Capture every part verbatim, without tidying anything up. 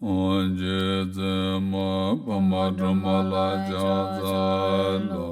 ཨོ་རྗེ་བཙུན་མོ་ཕ་མ་སྒྲོལ་མ་ལ་ཕྱག་འཚལ་ལོ།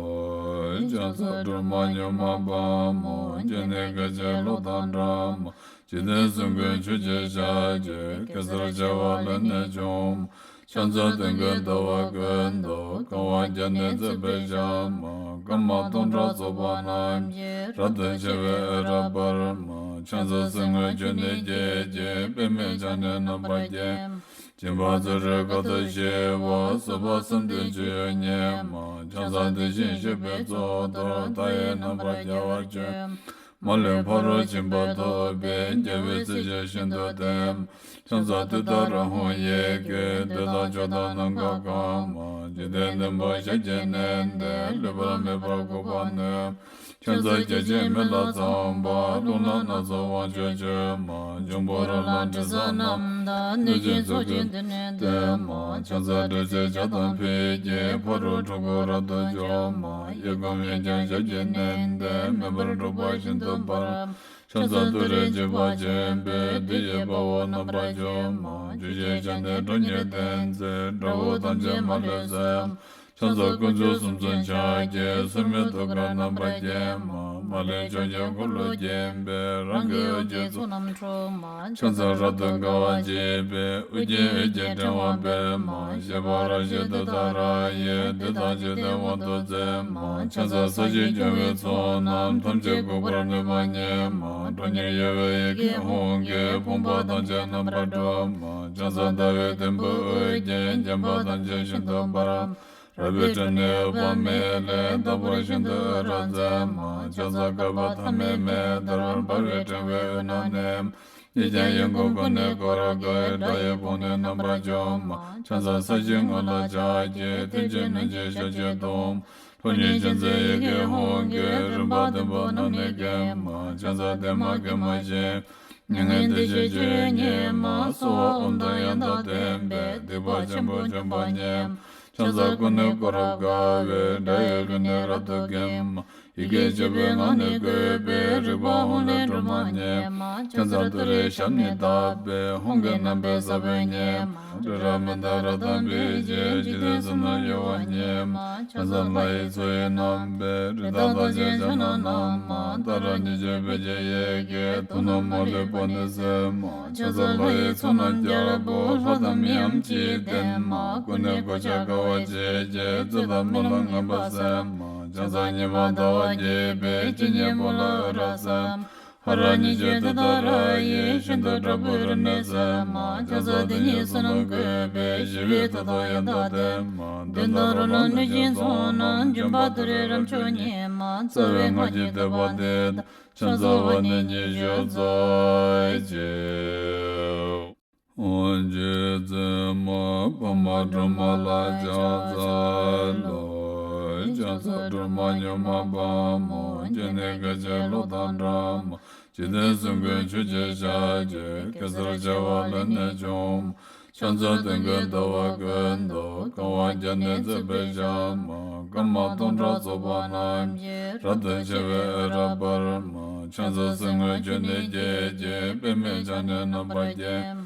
ཕྱག་འཚལ་སྒྲོལ་མ་མྱུར་མ་དཔའ་མོ། སྤྱན་ནི་སྐད་ཅིག་གློག་དང་འདྲ་མོ། འཇིག་རྟེན་གསུམ་མགོན་ཆུ་སྐྱེས་ཞལ་གྱི། གེ་སར་བྱེ་བ་ལས་ནི་བྱུང་། ཕྱག་འཚལ་སྟོན་ཀའི་ཟླ་བ་ཀུན་ཏུ། གང་བ་བརྒྱ་ནི་བརྩེགས་པའི་ཞལ་མ། སྐར་མ་སྟོང་ཕྲག་ཚོགས་པ་རྣམས་ཀྱིས། རབ་ཏུ་ཕྱེ་བའི་འོད་རབ་འབར་མ། ཕྱག་འཚལ་གསེར་དངུལ་ཆུ་ནས་སྐྱེས་ཀྱི། པདྨས་ཕྱག་ནི་རྣམ་པར་བརྒྱན། སྦྱིན་པ་ཚུ་རོལ་གར་དང་བཅས་པ། བཟོད་པ་བསམ་གཏན་སྤྱོད་ཡུལ་ཉིད་མ། ཕྱག་འཚལ་དེ་བཞིན་གཤེགས་པའི་གཙུག་ཏོར། མཐའ་ཡས་རྣམ་པར་རྒྱལ་བར་སྤྱོད། མ་ལུས་ཕ་རོལ་ཕྱིན་པ་ཐོབ་པའི། རྒྱལ་བའི་སྲས་ཀྱིས་ཤིན་ཏུ་བསྟེན། ཕྱག་འཚལ་ཏུཏྟཱ་ར་ཧཱུྃ་ཡི་གེ། བདུད་དང་ཕྱོགས་དང་ནམ་མཁའ་གང་མ། འཇིག་རྟེན་བདུན་པོ་ཞབས་ཀྱིས་མནན་ཏེ། ལུས་པ་མེད་པར་འགུགས་པར་ནུས། ཕྱག་འཚལ་བརྒྱ་བྱིན་མེ་ལྷ་ཚངས་པ། རླུང་ལྷ་སྣ་ཚོགས་དབང་ཕྱུག་མཆོད་མ། འབྱུང་པོ་རོ་ལངས་དྲི་ཟ་རྣམས་དང་། གནོད་སྦྱིན་ཚོགས་ཀྱིས་མདུན་ནས་བསྟོད་མ། ཕྱག་འཚལ་ཏྲཊ་ཅེས་བྱ་དང་ཕཊ་ཀྱིས། ཕ་རོལ་འཁྲུལ་འཁོར་རབ་ཏུ་འཇོམས་མ། གཡས་བསྐུམ་གཡོན་བརྐྱང་ཞབས་ཀྱིས་མནན་ཏེ། མེ་འབར་འཁྲུག་པ་ཤིན་ཏུ་འབར། ཕྱག་འཚལ་ཏུ་རེ་འཇིགས་པ་ཆེན་པོས། བདུད་ཀྱི་དཔའ་བོ་རྣམ་པར་འཇོམས་མ། བཅུ་གཅིག་ཕྱག་ནི་ཁྲོ་གཉེར་ལྡན་མཛད། དགྲ་བོ་ཐམས་ཅད་མ་ལུས་གསོད། ཕྱག་འཚལ་དཀོན་མཆོག་གསུམ་མཚོན་ཕྱག་རྒྱའི། སོར་མོས་ཐུགས་ཀར་རྣམ་པར་བརྒྱན་མ། མ་ལུས་ཕྱོགས་ཀྱི་འཁོར་ལོས་བརྒྱན་པའི། རང་གི་འོད་ཀྱི་ཚོགས་རྣམས་འཁྲུག་མ། ཕྱག་འཚལ་རབ་ཏུ་དགའ་བ་བརྗིད་པའི། དབུ་རྒྱན་འོད་ཀྱི་ཕྲེང་བ་སྤེལ་མ། བཞད་པ་རབ་བཞད་ཏུཏྟཱ་ར་ཡིས། བདུད་དང་འཇིག་རྟེན་དབང་དུ་མཛད་མ། ཕྱག་འཚལ་ས་གཞི་སྐྱོང་བའི་ཚོགས་རྣམས། ཐམས་ཅད་འགུགས་པར་ནུས་པ་ཉིད་མ། ཁྲོ་གཉེར་གཡོ་བའི་ཡི་གེ་ཧཱུྃ་གིས། ཕོངས་པ་ཐམས་ཅད་རྣམ་པར་སྒྲོལ་མ། ཕྱག་འཚལ་ཟླ་བའི་དུམ་བུས་དབུ་བརྒྱན། བརྒྱན་པ་ཐམས་ཅད་ཤིན་ཏུ་འབར། རལ་པའི་སྤྲིན་ནི་འོད་དཔག་མེད་ལས། དག་པར་ཤིན་ཏུ་འོད་རབ་མཛད་མ། ཕྱག་འཚལ་བསྐལ་པ་ཐ་མའི་མེ་ལྟར། འབར་བའི་ཕྲེང་བའི་དབུས་ན་གནས། གཉིས་ཀྱང་ཡོངས་བསྐོར་ཀུན་ནས་བསྐོར་དགའི། དགྲ་ཡི་དཔུང་ནི་རྣམ་པར་འཇོམས་མ། ཕྱག་འཚལ་ས་གཞིའི་ངོས་ལ་ཕྱག་གི། མཐིལ་གྱིས་བསྣུན་ཅིང་ཞབས་ཀྱིས་བརྡུང་། ཁྲོ་གཉེར་ཅན་མཛད་ཡི་གེ་ཧཱུྃ་གིས། རིམ་པ་བདུན་པོ་རྣམས་ནི་འགེམས་མ། ཕྱག་འཚལ་བདེ་མ་དགེ་མ་ཞིང་། མྱ་ངན་འདས་ཞི་སྤྱོད་ཡུལ་ཉིད་མ། གསོལ་བ་འོད་མདངས་ཡང་དག་ལྡན་པས། སྡིག་པ་ཆེན་པོ་འཇོམས་པ་ཉིད། ཕྱག་འཚལ་ཀུན་ནས་བསྐོར་རབ་དགའ་བའི། དགྲ་ཡི་ལུས་ནི་རབ་ཏུ་འགེམས་མ། ཡི་གེ་བཅུ་པའི་ངག་ནི་བཀོད་པའི། རིག་པ་ཧཱུྃ་ལས་སྒྲོལ་མ་ཉིད་མ། ཕྱག་འཚལ་ཏུ་རེའི་ཞབས་ནི་བརྡབས་པས། ཧཱུྃ་གི་རྣམ་པའི་ས་བོན་ཉིད་མ། རི་རབ་མནྡ་ར་དང་འབིགས་བྱེད། འཇིག་རྟེན་གསུམ་རྣམས་གཡོ་བ་ཉིད་མ། ཕྱག་འཚལ་ལྷ་ཡི་མཚོ་ཡི་རྣམ་པའི། རི་དྭགས་དང་བཅས་ཕྱག་ན་བསྣམས་མ། ཏཱ་ར་གཉིས་བརྗོད་བོད་ཀྱི་ཡི་གེས། དུག་རྣམས་མ་ལུས་པ་ནི་སེལ་མ། ཕྱག་འཚལ་ལྷ་ཡི་ཚོགས་རྣམས་རྒྱལ་པོ། ལྷ་དང་མིའམ་ཅི་ཡིས་བསྟེན་མ། ཀུན་ནས་གོ་ཆ་དགའ་བ་བརྗིད་ཀྱིས། རྩོད་དང་སྨོན་ལམ་ངན་པ་སེལ་མ། ཕྱག་འཚལ་ཉི་མ་ཟླ་བ་རྒྱས་པའི། སྤྱན་གཉིས་པོ་ལ་འོད་རབ་གསལ་མ། ཧ་ར་གཉིས་བརྗོད་ཏུཏྟཱ་ར་ཡིས། ཤིན་ཏུ་དྲག་པོའི་རིམས་ནད་སེལ་མ། ཕྱག་འཚལ་དེ་ཉིད་བསོད་ནམས་བཀོད་པའི། ཞི་བའི་མཐུ་སྟོབས་ཡང་དག་ལྡན་མ། གདོན་དང་རོ་ལངས་གནོད་སྦྱིན་ཚོགས་རྣམས། འཇོམས་པ་ཏུ་རེའི་རབ་མཆོག་ཉིད་མ། རྩ་བའི་སྔགས་ཀྱི་བཟླས་པ་འདི་དང་། ཕྱག་འཚལ་བ་ནི་ཉི་ཤུ་རྩ་གཅིག་ཨོ་རྗེ་བཙུན་མོ་ཕ་མ་སྒྲོལ་མ་ལ་ཕྱག་འཚལ་ལོ། ཕྱག་འཚལ་སྒྲོལ་མ་མྱུར་མ་དཔའ་མོ། སྤྱན་ནི་སྐད་ཅིག་གློག་དང་འདྲ་མོ། འཇིག་རྟེན་གསུམ་མགོན་ཆུ་སྐྱེས་ཞལ་གྱི། གེ་སར་བྱེ་བ་ལས་ནི་བྱུང་། ཕྱག་འཚལ་སྟོན་ཀའི་ཟླ་བ་ཀུན་ཏུ། གང་བ་བརྒྱ་ནི་བརྩེགས་པའི་ཞལ་མ། སྐར་མ་སྟོང་ཕྲག་ཚོགས་པ་རྣམས་ཀྱིས། རབ་ཏུ་ཕྱེ་བའི་འོད་རབ་འབར་མ། ཕྱག་འཚལ་གསེར་དངུལ་ཆུ་ནས་སྐྱེས་ཀྱི། པདྨས་ཕྱག་ནི་རྣམ་པར་བརྒྱན།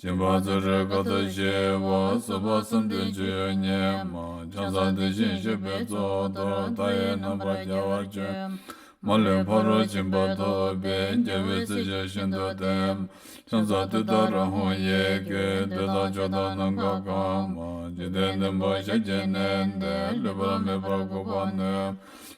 སྦྱིན་པ་ཚུ་རོལ་གར་དང་བཅས་པ། བཟོད་པ་བསམ་གཏན་སྤྱོད་ཡུལ་ཉིད་མ། ཕྱག་འཚལ་དེ་བཞིན་གཤེགས་པའི་གཙུག་ཏོར། མཐའ་ཡས་རྣམ་པར་རྒྱལ་བར་སྤྱོད། མ་ལུས་ཕ་རོལ་ཕྱིན་པ་ཐོབ་པའི། རྒྱལ་བའི་སྲས་ཀྱིས་ཤིན་ཏུ་བསྟེན། ཕྱག་འཚལ་ཏུཏྟཱ་ར་ཧཱུྃ་ཡི་གེ། བདུད་དང་ཕྱོགས་དང་ནམ་མཁའ་གང་མ། འཇིག་རྟེན་བདུན་པོ་ཞབས་ཀྱིས་མནན་ཏེ། ལུས་པ་མེད་པར་འགུགས་པར་ནུས།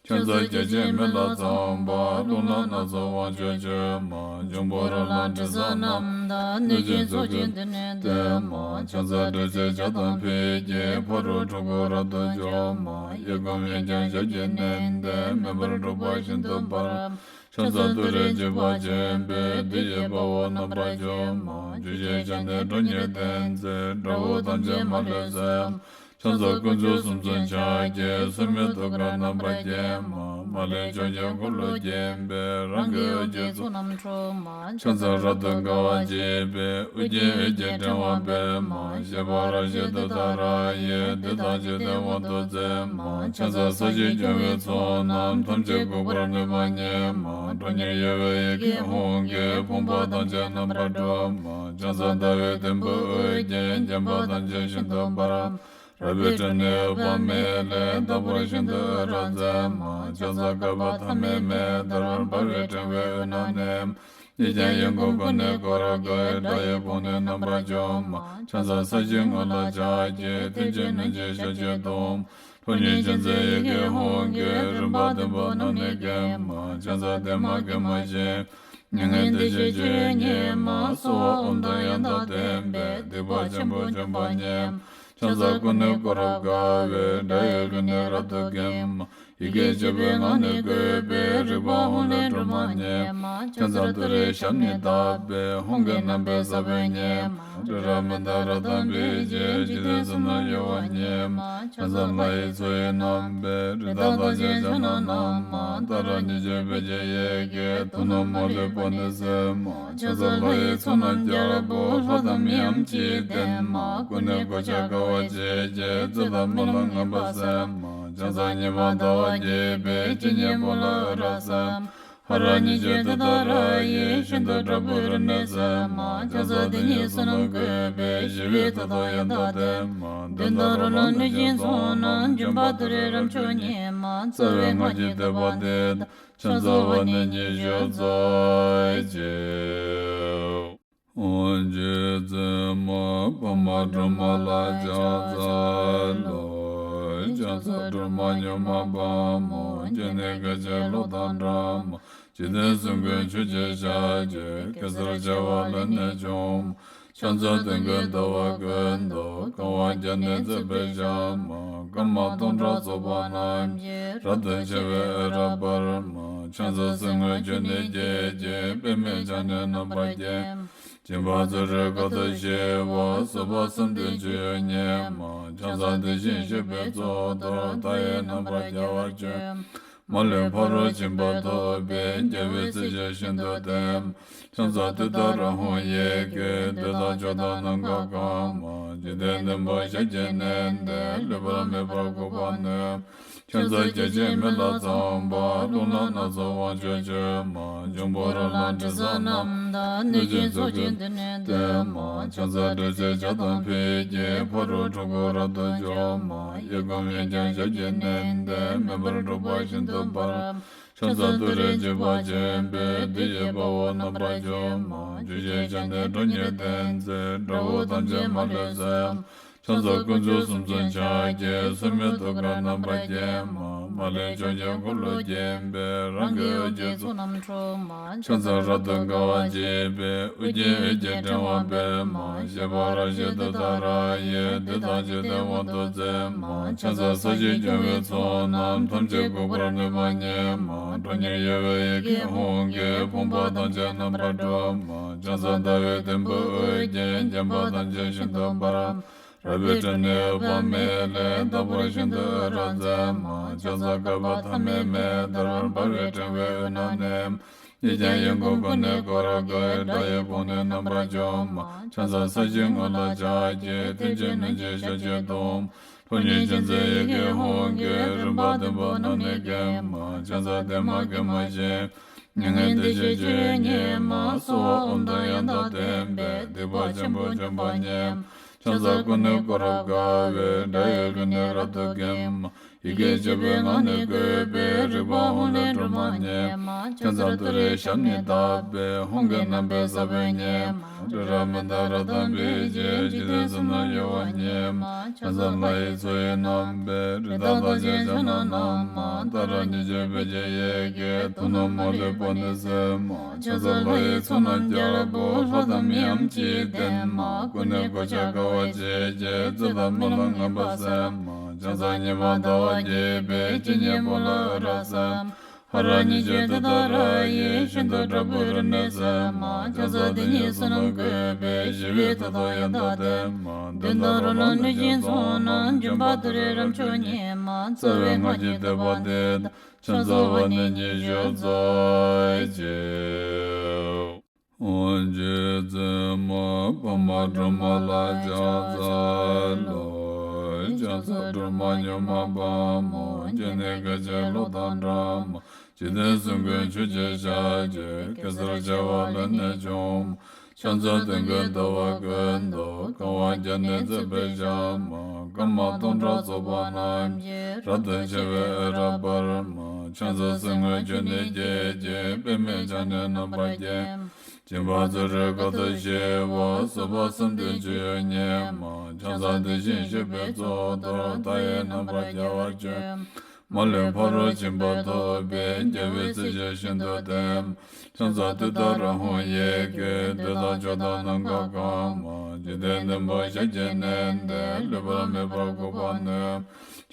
ཕྱག་འཚལ་བརྒྱ་བྱིན་མེ་ལྷ་ཚངས་པ། རླུང་ལྷ་སྣ་ཚོགས་དབང་ཕྱུག་མཆོད་མ། འབྱུང་པོ་རོ་ལངས་དྲི་ཟ་རྣམས་དང་། གནོད་སྦྱིན་ཚོགས་ཀྱིས་མདུན་ནས་བསྟོད་མ། ཕྱག་འཚལ་ཏྲཊ་ཅེས་བྱ་དང་ཕཊ་ཀྱིས། ཕ་རོལ་འཁྲུལ་འཁོར་རབ་ཏུ་འཇོམས་མ། གཡས་བསྐུམ་གཡོན་བརྐྱང་ཞབས་ཀྱིས་མནན་ཏེ། མེ་འབར་འཁྲུག་པ་ཤིན་ཏུ་འབར། ཕྱག་འཚལ་ཏུ་རེ་འཇིགས་པ་ཆེན་པོས། བདུད་ཀྱི་དཔའ་བོ་རྣམ་པར་འཇོམས་མ། བཅུ་གཅིག་ཕྱག་ནི་ཁྲོ་གཉེར་ལྡན་མཛད། དགྲ་བོ་ཐམས་ཅད་མ་ལུས་གསོད། ཕྱག་འཚལ་དཀོན་མཆོག་གསུམ་མཚོན་ཕྱག་རྒྱའི། སྲུང་མའི་ཐུགས་ཀར་རྣམ་པར་བརྒྱན་མ། མ་ལུས་ཕྱོགས་བཅུའི་འཁོར་ལོ་བརྒྱན་པའི། རང་གི་འོད་ཀྱི་ཚོགས་རྣམས་འཁྲུགས་མ། ཕྱག་འཚལ་རབ་ཏུ་དགའ་བ་བརྗིད་པའི། དབུ་རྒྱན་འོད་ཀྱི་ཕྲེང་བ་སྤེལ་མ། བཞད་པ་རབ་བཞད་ཏུཏྟཱ་ར་ཡིས། བདུད་དང་འཇིག་རྟེན་དབང་དུ་མཛད་མ། ཕྱག་འཚལ་ས་གཞི་སྐྱོང་བའི་ཚོགས་རྣམས། ཐམས་ཅད་འགུགས་པར་ནུས་པ་ཉིད་མ། ཁྲོ་གཉེར་གཡོ་བའི་ཡི་གེ་ཧཱུྃ་གིས། ཕོངས་པ་ཐམས་ཅད་རྣམ་པར་སྒྲོལ་མ། ཕྱག་འཚལ་ཟླ་བའི་དུམ་བུས་དབུ་རྒྱན། བརྒྱན་པ་ཐམས་ཅད་ཤིན་ཏུ་འབར་མ། རལ་པའི་སྒྲ་ནི་འོད་དཔག་མེད་ལས། རྟག་པར་ཤིན་ཏུ་འོད་རབ་མཛད་མ། ཕྱག་འཚལ་བསྐལ་པ་ཐ་མའི་མེ་ལྟར། འབར་བའི་ཕྲེང་བའི་དབུས་ན་གནས། གཉིས་ཀྱང་ཡོངས་བསྐོར་ཀུན་ནས་བསྐོར་དགའི། སྒྲ་ཡི་བོང་བུས་རྣམ་པར་འཇོམས་མ། ཕྱག་འཚལ་ས་གཞིའི་ངོས་ལ་ཕྱག་བགྱི། མཐིལ་གྱིས་བསྣུན་ཅིང་ཞབས་ཀྱིས་བརྡུང་། ཁྲོ་གཉེར་ཅན་མཛད་ཡི་གེ་ཧཱུྃ་གིས། རིམ་པ་བདུན་པོ་རྣམས་ནི་འགེམས་མ། ཕྱག་འཚལ་བདེ་མ་དགེ་མ་ཞི། མྱ་ངན་འདས་ཞི་སྤྱོད་ཡུལ་ཉིད་མ། གསོལ་བ་འོ་དོད་ཡང་དག་ལྡན་པས། སྡིག་པ་ཆེན་པོ་འཇོམས་པ་ཉིད་མ། ཕྱག་འཚལ་ཀུན་ནས་བསྐོར་རབ་དགའ་བའི། སྒྲ་ཡི་རླུང་ནི་རབ་ཏུ་འགེམས་མ། ཡི་གེ་བཅུ་པའི་ངག་ནི་བཀོད་པའི། རིག་པ་ཧཱུྃ་ལས་སྒྲོལ་མ་ཉིད་མ། ཕྱག་འཚལ་ཏུ་རེའི་ཞབས་ནི་བརྡབས་པས། ཧཱུྃ་གི་རྣམ་པའི་ས་བོན་ཉིད་མ། རི་རབ་མི་འདའ་རབ་དང་འབིགས་བྱེད། འཇིག་རྟེན་གསུམ་རྣམས་གཡོ་བ་ཉིད་མ། ཕྱག་འཚལ་ལྷ་ཡི་མཚོ་ཡི་རྣམ་པའི། རི་དྭགས་རྟགས་ཅན་ཕྱག་ན་བསྣམས་མ། ཏཱ་ར་གཉིས་བརྗོད་བོད་ཀྱི་ཡི་གེས། དོན་རྣམས་མ་ལུས་པ་ནི་གསལ་མ། ཕྱག་འཚལ་ལྷ་ཡི་ཚོགས་རྣམས་རྒྱལ་པོ། ལྷ་དང་མིའམ་ཅི་ཡིས་བསྟེན་མ། ཀུན་ནས་གོ་ཆ་དགའ་བ་བརྗིད་ཀྱིས། བཙུན་དང་སྨན་བླའི་ངན་པ་སེལ་མ། ཕྱག་འཚལ་ཉི་མ་ཟླ་བ་རྒྱས་པའི། སྤྱན་གཉིས་པོ་ལ་འོད་རབ་གསལ་མ། ཧ་ར་གཉིས་བརྗོད་ཏུཏྟཱ་ར་ཡིས། ཤིན་ཏུ་དྲག་པོའི་རིམས་ནད་སེལ་མ། ཕྱག་འཚལ་དེ་ཉིད་བསོད་ནམས་བཀོད་པའི། ཞི་བའི་མཐུ་སྟོབས་ཡང་དག་ལྡན་མ། གདོན་དང་རོ་ལངས་གནོད་སྦྱིན་ཚོགས་རྣམས། འཇོམས་པ་ཏུ་རེའི་རབ་མཆོག་ཉིད་མ། རྩ་བའི་སྔགས་ཀྱི་བཟླས་པ་འདི་དང་། ཕྱག་འཚལ་བ་ནི་ཉི་ཤུ་རྩ་གཅིག་རྗེ་བཙུན་མ་པདྨ་སྒྲོལ་མ་ལ་ཕྱག་འཚལ་ལོ། ཕྱག་འཚལ་སྒྲོལ་མ་མྱུར་མ་དཔའ་མོ། སྤྱན་ནི་སྐད་ཅིག་གློག་དང་འདྲ་མ། འཇིག་རྟེན་གསུམ་མགོན་ཆུ་སྐྱེས་ཞལ་གྱི། གེ་སར་བྱེ་བ་ལས་ནི་བྱུང་མ། ཕྱག་འཚལ་སྟོན་ཀའི་ཟླ་བ་ཀུན་ཏུ། གང་བ་བརྒྱ་ནི་བརྩེགས་པའི་ཞལ་མ། སྐར་མ་སྟོང་ཕྲག་ཚོགས་པ་རྣམས་ཀྱིས། རབ་ཏུ་ཕྱེ་བའི་འོད་རབ་འབར་མ། ཕྱག་འཚལ་གསེར་དངུལ་ཆུ་ནས་སྐྱེས་ཀྱི། པདྨས་ཕྱག་ནི་རྣམ་པར་བརྒྱན། སྦྱིན་པ་བརྩོན་འགྲུས་དཀའ་ཐུབ་ཞི་བ། བཟོད་པ་བསམ་གཏན་སྤྱོད་ཡུལ་ཉིད་མ། ཕྱག་འཚལ་དེ་བཞིན་གཤེགས་པའི་གཙུག་ཏོར། མཐའ་ཡས་རྣམ་པར་རྒྱལ་བར་སྤྱོད། མ་ལུས་ཕ་རོལ་ཕྱིན་པ་ཐོབ་པའི། རྒྱལ་བའི་སྲས་ཀྱིས་ཤིན་ཏུ་བསྟེན། ཕྱག་འཚལ་ཏུཏྟཱ་ར་ཧཱུྃ་ཡི་གེས། འདོད་དང་ཕྱོགས་དང་ནམ་མཁའ་གང་མ། འཇིག་རྟེན་བདུན་པོ་ཞལ་གྱིས་མནན་ཏེ། ལུས་པ་མེད་པར་འགུགས་པར་ནུས། ཕྱག་འཚལ་བརྒྱ་བྱིན་མེ་ལྷ་ཚངས་པ། རླུང་ལྷ་སྣ་ཚོགས་དབང་ཕྱུག་མཆོད་མ། འབྱུང་པོ་རོ་ལངས་དྲི་ཟ་རྣམས་དང་། གནོད་སྦྱིན་ཚོགས་ཀྱིས་འདི་ནི་བསྟོད་མ། ཕྱག་འཚལ་དྲི་ཟའི་ཇ་དང་ཕུད་ཀྱིས། ཕ་རོལ་འཁྲུལ་འཁོར་རབ་ཏུ་འཇོམས་མ། གཡས་བསྐུམ་གཡོན་བརྐྱང་ཞབས་ཀྱིས་མནན་ཏེ། མེ་འབར་འཁྲུགས་པ་ཤིན་ཏུ་འབར། ཕྱག་འཚལ་ཏུ་རེའི་འཇིགས་པ་ཆེན་པོས། བདུད་ཀྱི་དཔའ་བོ་རྣམ་པར་འཇོམས་མ། བཅུ་ཞེས་བྱ་ནི་ཁྲོ་གཉེར་ལྡན་མཛད། དགྲ་བོ་ཐམས་ཅད་མ་ལུས་གསོད། ཕྱག་འཚལ་དཀོན་མཆོག་གསུམ་མཚོན་ཕྱག་རྒྱའི། སྲུང་མའི་ཐུགས་ཀར་རྣམ་པར་བརྒྱན་མ། མ་ལུས་ཕྱོགས་བཅུའི་འཁོར་ལོས་བརྒྱན་པའི། རང་གི་འོད་ཀྱི་ཚོགས་རྣམས་འཁྲུགས་མ། ཕྱག་འཚལ་རབ་ཏུ་དགའ་བ་བརྗིད་པའི། དབུ་རྒྱན་འོད་ཀྱི་ཕྲེང་བ་སྤེལ་མ། བཞད་པ་རབ་བཞད་ཏུཏྟཱ་ར་ཡིས། བདུད་དང་འཇིག་རྟེན་དབང་དུ་མཛད་མ། ཕྱག་འཚལ་ས་གཞི་སྐྱོང་བའི་ཚོགས་རྣམས། ཐམས་ཅད་འགུགས་པར་ནུས་པ་ཉིད་མ། ཁྲོ་གཉེར་གཡོ་བའི་ཡི་གེ་ཧཱུྃ་གིས། ཕོངས་པ་ཐམས་ཅད་རྣམ་པར་སྒྲོལ་མ། ཕྱག་འཚལ་ཟླ་བའི་དུམ་བུས་དབུ་རྒྱན། བརྒྱན་པ་ཐམས་ཅད་ཤིན་ཏུ་འབར་མ། རལ་པའི་སྒྲ་ནི་འོད་དཔག་མེད་ལས། རྟག་པར་ཤིན་ཏུ་འོད་རབ་མཛད་མ། ཕྱག་འཚལ་བསྐལ་པ་ཐ་མའི་མེ་ལྟར། འབར་བའི་ཕྲེང་བའི་དབུས་ན་གནས། གཉིས་ཀྱང་ཡོངས་བསྐོར་ཀུན་ནས་བསྐོར་དགའི། སྒྲ་ཡི་བོང་བུས་རྣམ་པར་འཇོམས་མ། ཕྱག་འཚལ་ས་གཞིའི་ངོས་ལ་ཕྱག་བགྱི། མཐིལ་གྱིས་བསྣུན་ཅིང་ཞབས་ཀྱིས་བརྡུང་། ཁྲོ་གཉེར་ཅན་མཛད་ཡི་གེ་ཧཱུྃ་གིས། རིམ་པ་བདུན་པོ་རྣམས་ནི་འགེམས་མ། ཕྱག་འཚལ་བདེ་མ་དགེ་མ་ཞི། མྱ་ངན་འདས་ཞི་སྤྱོད་ཡུལ་ཉིད་མ། གསོལ་བ་འོ་དོད་ཡང་དག་ལྡན་པས། སྡིག་པ་ཆེན་པོ་འཇོམས་པ་ཉིད་མ། ཕྱག་འཚལ་ཀུན་ནས་བསྐོར་རབ་དགའ་བའི། སྒྲ་ཡི་རླུང་ནི་རབ་ཏུ་འགེམས་མ། ཡི་གེ་བཅུ་པའི་ངག་ནི་བཀོད་པའི། རིག་པ་ཧཱུྃ་ལས་སྒྲོལ་མ་ཉིད་མ། ཕྱག་འཚལ་ཏུ་རེའི་ཞབས་ནི་བརྡབས་པས། ཧཱུྃ་གི་རྣམ་པའི་ས་བོན་ཉིད་མ། རི་རབ་མི་འདའ་རབ་དང་འབིགས་བྱེད། འཇིག་རྟེན་གསུམ་རྣམས་གཡོ་བ་ཉིད་མ། ཕྱག་འཚལ་ལྷ་ཡི་མཚོ་ཡི་རྣམ་པའི། རི་དྭགས་རྟགས་ཅན་ཕྱག་ན་བསྣམས་མ། ཏཱ་ར་གཉིས་བརྗོད་བོད་ཀྱི་ཡི་གེས། དོན་རྣམས་མ་ལུས་པ་ནི་གསལ་མ། ཕྱག་འཚལ་ལྷ་ཡི་ཚོགས་རྣམས་རྒྱལ་པོ། ལྷ་དང་མིའམ་ཅི་ཡིས་བསྟེན་མ། ཀུན་ནས་གོ་ཆ་དགའ་བ་བརྗིད་ཀྱིས། བཙུན་དང་སྨན་བླའི་ངན་པ་སེལ་མ། ཕྱག་འཚལ་ཉི་མ་ཟླ་བ་རྒྱས་པའི། སྤྱན་གཉིས་པོ་ལ་འོད་རབ་གསལ་མ། ཧ་ར་ཉི་ཤུ་དེ་ལྟར་ཡིན། ཤིན་ཏུ་དྲག་པོའི་རིམས་ནད་སེལ་མ། ཆང་ས་དེ་ཉིད་བསོད་ནམས་བཀོད་པས། ཞི་བའི་མཐུ་སྟོབས་ཡང་དག་ལྡན་མ། གདོན་དང་རོ་ལངས་གནོད་སྦྱིན་ཚོགས་རྣམས། འཇོམས་པ་ཏུ་རེ་རབ་མཆོག་ཉིད་མ། རྩ་བའི་སྔགས་ཀྱི་བཟླས་པ་འདི་དང་། ཕྱག་འཚལ་བ་ནི་ཉི་ཤུ་རྩ་གཅིག། ཨོ་རྗེ་བཙུན་མོ་ཕག་མོ་སྒྲོལ་མ་ལ་ཕྱག་འཚལ་ལོ། ཕྱག་འཚལ་སྒྲོལ་མ་མྱུར་མ་དཔའ་མོ། སྤྱན་ནི་སྐད་ཅིག་གློག་དང་འདྲ་མ། འཇིག་རྟེན་གསུམ་མགོན་ཆུ་སྐྱེས་ཞལ་གྱི། གེ་སར་བྱེ་བ་ལས་ནི་བྱུང་མ། ཕྱག་འཚལ་སྟོན་ཀའི་ཟླ་བ་ཀུན་ཏུ། གང་བ་བརྒྱ་ནི་བརྩེགས་པའི་ཞལ་མ། སྐར་མ་སྟོང་ཕྲག་ཚོགས་པ་རྣམས་ཀྱིས། རབ་ཏུ་ཕྱེ་བའི་འོད་རབ་འབར་མ། ཕྱག་འཚལ་གསེར་དངུལ་ཆུ་ནས་སྐྱེས་ཀྱི། པདྨས་ཕྱག་ནི་རྣམ་པར་བརྒྱན་མ། སྦྱིན་པ་བརྩོན་འགྲུས་དཀའ་ཐུབ་ཞི་བ། བཟོད་པ་བསམ་གཏན་སྤྱོད་ཡུལ་ཉིད་མ། ཕྱག་འཚལ་དེ་བཞིན་གཤེགས་པའི་གཙུག་ཏོར། མཐའ་ཡས་རྣམ་པར་རྒྱལ་བར་སྤྱོད་མ། མ་ལུས་ཕ་རོལ་ཕྱིན་པ་ཐོབ་པའི། རྒྱལ་བའི་སྲས་ཆེན་ཤིན་ཏུ་ལྡན་མ། ཕྱག་འཚལ་ཏུཏྟཱ་ར་ཧཱུྃ་ཡི་གེ། བདུད་དང་ཕྱོགས་དང་ནམ་མཁའ་གང་མ། འཇིག་རྟེན་བདུན་པོ་ཞལ་གྱིས་མནན་ཏེ། ལུས་པ་མེད་པར་འགུགས་པར་ནུས་མ།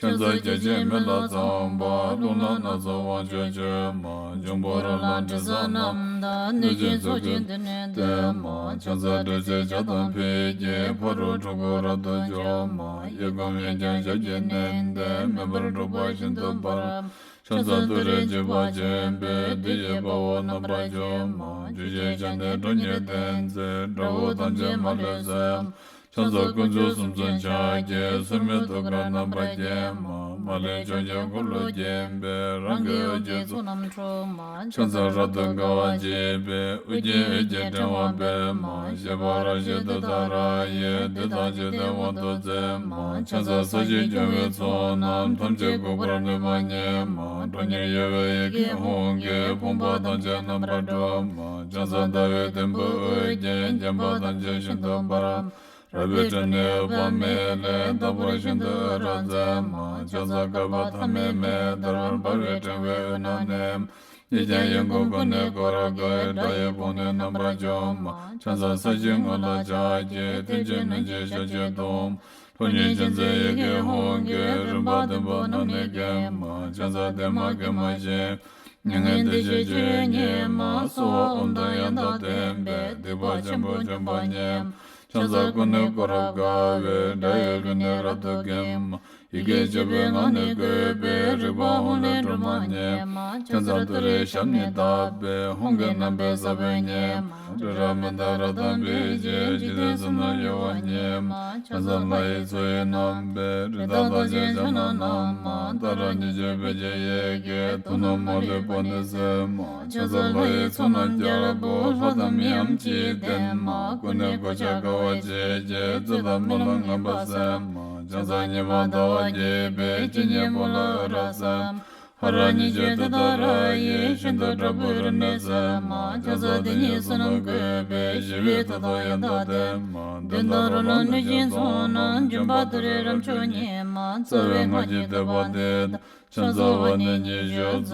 ཕྱག་འཚལ་བརྒྱ་བྱིན་མེ་ལྷ་ཚངས་པ། རླུང་ལྷ་སྣ་ཚོགས་དབང་ཕྱུག་མཆོད་མ། འབྱུང་པོ་རོ་ལངས་དྲི་ཟ་རྣམས་དང་། གནོད་སྦྱིན་ཚོགས་ཀྱིས་མདུན་ནས་བསྟོད་མ། ཕྱག་འཚལ་དྲི་ཟའི་ལྗགས་དང་ཕུད་ཀྱིས། ཕ་རོལ་འཁྲུལ་འཁོར་རབ་ཏུ་འཇོམས་མ། གཡས་བསྐུམ་གཡོན་བརྐྱང་ཞབས་ཀྱིས་མནན་ཏེ། མེ་འབར་འཁྲུག་པ་ཤིན་ཏུ་འབར་མ། ཕྱག་འཚལ་ཏུ་རེ་འཇིགས་པ་ཆེན་པོས། བདུད་ཀྱི་དཔའ་བོ་རྣམ་པར་འཇོམས་མ། བཅུ་ཞེས་བྱ་ནི་ཁྲོ་གཉེར་ལྡན་མཛད། དགྲ་བོ་ཐམས་ཅད་མ་ལུས་གསོད་མ། ཕྱག་འཚལ་དཀོན་མཆོག་གསུམ་མཚོན་ཕྱག་རྒྱའི། སོར་མོས་ཐུགས་ཀར་རྣམ་པར་བརྒྱན་མ། མ་ལུས་ཕྱོགས་ཀྱི་འཁོར་ལོས་བརྒྱན་པའི། རང་གི་འོད་ཀྱི་ཚོགས་རྣམས་འཁྲུགས་མ། ཕྱག་འཚལ་རབ་ཏུ་དགའ་བ་བརྗིད་པའི། དབུ་རྒྱན་འོད་ཀྱི་ཕྲེང་བ་སྤེལ་མ། བཞད་པ་རབ་བཞད་ཏུཏྟཱ་ར་ཡིས། བདུད་དང་འཇིག་རྟེན་དབང་དུ་མཛད་མ། ཕྱག་འཚལ་ས་གཞི་སྐྱོང་བའི་ཚོགས་རྣམས། ཐམས་ཅད་འགུགས་པར་ནུས་པ་ཉིད་མ། ཁྲོ་གཉེར་གཡོ་བའི་ཡི་གེ་ཧཱུྃ་གིས། ཕོངས་པ་ཐམས་ཅད་རྣམ་པར་སྒྲོལ་མ། ཕྱག་འཚལ་ཟླ་བའི་དུམ་བུས་དབུ་རྒྱན། བརྒྱན་པ་ཐམས་ཅད་ཤིན་ཏུ་འབར་མ། རལ་པའི་ཁྲོད་ནས་འོད་དཔག་མེད་ལས། ལྟ་བུར་ཤིན་ཏུ་འོད་རབ་མཛད་མ། ཕྱག་འཚལ་བསྐལ་པ་ཐ་མའི་མེ་ལྟར། འབར་བའི་ཕྲེང་བའི་དབུས་ན་གནས་མ། གཡས་བརྐྱང་གཡོན་བསྐུམ་ཀུན་ནས་བསྐོར་དགའི། དགྲ་ཡི་དཔུང་ནི་རྣམ་པར་འཇོམས་མ། ཕྱག་འཚལ་ས་གཞིའི་ངོས་ལ་ཕྱག་གི། མཐིལ་གྱིས་བསྣུན་ཅིང་ཞབས་ཀྱིས་བརྡུང་མ། ཁྲོ་གཉེར་ཅན་མཛད་ཡི་གེ་ཧཱུྃ་གིས། རིམ་པ་བདུན་པོ་རྣམས་ནི་འགེམས་མ། ཕྱག་འཚལ་བདེ་མ་དགེ་མ་ཞི་མ། མྱ་ངན་འདས་ཞི་སྤྱོད་ཡུལ་ཉིད་མ། གསོལ་བ་ཨོཾ་དང་ཡང་དག་ལྡན་པས། སྡིག་པ་ཆེན་པོ་འཇོམས་པ་ཉིད་མ། ཕྱག་འཚལ་ཀུན་ནས་བསྐོར་རབ་དགའ་བའི། དགྲ་ཡི་ལུས་ནི་རབ་ཏུ་འགེམས་མ། ཡི་གེ་བཅུ་པའི་ངག་ནི་བཀོད་པའི། རིག་པ་ཧཱུྃ་ལས་སྒྲོལ་མ་ཉིད་མ། ཕྱག་འཚལ་ཏུ་རེའི་ཞབས་ནི་བརྡབས་པས། ཧཱུྃ་གི་རྣམ་པའི་ས་བོན་ཉིད་མ། རི་རབ་མི་འདབས་རབ་དང་སྤེལ་གྱིས། འཇིག་རྟེན་གསུམ་རྣམས་གཡོ་བ་ཉིད་མ། ཕྱག་འཚལ་ལྷ་ཡི་མཚོ་ཡི་རྣམ་པའི། རི་དྭགས་ཐམས་ཅད་ཕྱག་ན་བསྣམས་མ། ཏཱ་ར་གཉིས་བརྗོད་བོད་ཀྱི་ཡི་གེ། ཐུབ་རྣམས་མ་ལུས་པ་ནི་སེལ་མ། ཕྱག་འཚལ་ལྷ་ཡི་ཚོགས་རྣམས་རྒྱལ་པོ། ལྷ་དང་མིའམ་ཅི་ཡིས་བསྟེན་མ། ཀུན་ནས་གོ་ཆ་དགའ་བ་བརྗིད་ཀྱིས། བརྫུན་དང་སྨོན་ལམ་ངན་པ་སེལ་མ། ཕྱག་འཚལ་ཉི་མ་ཟླ་བ་རྒྱས་པའི། སྤྱན་གཉིས་པོ་ལ་འོད་རབ་གསལ་མ། ཧ་ར་གཉིས་བརྗོད་ཏུཏྟཱ་ར་ཡིས། ཤིན་ཏུ་དྲག་པོའི་རིམས་ནད་སེལ་མ། ཕྱག་འཚལ་དེ་ཉིད་བསོད་ནམས་བཀོད་པས། ཞི་བའི་མཐུ་སྟོབས་ཡང་དག་ལྡན་མ། གདོན་དང་རོ་ལངས་གནོད་སྦྱིན་ཚོགས་རྣམས། འཇོམས་པ་ཏུ་རེ་རབ་མཆོག་ཉིད་མ། རྩ་བའི་སྔགས་ཀྱི་བཟླས་པ་འདི་དང་། ཕྱག་འཚལ་བ་ནི་ཉི་ཤུ་རྩ་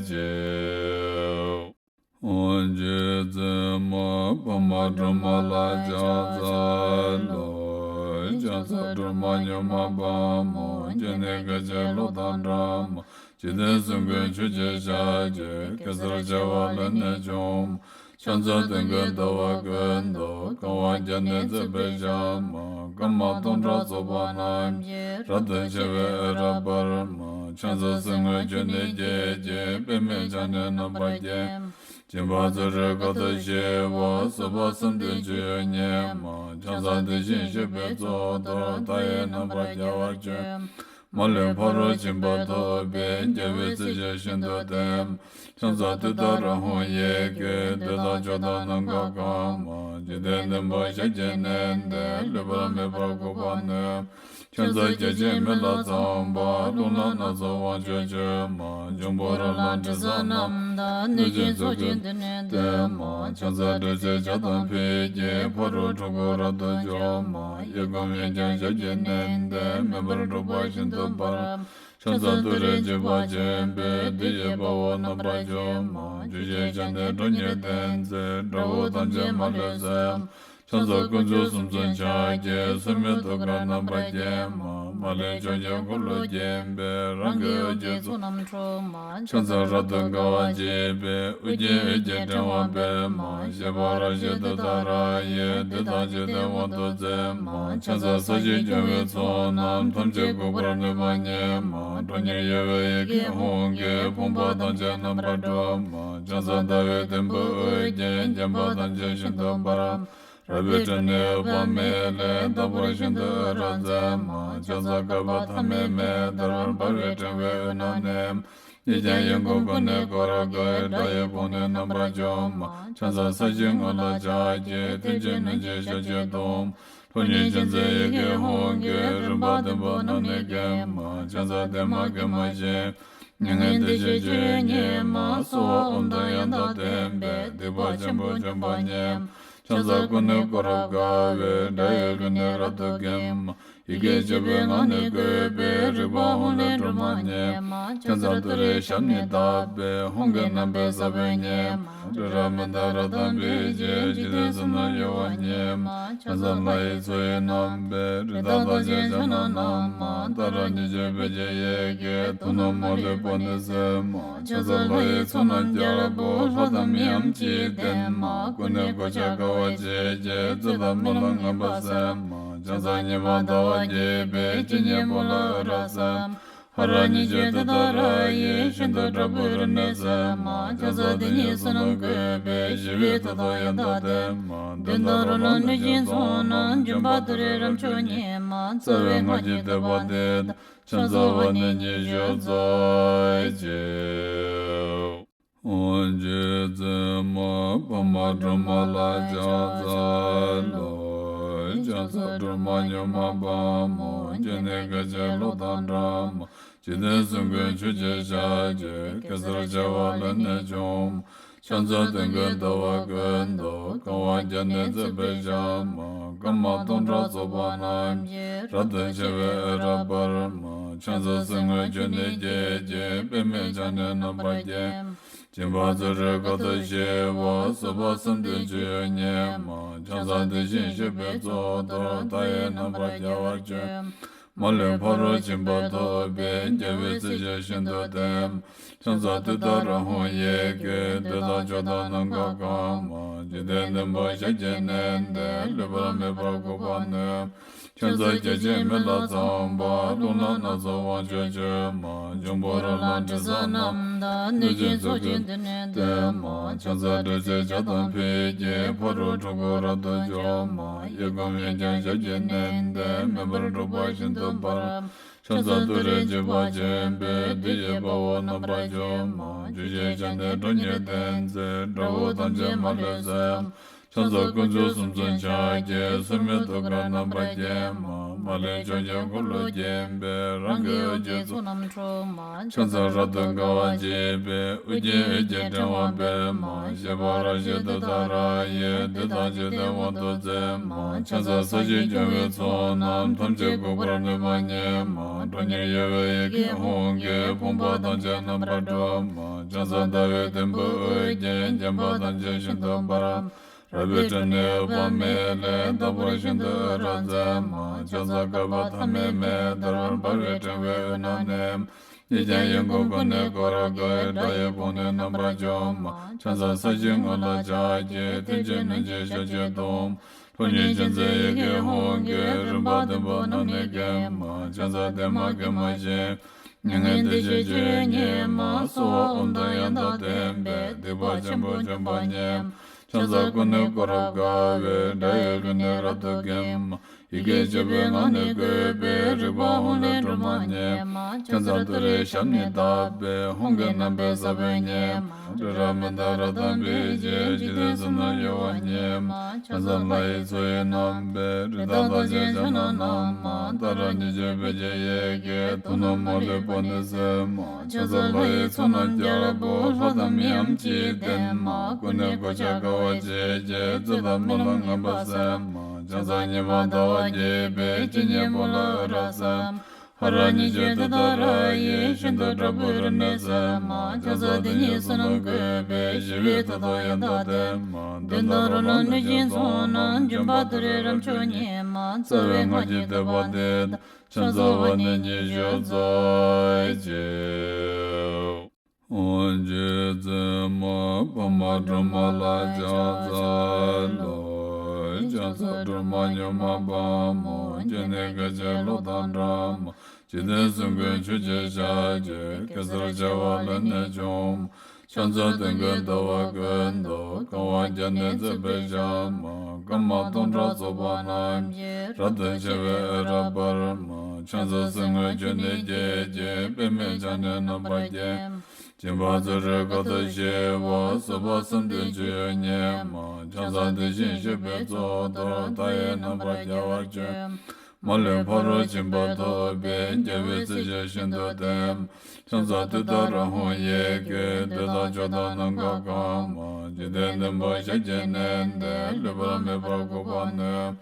གཅིག། ཨོ་རྗེ་བཙུན་མོ་ཕག་མོ་སྒྲོལ་མ་ལ་ཕྱག་འཚལ་ལོ། ཕྱག་འཚལ་སྒྲོལ་མ་མྱུར་མ་དཔའ་མོ། སྤྱན་ནི་སྐད་ཅིག་གློག་དང་འདྲ་མ། འཇིག་རྟེན་གསུམ་མགོན་ཆུ་སྐྱེས་ཞལ་གྱི། གེ་སར་བྱེ་བ་ལས་ནི་བྱུང་མ། ཕྱག་འཚལ་སྟོན་ཀའི་ཟླ་བ་ཀུན་ཏུ། གང་བ་བརྒྱ་ནི་བརྩེགས་པའི་ཞལ་མ། སྐར་མ་སྟོང་ཕྲག་ཚོགས་པ་རྣམས་ཀྱིས། རབ་ཏུ་ཕྱེ་བའི་འོད་རབ་འབར་མ། ཕྱག་འཚལ་གསེར་དངུལ་ཆུ་ནས་སྐྱེས་ཀྱི། པདྨས་ཕྱག་ནི་རྣམ་པར་བརྒྱན་མ། སྦྱིན་པ་བརྩོན་འགྲུས་དཀའ་ཐུབ་ཞི་བ། བཟོད་པ་བསམ་གཏན་སྤྱོད་ཡུལ་ཉིད་མ། ཕྱག་འཚལ་དེ་བཞིན་གཤེགས་པའི་གཙུག་ཏོར། མཐའ་ཡས་རྣམ་པར་རྒྱལ་བར་སྤྱོད་མ། མ་ལུས་ཕ་རོལ་ཕྱིན་པ་ཐོབ་པའི། རྒྱལ་བའི་སྲས་ཆེན་ཤིན་ཏུ་ལྡན་མ། ཕྱག་འཚལ་ཏུཏྟཱ་ར་ཧཱུྃ་ཡི་གེ། བདུད་དང་ཕྱོགས་དང་ནམ་མཁའ་གང་མ། འཇིག་རྟེན་བདུན་པོ་ཞལ་གྱིས་མནན་ཏེ། ལུས་པ་མེད་པར་འགུགས་པར་ནུས་མ། ཕྱག་འཚལ་བརྒྱ་བྱིན་མེ་ལྷ་ཚངས་པ། རླུང་ལྷ་སྣ་ཚོགས་དབང་ཕྱུག་མཆོད་མ། འབྱུང་པོ་རོ་ལངས་དྲི་ཟ་རྣམས་དང་། གནོད་སྦྱིན་ཚོགས་ཀྱིས་མདུན་ནས་བསྟོད་མ། ཕྱག་འཚལ་དྲི་ཟའི་ལྗགས་དང་ཕུད་ཀྱིས། ཕ་རོལ་འཁྲུལ་འཁོར་རབ་ཏུ་འཇོམས་མ། གཡས་བསྐུམ་གཡོན་བརྐྱང་ཞབས་ཀྱིས་མནན་ཏེ། མེ་འབར་འཁྲུག་པ་ཤིན་ཏུ་འབར་མ། ཕྱག་འཚལ་ཏུ་རེ་འཇིགས་པ་ཆེན་པོས། བདུད་ཀྱི་དཔའ་བོ་རྣམ་པར་འཇོམས་མ། བཅུ་ཞེས་བྱ་ནི་ཁྲོ་གཉེར་ལྡན་མཛད། དགྲ་བོ་ཐམས་ཅད་མ་ལུས་གསོད་མ། ཕྱག་འཚལ་དཀོན་མཆོག་གསུམ་མཚོན་ཕྱག་རྒྱའི། སྲེད་མེད་ཐུགས་ཀར་རྣམ་པར་བརྒྱན་མ། མ་ལུས་ཕྱོགས་བཅུའི་འཁོར་ལོས་བརྒྱན་པའི། རང་གི་འོད་ཀྱི་ཚོགས་རྣམས་འཁྲུགས་མ། ཕྱག་འཚལ་རབ་ཏུ་དགའ་བ་བརྗིད་པའི། དབུ་རྒྱན་འོད་ཀྱི་ཕྲེང་བ་སྤེལ་མ། བཞད་པ་རབ་བཞད་ཏུཏྟཱ་ར་ཡིས། བདུད་དང་འཇིག་རྟེན་དབང་དུ་མཛད་མ། ཕྱག་འཚལ་ས་གཞི་སྐྱོང་བའི་ཚོགས་རྣམས། ཐམས་ཅད་འགུགས་པར་ནུས་པ་ཉིད་མ། ཁྲོ་གཉེར་གཡོ་བའི་ཡི་གེ་ཧཱུྃ་གིས། ཕོངས་པ་ཐམས་ཅད་རྣམ་པར་སྒྲོལ་མ། ཕྱག་འཚལ་ཟླ་བའི་དུམ་བུས་དབུ་བརྒྱན། བརྒྱན་པ་ཐམས་ཅད་ཤིན་ཏུ་འབར། རལ་པའི་ཁྲོད་ནས་འོད་དཔག་མེད་ལས། རྟག་པར་ཤིན་ཏུ་འོད་རབ་མཛད་མ། ཕྱག་འཚལ་བསྐལ་པ་ཐ་མལ་མེ་ལྟར། འབར་བའི་ཕྲེང་བའི་དབུས་ན་གནས། ཡིད་ཀྱང་ཡིད་འགུགས་ཀུན་ནས་བསྐོར་དགའི། དགྲ་ཡི་དཔུང་ནི་རྣམ་པར་འཇོམས་མ། ཕྱག་འཚལ་ས་གཞིའི་ངོས་ལ་ཕྱག་བགྱི། མཐིལ་གྱིས་བསྣུན་ཅིང་ཞབས་ཀྱིས་བརྡུང་། ཁྲོ་གཉེར་ཅན་མཛད་ཡི་གེ་ཧཱུྃ་གིས། རིམ་པ་བདུན་པོ་རྣམས་ནི་འགེམས་མ། ཕྱག་འཚལ་བདེ་མ་དགེ་མ་ཞི། མྱ་ངན་འདས་ཞི་སྤྱོད་ཡུལ་ཉིད་མ། གསོལ་བ་འོ་དོད་ཡང་དག་ལྡན་པས། སྡིག་པ་ཆེན་པོ་འཇོམས་པ་ཉིད་མ། ཕྱག་འཚལ་ཀུན་ནས་བསྐོར་རབ་དགའ་བའི། དགྲ་ཡི་རླུང་ནི་རབ་ཏུ་འགེམས་མ། ཡི་གེ་བཅུ་པའི་ངག་ནི་བཀོད་པས། རིག་པ་ཧཱུྃ་ལས་སྒྲོལ་མ་ཉིད་མ། ཕྱག་འཚལ་ཏུ་རེའི་ཞབས་ནི་བརྡབས་པས། ཧཱུྃ་གི་རྣམ་པའི་ས་བོན་ཉིད་མ། རི་རབ་མི་འདའ་རབ་དང་འབིགས་བྱེད། འཇིག་རྟེན་གསུམ་རྣམས་གཡོ་བ་ཉིད་མ། ཕྱག་འཚལ་ལྷ་ཡི་མཚོ་ཡི་རྣམ་པའི། རི་དྭགས་རྟགས་ཅན་ཕྱག་ན་བསྣམས་མ། ཏཱ་ར་གཉིས་བརྗོད་བོད་ཀྱི་ཡི་གེས། དུག་རྣམས་མ་ལུས་པ་ནི་སེལ་མ། ཕྱག་འཚལ་ལྷ་ཡི་ཚོགས་རྣམས་རྒྱལ་པོ། ལྷ་དང་མིའམ་ཅི་ཡིས་བསྟེན་མ། ཀུན་ནས་གོ་ཆ་དགའ་བ་བརྗིད་ཀྱིས། རྩོད་དང་རྨི་ལམ་ངན་པ་སེལ་མ། ཕྱག་འཚལ་ཉི་མ་ཟླ་བ་རྒྱས་པའི། སྤྱན་གཉིས་པོ་ལ་འོད་རབ་གསལ། ཧ་ར་གཉིས་བརྗོད་ཏུཏྟཱ་ར་ཡིས། ཤིན་ཏུ་དྲག་པོའི་རིམས་ནད་སེལ་མ། ཕྱག་འཚལ་དེ་ཉིད་བསོད་ནམས་བཀོད་པས། ཞི་བའི་མཐུ་སྟོབས་ཡང་དག་ལྡན་མ། གདོན་དང་རོ་ལངས་གནོད་སྦྱིན་ཚོགས་རྣམས། འཇོམས་པ་ཏུ་རེའི་རབ་མཆོག་ཉིད་མ། རྩ་བའི་སྔགས་ཀྱི་བསྟོད་པ་འདི་དང་། ཕྱག་འཚལ་བ་ནི་ཉི་ཤུ་རྩ་གཅིག་རྗེ་བཙུན་མ་པདྨ་སྒྲོལ་མ་ལ་ཕྱག་འཚལ་ལོ། ཕྱག་འཚལ་སྒྲོལ་མ་མྱུར་མ་དཔའ་མོ། སྤྱན་ནི་སྐད་ཅིག་གློག་དང་འདྲ་མ། འཇིག་རྟེན་གསུམ་མགོན་ཆུ་སྐྱེས་ཞལ་གྱི། གེ་སར་བྱེ་བ་ལས་ནི་བྱུང་། ཕྱག་འཚལ་སྟོན་ཀའི་ཟླ་བ་ཀུན་ཏུ། གང་བ་བརྒྱ་ནི་བརྩེགས་པའི་ཞལ་མ། སྐར་མ་སྟོང་ཕྲག་ཚོགས་པ་རྣམས་ཀྱིས། རབ་ཏུ་ཕྱེ་བའི་འོད་རབ་འབར་མ། ཕྱག་འཚལ་གསེར་དངུལ་ཆུ་ནས་སྐྱེས་ཀྱི། པདྨས་ཕྱག་ནི་རྣམ་པར་བརྒྱན། སྦྱིན་པ་བརྩོན་འགྲུས་དཀའ་ཐུབ་ཞི་བ། བཟོད་པ་བསམ་གཏན་སྤྱོད་ཡུལ་ཉིད་མ། ཕྱག་འཚལ་དེ་བཞིན་གཤེགས་པའི་གཙུག་ཏོར། མཐའ་ཡས་རྣམ་པར་རྒྱལ་བར་སྤྱོད། མ་ལུས་ཕ་རོལ་ཕྱིན་པ་ཐོབ་པའི། རྒྱལ་བའི་སྲས་ཀྱིས་ཤིན་ཏུ་བསྟེན། ཕྱག་འཚལ་ཏུཏྟཱ་ར་ཧཱུྃ་ཡི་གེས། འདོད་དང་ཕྱོགས་དང་ནམ་མཁའ་གང་མ། འཇིག་རྟེན་བདེན་པ་ཞལ་གྱིས་བསྣན་ཏེ། ལུས་པ་མེད་པར་འགུགས་པར་ནུས། ཕྱག་འཚལ་བརྒྱ་བྱིན་མེ་ལྷ་ཚངས་པ། རླུང་ལྷ་སྣ་ཚོགས་དབང་ཕྱུག་མཆོད་མ། འབྱུང་པོ་རོ་ལངས་དྲི་ཟ་རྣམས་དང་། གནོད་སྦྱིན་ཚོགས་ཀྱིས་མདུན་ནས་བསྟོད་མ། ཕྱག་འཚལ་དྲི་ཟའི་ཆར་དང་ཕུད་ཀྱིས། ཕ་རོལ་འཁྲུལ་འཁོར་རབ་ཏུ་འཇོམས་མ། གཡས་བསྐུམ་གཡོན་བརྐྱང་ཞབས་ཀྱིས་མནན་ཏེ། མེ་འབར་འཁྲུག་པ་ཤིན་ཏུ་འབར། ཕྱག་འཚལ་ཏུ་རེའི་བརྗིད་པ་ཆེན་པོས། བདུད་ཀྱི་དཔའ་བོ་རྣམ་པར་འཇོམས་མ། བཅུ་སྐྱེས་ཆ་ནས་ཁྲོ་གཉེར་ལྡན་མཛད། དགྲ་བོ་ཐམས་ཅད་མ་ལུས་གསོད། ཕྱག་འཚལ་དཀོན་མཆོག་གསུམ་མཚོན་ཕྱག་རྒྱའི། སྲེད་མེད་ཐུགས་ཀར་རྣམ་པར་བརྒྱན་མ། མ་ལུས་ཕྱོགས་བཅུའི་འཁོར་ལོས་བརྒྱན་པའི། རང་གི་འོད་ཀྱི་ཚོགས་རྣམས་འཁྲུགས་མ། ཕྱག་འཚལ་རབ་ཏུ་དགའ་བ་བརྗིད་པའི། དབུ་རྒྱན་འོད་ཀྱི་ཕྲེང་བ་སྤེལ་མ། བཞད་པ་རབ་བཞད་ཏུཏྟཱ་ར་ཡིས། བདུད་དང་འཇིག་རྟེན་དབང་དུ་མཛད་མ། ཕྱག་འཚལ་ས་གཞི་སྐྱོང་བའི་ཚོགས་རྣམས། ཐམས་ཅད་འགུགས་པར་ནུས་པ་ཉིད་མ། ཁྲོ་གཉེར་གཡོ་བའི་ཡི་གེ་ཧཱུྃ་གིས། ཕོངས་པ་ཐམས་ཅད་རྣམ་པར་སྒྲོལ་མ། ཕྱག་འཚལ་ཟླ་བའི་དུམ་བུས་དབུ་རྒྱན། བརྒྱན་པ་ཐམས་ཅད་ཤིན་ཏུ་འབར། རལ་པའི་ཁྲོད་ནས་འོད་དཔག་མེད་ལས། རྟག་པར་ཤིན་ཏུ་འོད་རབ་མཛད་མ། ཕྱག་འཚལ་བསྐལ་པ་ཐ་མལ་མེ་ལྟར། འབར་བའི་ཕྲེང་བའི་དབུས་ན་གནས། ཡིད་ཀྱང་ཡིད་འགུགས་ཀུན་ནས་བསྐོར་དགའི། དགྲ་ཡི་དཔུང་ནི་རྣམ་པར་འཇོམས་མ། ཕྱག་འཚལ་ས་གཞིའི་ངོས་ལ་ཕྱག་བགྱི། མཐིལ་གྱིས་བསྣུན་ཅིང་ཞབས་ཀྱིས་བརྡུང་། ཁྲོ་གཉེར་ཅན་མཛད་ཡི་གེ་ཧཱུྃ་གིས། རིམ་པ་བདུན་པོ་རྣམས་ནི་འགེམས་མ། ཕྱག་འཚལ་བདེ་མ་དགེ་མ་ཞི། མྱ་ངན་འདས་ཞི་སྤྱོད་ཡུལ་ཉིད་མ། གསོལ་བ་འོ་དོད་ཡང་དག་ལྡན་པས། སྡིག་པ་ཆེན་པོ་འཇོམས་པ་ཉིད་མ། ཕྱག་འཚལ་ཀུན་ནས་བསྐོར་རབ་དགའ་བའི། དགྲ་ཡི་རླུང་ནི་རབ་ཏུ་འགེམས་མ། ཡི་གེ་བཅུ་པའི་ངག་ནི་བཀོད་པས། རིག་པ་ཧཱུྃ་ལས་སྒྲོལ་མ་ཉིད་མ། ཕྱག་འཚལ་ཏུ་རེའི་ཞབས་ནི་བརྡབས་པས། ཧཱུྃ་གི་རྣམ་པའི་ས་བོན་ཉིད་མ། རི་རབ་མི་འདའ་རབ་དང་འབིགས་བྱེད། འཇིག་རྟེན་གསུམ་རྣམས་གཡོ་བ་ཉིད་མ། ཕྱག་འཚལ་ལྷ་ཡི་མཚོ་ཡི་རྣམ་པའི། རི་དྭགས་རྟགས་ཅན་ཕྱག་ན་བསྣམས་མ། ཏཱ་ར་གཉིས་བརྗོད་བོད་ཀྱི་ཡི་གེས། དུག་རྣམས་མ་ལུས་པ་ནི་སེལ་མ། ཕྱག་འཚལ་ལྷ་ཡི་ཚོགས་རྣམས་རྒྱལ་པོ། ལྷ་དང་མིའམ་ཅི་ཡིས་བསྟེན་མ། ཀུན་ནས་གོ་ཆ་དགའ་བ་བརྗིད་ཀྱིས། རྩོད་དང་རྨི་ལམ་ངན་པ་སེལ་མ། ཕྱག་འཚལ་ཉི་མ་ཟླ་བ་རྒྱས་པའི། སྤྱན་གཉིས་པོ་ལ་འོད་རབ་གསལ་མ། ཧ་ར་ཉི་ཤུ་དེ་ལྟར་ཡིན། ཤིན་ཏུ་དྲག་པོའི་རིམས་ནད་སེལ་མ། ཆང་ས་དེ་ཉིད་བསོད་ནམས་གོས་པས། ཞི་བའི་མཐུ་སྟོབས་ཡང་དག་ལྡན་མ། གདོན་དང་རོ་ལངས་གནོད་སྦྱིན་ཚོགས་རྣམས། འབྱུང་པོ་དུད་འགྲོའི་རབ་མཆོག་ཉིད་མ། རྩ་བའི་སྔགས་ཀྱི་བཟླས་པ་འདི་དང་། ཕྱག་འཚལ་བ་ནི་ཉི་ཤུ་རྩ་གཅིག། ཨོཾ་རྗེ་བཙུན་མ་འཕགས་མ་སྒྲོལ་མ་ལ་ཕྱག་འཚལ་ལོ། ཕྱག་འཚལ་སྒྲོལ་མ་མྱུར་མ་དཔའ་མོ། སྤྱན་ནི་སྐད་ཅིག་གློག་དང་འདྲ་མ། འཇིག་རྟེན་གསུམ་མགོན་ཆུ་སྐྱེས་ཞལ་གྱི། གེ་སར་བྱེ་བ་ལས་ནི་བྱུང་མ། ཕྱག་འཚལ་སྟོན་ཀའི་ཟླ་བ་ཀུན་ཏུ། གང་བ་བརྒྱ་ནི་བརྩེགས་པའི་ཞལ་མ། སྐར་མ་སྟོང་ཕྲག་ཚོགས་པ་རྣམས་ཀྱིས། རབ་ཏུ་ཕྱེ་བའི་འོད་རབ་འབར་མ། ཕྱག་འཚལ་གསེར་དངུལ་ཆུ་ནས་སྐྱེས་ཀྱི། པདྨས་ཕྱག་ནི་རྣམ་པར་བརྒྱན་མ། སྦྱིན་པ་བརྩོན་འགྲུས་དཀའ་ཐུབ་ཞི་བ། བཟོད་པ་བསམ་གཏན་སྤྱོད་ཡུལ་ཉིད་མ། ཕྱག་འཚལ་དེ་བཞིན་གཤེགས་པའི་གཙུག་ཏོར། མཐའ་ཡས་རྣམ་པར་རྒྱལ་བར་སྤྱོད་མ། མ་ལུས་ཕ་རོལ་ཕྱིན་པ་ཐོབ་པའི། རྒྱལ་བའི་སྲས་ཀྱིས་ཤིན་ཏུ་བསྟེན་མ། ཕྱག་འཚལ་ཏུཏྟཱ་ར་ཧཱུྃ་ཡི་གེས། བདེ་དང་མཆོག་དང་ནམ་མཁའ་གང་མ། འཇིག་རྟེན་བདུན་པོ་ཞལ་གྱིས་མནན་ཏེ། ལུས་པར་མེད་པར་འགུགས་པར་ནུས་མ།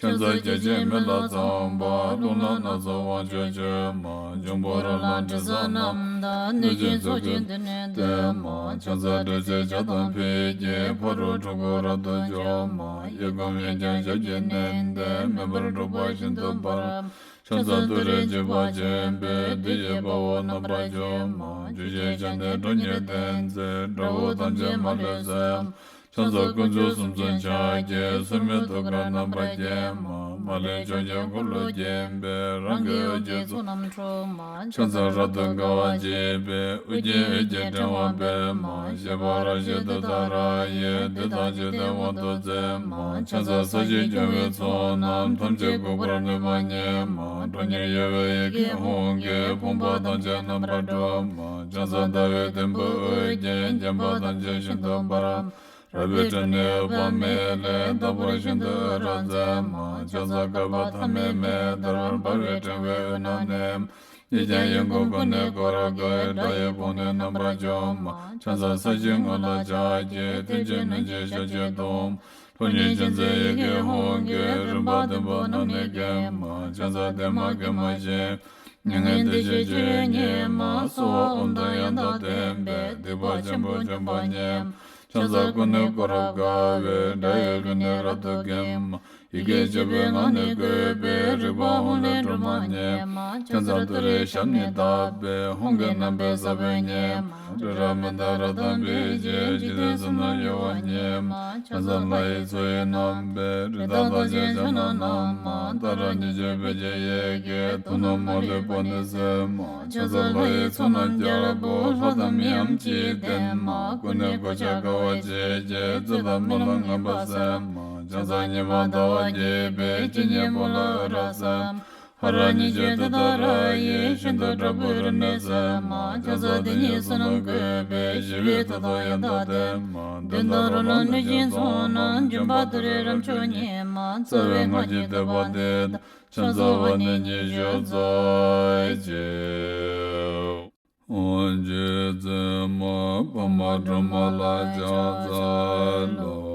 ཕྱག་འཚལ་བརྒྱ་བྱིན་མེ་ལྷ་ཚངས་པ། རླུང་ལྷ་སྣ་ཚོགས་དབང་ཕྱུག་མཆོད་མ། འབྱུང་པོ་རོ་ལངས་དྲི་ཟ་རྣམས་དང་། གནོད་སྦྱིན་ཚོགས་ཀྱིས་མདུན་ནས་བསྟོད་མ། ཕྱག་འཚལ་སྒྲོལ་ཆེན་ཞལ་དང་ཕུད་ཀྱིས། ཕ་རོལ་འཁྲུལ་འཁོར་རབ་ཏུ་འཇོམས་མ། གཡས་བསྐུམ་གཡོན་བརྐྱང་ཞབས་ཀྱིས་མནན་ཏེ། མེ་འབར་འཁྲུག་པ་ཤིན་ཏུ་འབར་མ། ཕྱག་འཚལ་ཏུ་རེ་འཇིགས་པ་ཆེན་པོས། བདུད་ཀྱི་དཔའ་བོ་རྣམ་པར་འཇོམས་མ། བཅུ་ཞལ་ཕྱག་ནི་ཁྲོ་གཉེར་ལྡན་མཛད། དགྲ་བོ་ཐམས་ཅད་མ་ལུས་གསོད་མ། ཕྱག་འཚལ་དཀོན་མཆོག་གསུམ་མཚོན་ཕྱག་རྒྱའི། སྲུང་མའི་ཐུགས་ཀར་རྣམ་པར་བརྒྱན་མ། མ་ལུས་ཕྱོགས་ཀྱི་འཁོར་ལོས་བརྒྱན་པའི། རང་གི་འོད་ཀྱི་ཚོགས་རྣམས་འཁྲུག་མ། ཕྱག་འཚལ་རབ་ཏུ་དགའ་བ་བརྗིད་པའི། ཨོ་རྒྱན་འོད་ཀྱི་ཕྲེང་བ་སྤེལ་མ། བཞད་པ་རབ་བཞད་ཏུཏྟཱ་ར་ཡིས། བདུད་དང་འཇིག་རྟེན་དབང་དུ་མཛད་མ། ཕྱག་འཚལ་ས་གཞི་སྐྱོང་བའི་ཚོགས་རྣམས། ཐམས་ཅད་འགུགས་པར་ནུས་པ་ཉིད་མ། ཁྲོ་གཉེར་གཡོ་བའི་ཡི་གེ་ཧཱུྃ་གིས། ཕོངས་པ་ཐམས་ཅད་རྣམ་པར་སྒྲོལ་མ། ཕྱག་འཚལ་ཟླ་བའི་དུམ་བུས་དབུ་བརྒྱན། བརྒྱན་པ་ཐམས་ཅད་ཤིན་ཏུ་འབར་མ། རལ་པའི་ཁྲོད་ནས་འོད་དཔག་མེད་ལས། རྟག་པར་ཤིན་ཏུ་འོད་རབ་མཛད་མ། ཕྱག་འཚལ་བསྐལ་པ་ཐ་མའི་མེ་ལྟར། འབར་བའི་ཕྲེང་བའི་དབུས་ན་གནས་མ། གཉིས་ཀྱང་ཡོངས་བསྐོར་ཀུན་ནས་བསྐོར་དགའི། དགྲ་ཡི་དཔུང་ནི་རྣམ་པར་འཇོམས་མ། ཕྱག་འཚལ་ས་གཞིའི་ངོས་ལ་ཕྱག་གི། ཐུན་གྱི་སྣོད་ཀྱི་ཞལ་གྱི་གདུང་མ། ཁྲོ་གཉེར་ཅན་མཛད་ཡི་གེ་ཧཱུྃ་གིས། རིམ་པ་བདུན་པོ་རྣམས་ནི་འགེམས་མ། ཕྱག་འཚལ་བདེ་མ་དགེ་མ་ཞི་མ། མྱ་ངན་འདས་ཞི་སྤྱོད་ཡུལ་ཉིད་མ། གསོལ་བ་འོད་མདངས་ཡང་དག་ལྡན་པས། སྡིག་པ་ཆེན་པོ་འཇོམས་པ་ཉིད་མ། ཕྱག་འཚལ་ཀུན་ནས་བསྐོར་རབ་དགའ་བའི། དགྲ་ཡི་ལུས་ནི་རབ་ཏུ་འགེམས་མ། ཡི་གེ་བཅུ་པའི་ངག་ནི་བཀོད་པའི། རིག་པ་ཧཱུྃ་ལས་སྒྲོལ་མ་ཉིད་མ། ཕྱག་འཚལ་ཏུ་རེའི་ཞབས་ནི་བརྡབས་པས། ཧཱུྃ་གི་རྣམ་པའི་ས་བོན་ཉིད་མ། རི་རབ་མི་འདབས་རབ་དང་སྤོས་ཀྱིས། འཇིག་རྟེན་གསུམ་རྣམས་གཡོ་བ་ཉིད་མ། ཕྱག་འཚལ་ལྷ་ཡི་མཚོ་ཡི་རྣམ་པའི། རི་དྭགས་ཐམས་ཅད་ཕྱག་ན་བསྣམས་མ། ཏཱ་ར་གཉིས་བརྗོད་བོད་ཀྱི་ཡི་གེས། དུག་རྣམས་མ་ལུས་པ་ནི་སེལ་མ། ཕྱག་འཚལ་ལྷ་ཡི་ཚོགས་རྣམས་རྒྱལ་པོ། ལྷ་དང་མིའམ་ཅི་ཡིས་བསྟེན་མ། ཀུན་ནས་གོ་ཆ་དགའ་བ་བརྗིད་ཀྱིས། བརྩེ་དང་སྨོན་ལམ་ངན་པ་སེལ་མ། ཕྱག་འཚལ་ཉི་མ་ཟླ་བ་རྒྱས་པའི། སྤྱན་གཉིས་པོ་ལ་འོད་རབ་གསལ་མ། ཧ་ར་གཉིས་བརྗོད་ཏུཏྟཱ་ར་ཡིས། ཤིན་ཏུ་དྲག་པོའི་རིམས་ནད་སེལ་མ། ཕྱག་འཚལ་དེ་ཉིད་བསོད་ནམས་གོས་པས། ཞི་བའི་མཐུ་སྟོབས་ཡང་དག་ལྡན་མ། གདོན་དང་རོ་ལངས་གནོད་སྦྱིན་ཚོགས་རྣམས། འབྱུང་པོ་དུད་འགྲོའི་རབ་མཆོག་ཉིད་མ། རྩ་བའི་སྔགས་ཀྱི་བཟླས་པ་འདི་དང་། ཕྱག་འཚལ་བ་ནི་ཉི་ཤུ་རྩ་གཅིག། ཨོཾ་རྗེ་བཙུན་མ་འཕགས་མ་སྒྲོལ་མ་ལ་ཕྱག་འཚལ་ལོ།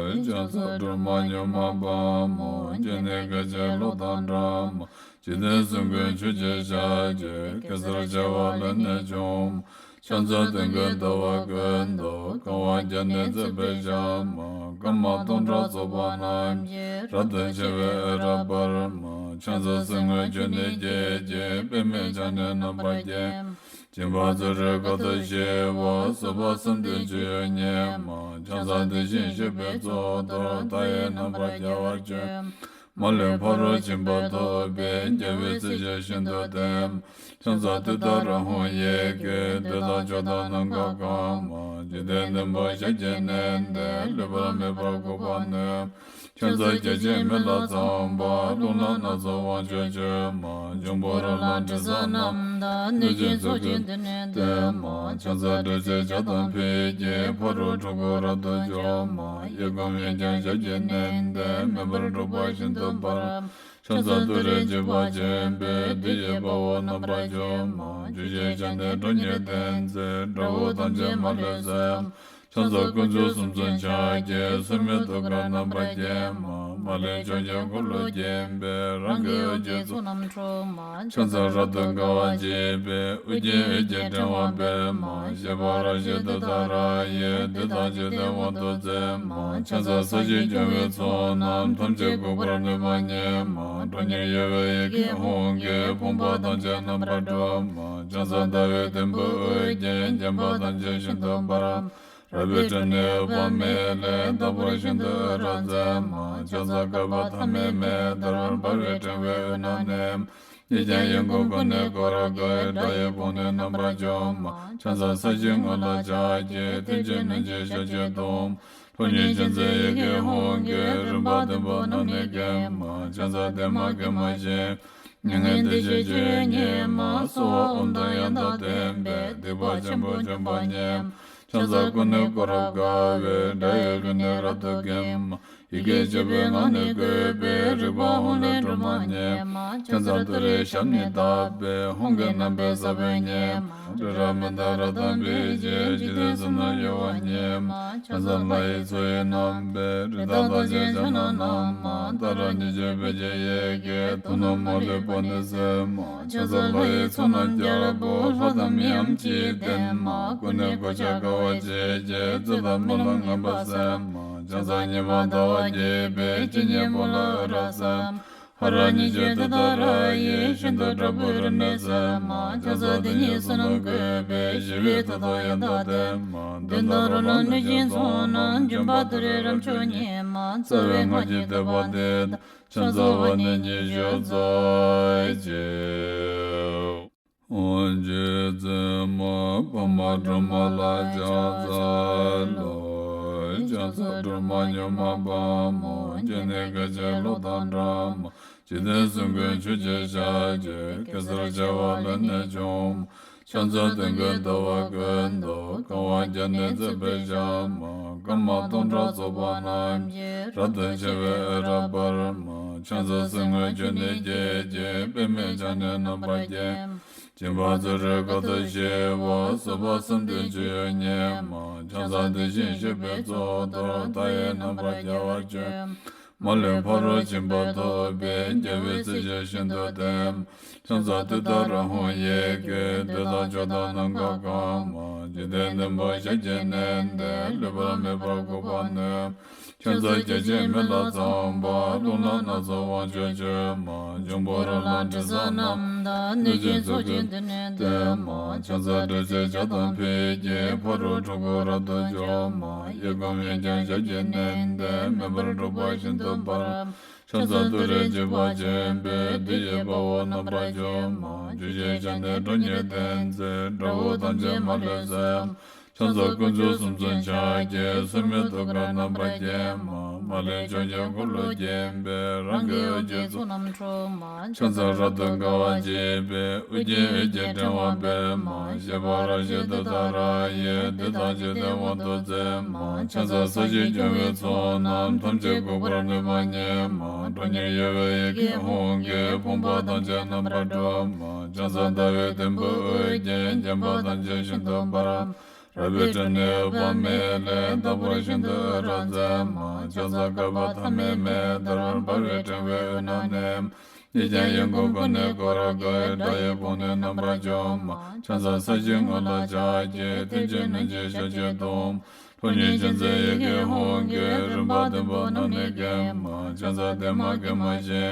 ཕྱག་འཚལ་སྒྲོལ་མ་མྱུར་མ་དཔའ་མོ། སྤྱན་ནི་སྐད་ཅིག་གློག་དང་འདྲ་མ། འཇིག་རྟེན་གསུམ་མགོན་ཆུ་སྐྱེས་ཞལ་གྱི། གེ་སར་བྱེ་བ་ལས་ནི་བྱུང་མ། ཕྱག་འཚལ་སྟོན་ཀའི་ཟླ་བ་ཀུན་ཏུ། གང་བ་བརྒྱ་ནི་བརྩེགས་པའི་ཞལ་མ། སྐར་མ་སྟོང་ཕྲག་ཚོགས་པ་རྣམས་ཀྱིས། རབ་ཏུ་ཕྱེ་བའི་འོད་རབ་འབར་མ། ཕྱག་འཚལ་གསེར་དངུལ་ཆུ་ནས་སྐྱེས་ཀྱི། པདྨས་ཕྱག་ནི་རྣམ་པར་བརྒྱན་མ། སྦྱིན་པ་བརྩོན་འགྲུས་དཀའ་ཐུབ་ཞི་བ། བཟོད་པ་བསམ་གཏན་སྤྱོད་ཡུལ་ཉིད་མ། ཕྱག་འཚལ་དེ་བཞིན་གཤེགས་པའི་གཙུག་ཏོར། མཐའ་ཡས་རྣམ་པར་རྒྱལ་བར་སྤྱོད་མ། མ་ལུས་ཕ་རོལ་ཕྱིན་པ་ཐོབ་པའི། རྒྱལ་བའི་སྲས་ཀྱིས་ཤིན་ཏུ་བསྟེན་མ། ཕྱག་འཚལ་ཏུཏྟཱ་ར་ཧཱུྃ་ཡི་གེས། བདེ་དང་མཆོག་དང་ནམ་མཁའ་གང་མ། འཇིག་རྟེན་བདུན་པོ་ཞལ་གྱིས་མནན་ཏེ། ལུས་པ་མེད་པར་འགུགས་པར་ནུས་མ། ཕྱག་འཚལ་བརྒྱ་བྱིན་མེ་ལྷ་ཚངས་པ། རླུང་ལྷ་སྣ་ཚོགས་དབང་ཕྱུག་མཆོད་མ། འབྱུང་པོ་རོ་ལངས་དྲི་ཟ་རྣམས་དང་། གནོད་སྦྱིན་ཚོགས་ཀྱིས་མདུན་ནས་བསྟོད་མ། ཕྱག་འཚལ་སྒྲོལ་ཆེན་ཞལ་དང་ཕུད་ཀྱིས། ཕ་རོལ་འཁྲུལ་འཁོར་རབ་ཏུ་འཇོམས་མ། གཡས་བསྐུམ་གཡོན་བརྐྱང་ཞབས་ཀྱིས་མནན་ཏེ། མེ་འབར་འཁྲུག་པ་ཤིན་ཏུ་འབར་མ། ཕྱག་འཚལ་ཏུ་རེ་འཇིགས་པ་ཆེན་པོས། བདུད་ཀྱི་དཔའ་བོ་རྣམ་པར་འཇོམས་མ། བཅུ་ཞལ་ཕྱག་ནི་ཁྲོ་གཉེར་ལྡན་མཛད། དགྲ་བོ་ཐམས་ཅད་མ་ལུས་གསོད་མ། ཕྱག་འཚལ་དཀོན་མཆོག་གསུམ་མཚོན་ཕྱག་རྒྱའི། སྲེད་མེད་ཐུགས་ཀར་རྣམ་པར་བརྒྱན་མ། མ་ལུས་ཕྱོགས་བཅུའི་འཁོར་ལོས་བརྒྱན་པའི། རང་གི་འོད་ཀྱི་ཚོགས་རྣམས་འཁྲུགས་མ། ཕྱག་འཚལ་རབ་ཏུ་དགའ་བ་བརྗིད་པའི། དབུ་རྒྱན་འོད་ཀྱི་ཕྲེང་བ་སྤེལ་མ། བཞད་པ་རབ་བཞད་ཏུཏྟཱ་ར་ཡིས། འདི་དག་རྗེས་བསྟན་དབང་དུ་མཛད་མ། ཕྱག་འཚལ་ས་གཞིའི་སྐྱོང་བའི་ཚོགས་རྣམས། ཐམས་ཅད་འགུགས་པར་ནུས་པ་ཉིད་མ། ཁྲོ་གཉེར་གཡོ་བའི་ཡི་གེ་ཧཱུྃ་གིས། ཕོངས་པ་ཐམས་ཅད་རྣམ་པར་སྒྲོལ་མ། ཕྱག་འཚལ་ཟླ་བའི་དུམ་བུས་དབུ་རྒྱན། བརྒྱན་པ་ཐམས་ཅད་ཤིན་ཏུ་འབར་མ། རལ་པའི་སྒྲ་ནི་འོད་དཔག་མེད་ལས། རྟག་པར་ཤིན་ཏུ་འོད་རབ་མཛད་མ། ཕྱག་འཚལ་བསྐལ་པ་ཐ་མའི་མེ་ལྟར། འབར་བའི་ཕྲེང་བའི་དབུས་ན་གནས། གཉིས་ཀྱང་ཡིད་ཀྱི་ཀུན་ནས་བསྐོར་དགའི། སྒྲ་ཡི་བོང་ནི་རྣམ་པར་འཇོམས་མ། ཕྱག་འཚལ་ས་གཞིའི་ངོས་ལ་ཕྱག་བགྱི། མཐིལ་གྱིས་བསྣུན་ཅིང་ཞབས་ཀྱིས་བརྡུང་། ཁྲོ་གཉེར་ཅན་མཛད་ཡི་གེ་ཧཱུྃ་གིས། རིམ་པ་བདུན་པོ་རྣམས་ནི་འགེམས་མ། ཕྱག་འཚལ་བདེ་མ་དགེ་མ་ཞི། མྱ་ངན་འདས་ཞི་སྤྱོད་ཡུལ་ཉིད་མ། གསོལ་བ་འོ་དོད་ཡང་དག་ལྡན་པས། སྡིག་པ་ཆེན་པོ་འཇོམས་པ་ཉིད་མ། ཕྱག་འཚལ་ཀུན་ནས་བསྐོར་རབ་དགའ་བའི། སྒྲ་ཡི་རོལ་ནི་རབ་ཏུ་འགེམས་མ། ཡི་གེ་བཅུ་པའི་ངག་ནི་བཀོད་པའི། རིག་པ་ཧཱུྃ་ལས་སྒྲོལ་མ་ཉིད་མ། ཕྱག་འཚལ་ཏུ་རེའི་ཞབས་ནི་བརྡབས་པས། ཧཱུྃ་གི་རྣམ་པའི་ས་བོན་ཉིད་མ། རི་རབ་མནྡ་ར་དང་འབིགས་བྱེད། འཇིག་རྟེན་གསུམ་ན་གཡོ་བ་ཉིད་མ། ཕྱག་འཚལ་ལྷ་ཡི་མཚོ་ཡི་རྣམ་པའི། རི་དྭགས་རྟགས་ཅན་ཕྱག་ན་བསྣམས་མ། ཏཱ་ར་གཉིས་བརྗོད་བོད་ཀྱི་ཡི་གེས། དུག་རྣམས་མ་ལུས་པ་ནི་སེལ་མ། ཕྱག་འཚལ་ལྷ་ཡི་ཚོགས་རྣམས་རྒྱལ་པོ། ལྷ་དང་མིའམ་ཅི་ཡིས་བསྟེན་མ། ཀུན་ནས་གོ་ཆ་དགའ་བ་བརྗིད་ཀྱིས། བརྫུན་དང་སྨོན་ལམ་ངན་པ་སེལ་མ། ཕྱག་འཚལ་ཉི་མ་ཟླ་བ་རྒྱས་པའི། ཇི་སྙེད་པོ་ལ་འོད་རབ་གསལ་མ། ཧ་ར་གཉིས་བརྗོད་ཏུཏྟཱ་ར་ཡིས། ཤིན་ཏུ་དྲག་པོའི་རིམས་ནད་སེལ་མ། ཕྱག་འཚལ་དེ་ཉིད་བསོད་ནམས་བཀོད་པའི། ཞི་བའི་མཐུ་སྟོབས་ཡང་དག་ལྡན་མ། གདོན་དང་རོ་ལངས་གནོད་སྦྱིན་ཚོགས་རྣམས། འཇོམས་པ་ཏུ་རེའི་རབ་མཆོག་ཉིད་མ། རྩ་བའི་སྔགས་ཀྱི་བཟླས་པ་འདི་དང་། ཕྱག་འཚལ་བ་ནི་ཉི་ཤུ་རྩ་གཅིག་འོ་འཇིག་རྟེན་མ། འཕགས་མ་སྒྲོལ་མ་ལ་ཕྱག་འཚལ་ལོ། ཕྱག་འཚལ་སྒྲོལ་མ་མྱུར་མ་དཔའ་མོ། སྤྱན་ནི་སྐད་ཅིག་གློག་དང་འདྲ་མ། འཇིག་རྟེན་གསུམ་མགོན་ཆུ་སྐྱེས་ཞལ་གྱི། གེ་སར་བྱེ་བ་ལས་ནི་བྱུང་མ། ཕྱག་འཚལ་སྟོན་ཀའི་ཟླ་བ་ཀུན་ཏུ། གང་བ་བརྒྱ་ནི་བརྩེགས་པའི་ཞལ་མ། སྐར་མ་སྟོང་ཕྲག་ཚོགས་པ་རྣམས་ཀྱིས། རབ་ཏུ་ཕྱེ་བའི་འོད་རབ་འབར་མ། ཕྱག་འཚལ་གསེར་སྔོན་ཆུ་ནས་སྐྱེས་ཀྱི། པདྨས་ཕྱག་ནི་རྣམ་པར་བརྒྱན། སྦྱིན་པ་སྩོལ་རེ་དཀའ་ཐུབ་ཞི་བ། བཟོད་པ་བསམ་གཏན་སྤྱོད་ཡུལ་ཉིད་མ། ཕྱག་འཚལ་དེ་བཞིན་གཤེགས་པའི་གཙུག་ཏོར། མཐའ་ཡས་རྣམ་པར་རྒྱལ་བར་སྤྱོད། མ་ལུས་ཕ་རོལ་ཕྱིན་པ་ཐོབ་པའི། རྒྱལ་བའི་སྲས་ཀྱིས་ཤིན་ཏུ་བསྟེན། ཕྱག་འཚལ་ཏུཏྟཱ་ར་ཧཱུྃ་ཡི་གེས། འདོད་དང་ཕྱོགས་དང་ནམ་མཁའ་གང་མ། འཇིག་རྟེན་བདུན་པོ་ཞལ་གྱིས་མནན་ཏེ། ལུས་པ་མེད་པར་འགུགས་པར་ནུས། ཕྱག་འཚལ་བརྒྱ་བྱིན་མེ་ལྷ་ཚངས་པ། རླུང་ལྷ་སྣ་ཚོགས་དབང་ཕྱུག་མཆོད་མ། འབྱུང་པོ་རོ་ལངས་དྲི་ཟ་རྣམས་དང་། གནོད་སྦྱིན་ཚོགས་ཀྱིས་མདུན་ནས་བསྟོད་མ། ཕྱག་འཚལ་དྲི་ཟའི་ཇ་དང་ཕུད་ཀྱིས། ཕ་རོལ་འཁྲུལ་འཁོར་རབ་ཏུ་འཇོམས་མ། གཡས་བསྐུམ་གཡོན་བརྐྱང་ཞབས་ཀྱིས་མནན་ཏེ། མེ་འབར་འཁྲུགས་པ་ཤིན་ཏུ་འབར། ཕྱག་འཚལ་ཏུ་རེའི་འཇིགས་པ་ཆེན་པོས། བདུད་ཀྱི་དཔའ་བོ་རྣམ་པར་འཇོམས་མ། བཅུ་ཞེས་བྱ་ནི་ཁྲོ་གཉེར་ལྡན་མཛད། དགྲ་བོ་ཐམས་ཅད་མ་ལུས་གསོད། ཕྱག་འཚལ་དཀོན་མཆོག་གསུམ་མཚོན་ཕྱག་རྒྱའི། སྲེད་མེད་ཐུགས་ཀར་རྣམ་པར་བརྒྱན་མ། མ་ལུས་ཕྱོགས་བཅུའི་འཁོར་ལོས་བརྒྱན་པའི། རང་གི་འོད་ཀྱི་ཚོགས་རྣམས་འཁྲུགས་མ། ཕྱག་འཚལ་རབ་ཏུ་དགའ་བ་བརྗིད་པའི། དབུ་རྒྱན་འོད་ཀྱི་ཕྲེང་བ་སྤེལ་མ། བཞད་པ་རབ་བཞད་ཏུཏྟཱ་ར་ཡིས། འདི་དག་རྗེས་བསྟན་དབང་དུ་མཛད་མ། ཕྱག་འཚལ་ས་གཞིའི་སྐྱོང་བའི་ཚོགས་རྣམས། ཐམས་ཅད་འགུགས་པར་ནུས་པ་ཉིད་མ། ཁྲོ་གཉེར་གཡོ་བའི་ཡི་གེ་ཧཱུྃ་གིས། ཕོངས་པ་ཐམས་ཅད་རྣམ་པར་སྒྲོལ་མ། ཕྱག་འཚལ་ཟླ་བའི་དུམ་བུས་དབུ་རྒྱན། བརྒྱན་པ་ཐམས་ཅད་ཤིན་ཏུ་འབར། རལ་པའི་སྒྲ་ནི་འོད་དཔག་མེད་ལས། རྟག་པར་ཤིན་ཏུ་འོད་རབ་མཛད་མ། ཕྱག་འཚལ་བསྐལ་པ་ཐ་མའི་མེ་ལྟར། འབར་བའི་ཕྲེང་བའི་དབུས་ན་གནས། གཉིས་ཀྱང་ཡིད་ཀྱི་ཀུན་ནས་བསྐོར་དགའི། སྒྲ་ཡི་བོང་ནི་རྣམ་པར་འཇོམས་མ། ཕྱག་འཚལ་ས་གཞིའི་ངོས་ལ་ཕྱག་བགྱི། མཐིལ་གྱིས་བསྣུན་ཅིང་ཞབས་ཀྱིས་བརྡུང་། ཁྲོ་གཉེར་ཅན་མཛད་ཡི་གེ་ཧཱུྃ་གིས། རིམ་པ་བདུན་པོ་རྣམས་ནི་འགེམས་མ། ཕྱག་འཚལ་བདེ་མ་དགེ་མ་ཞི།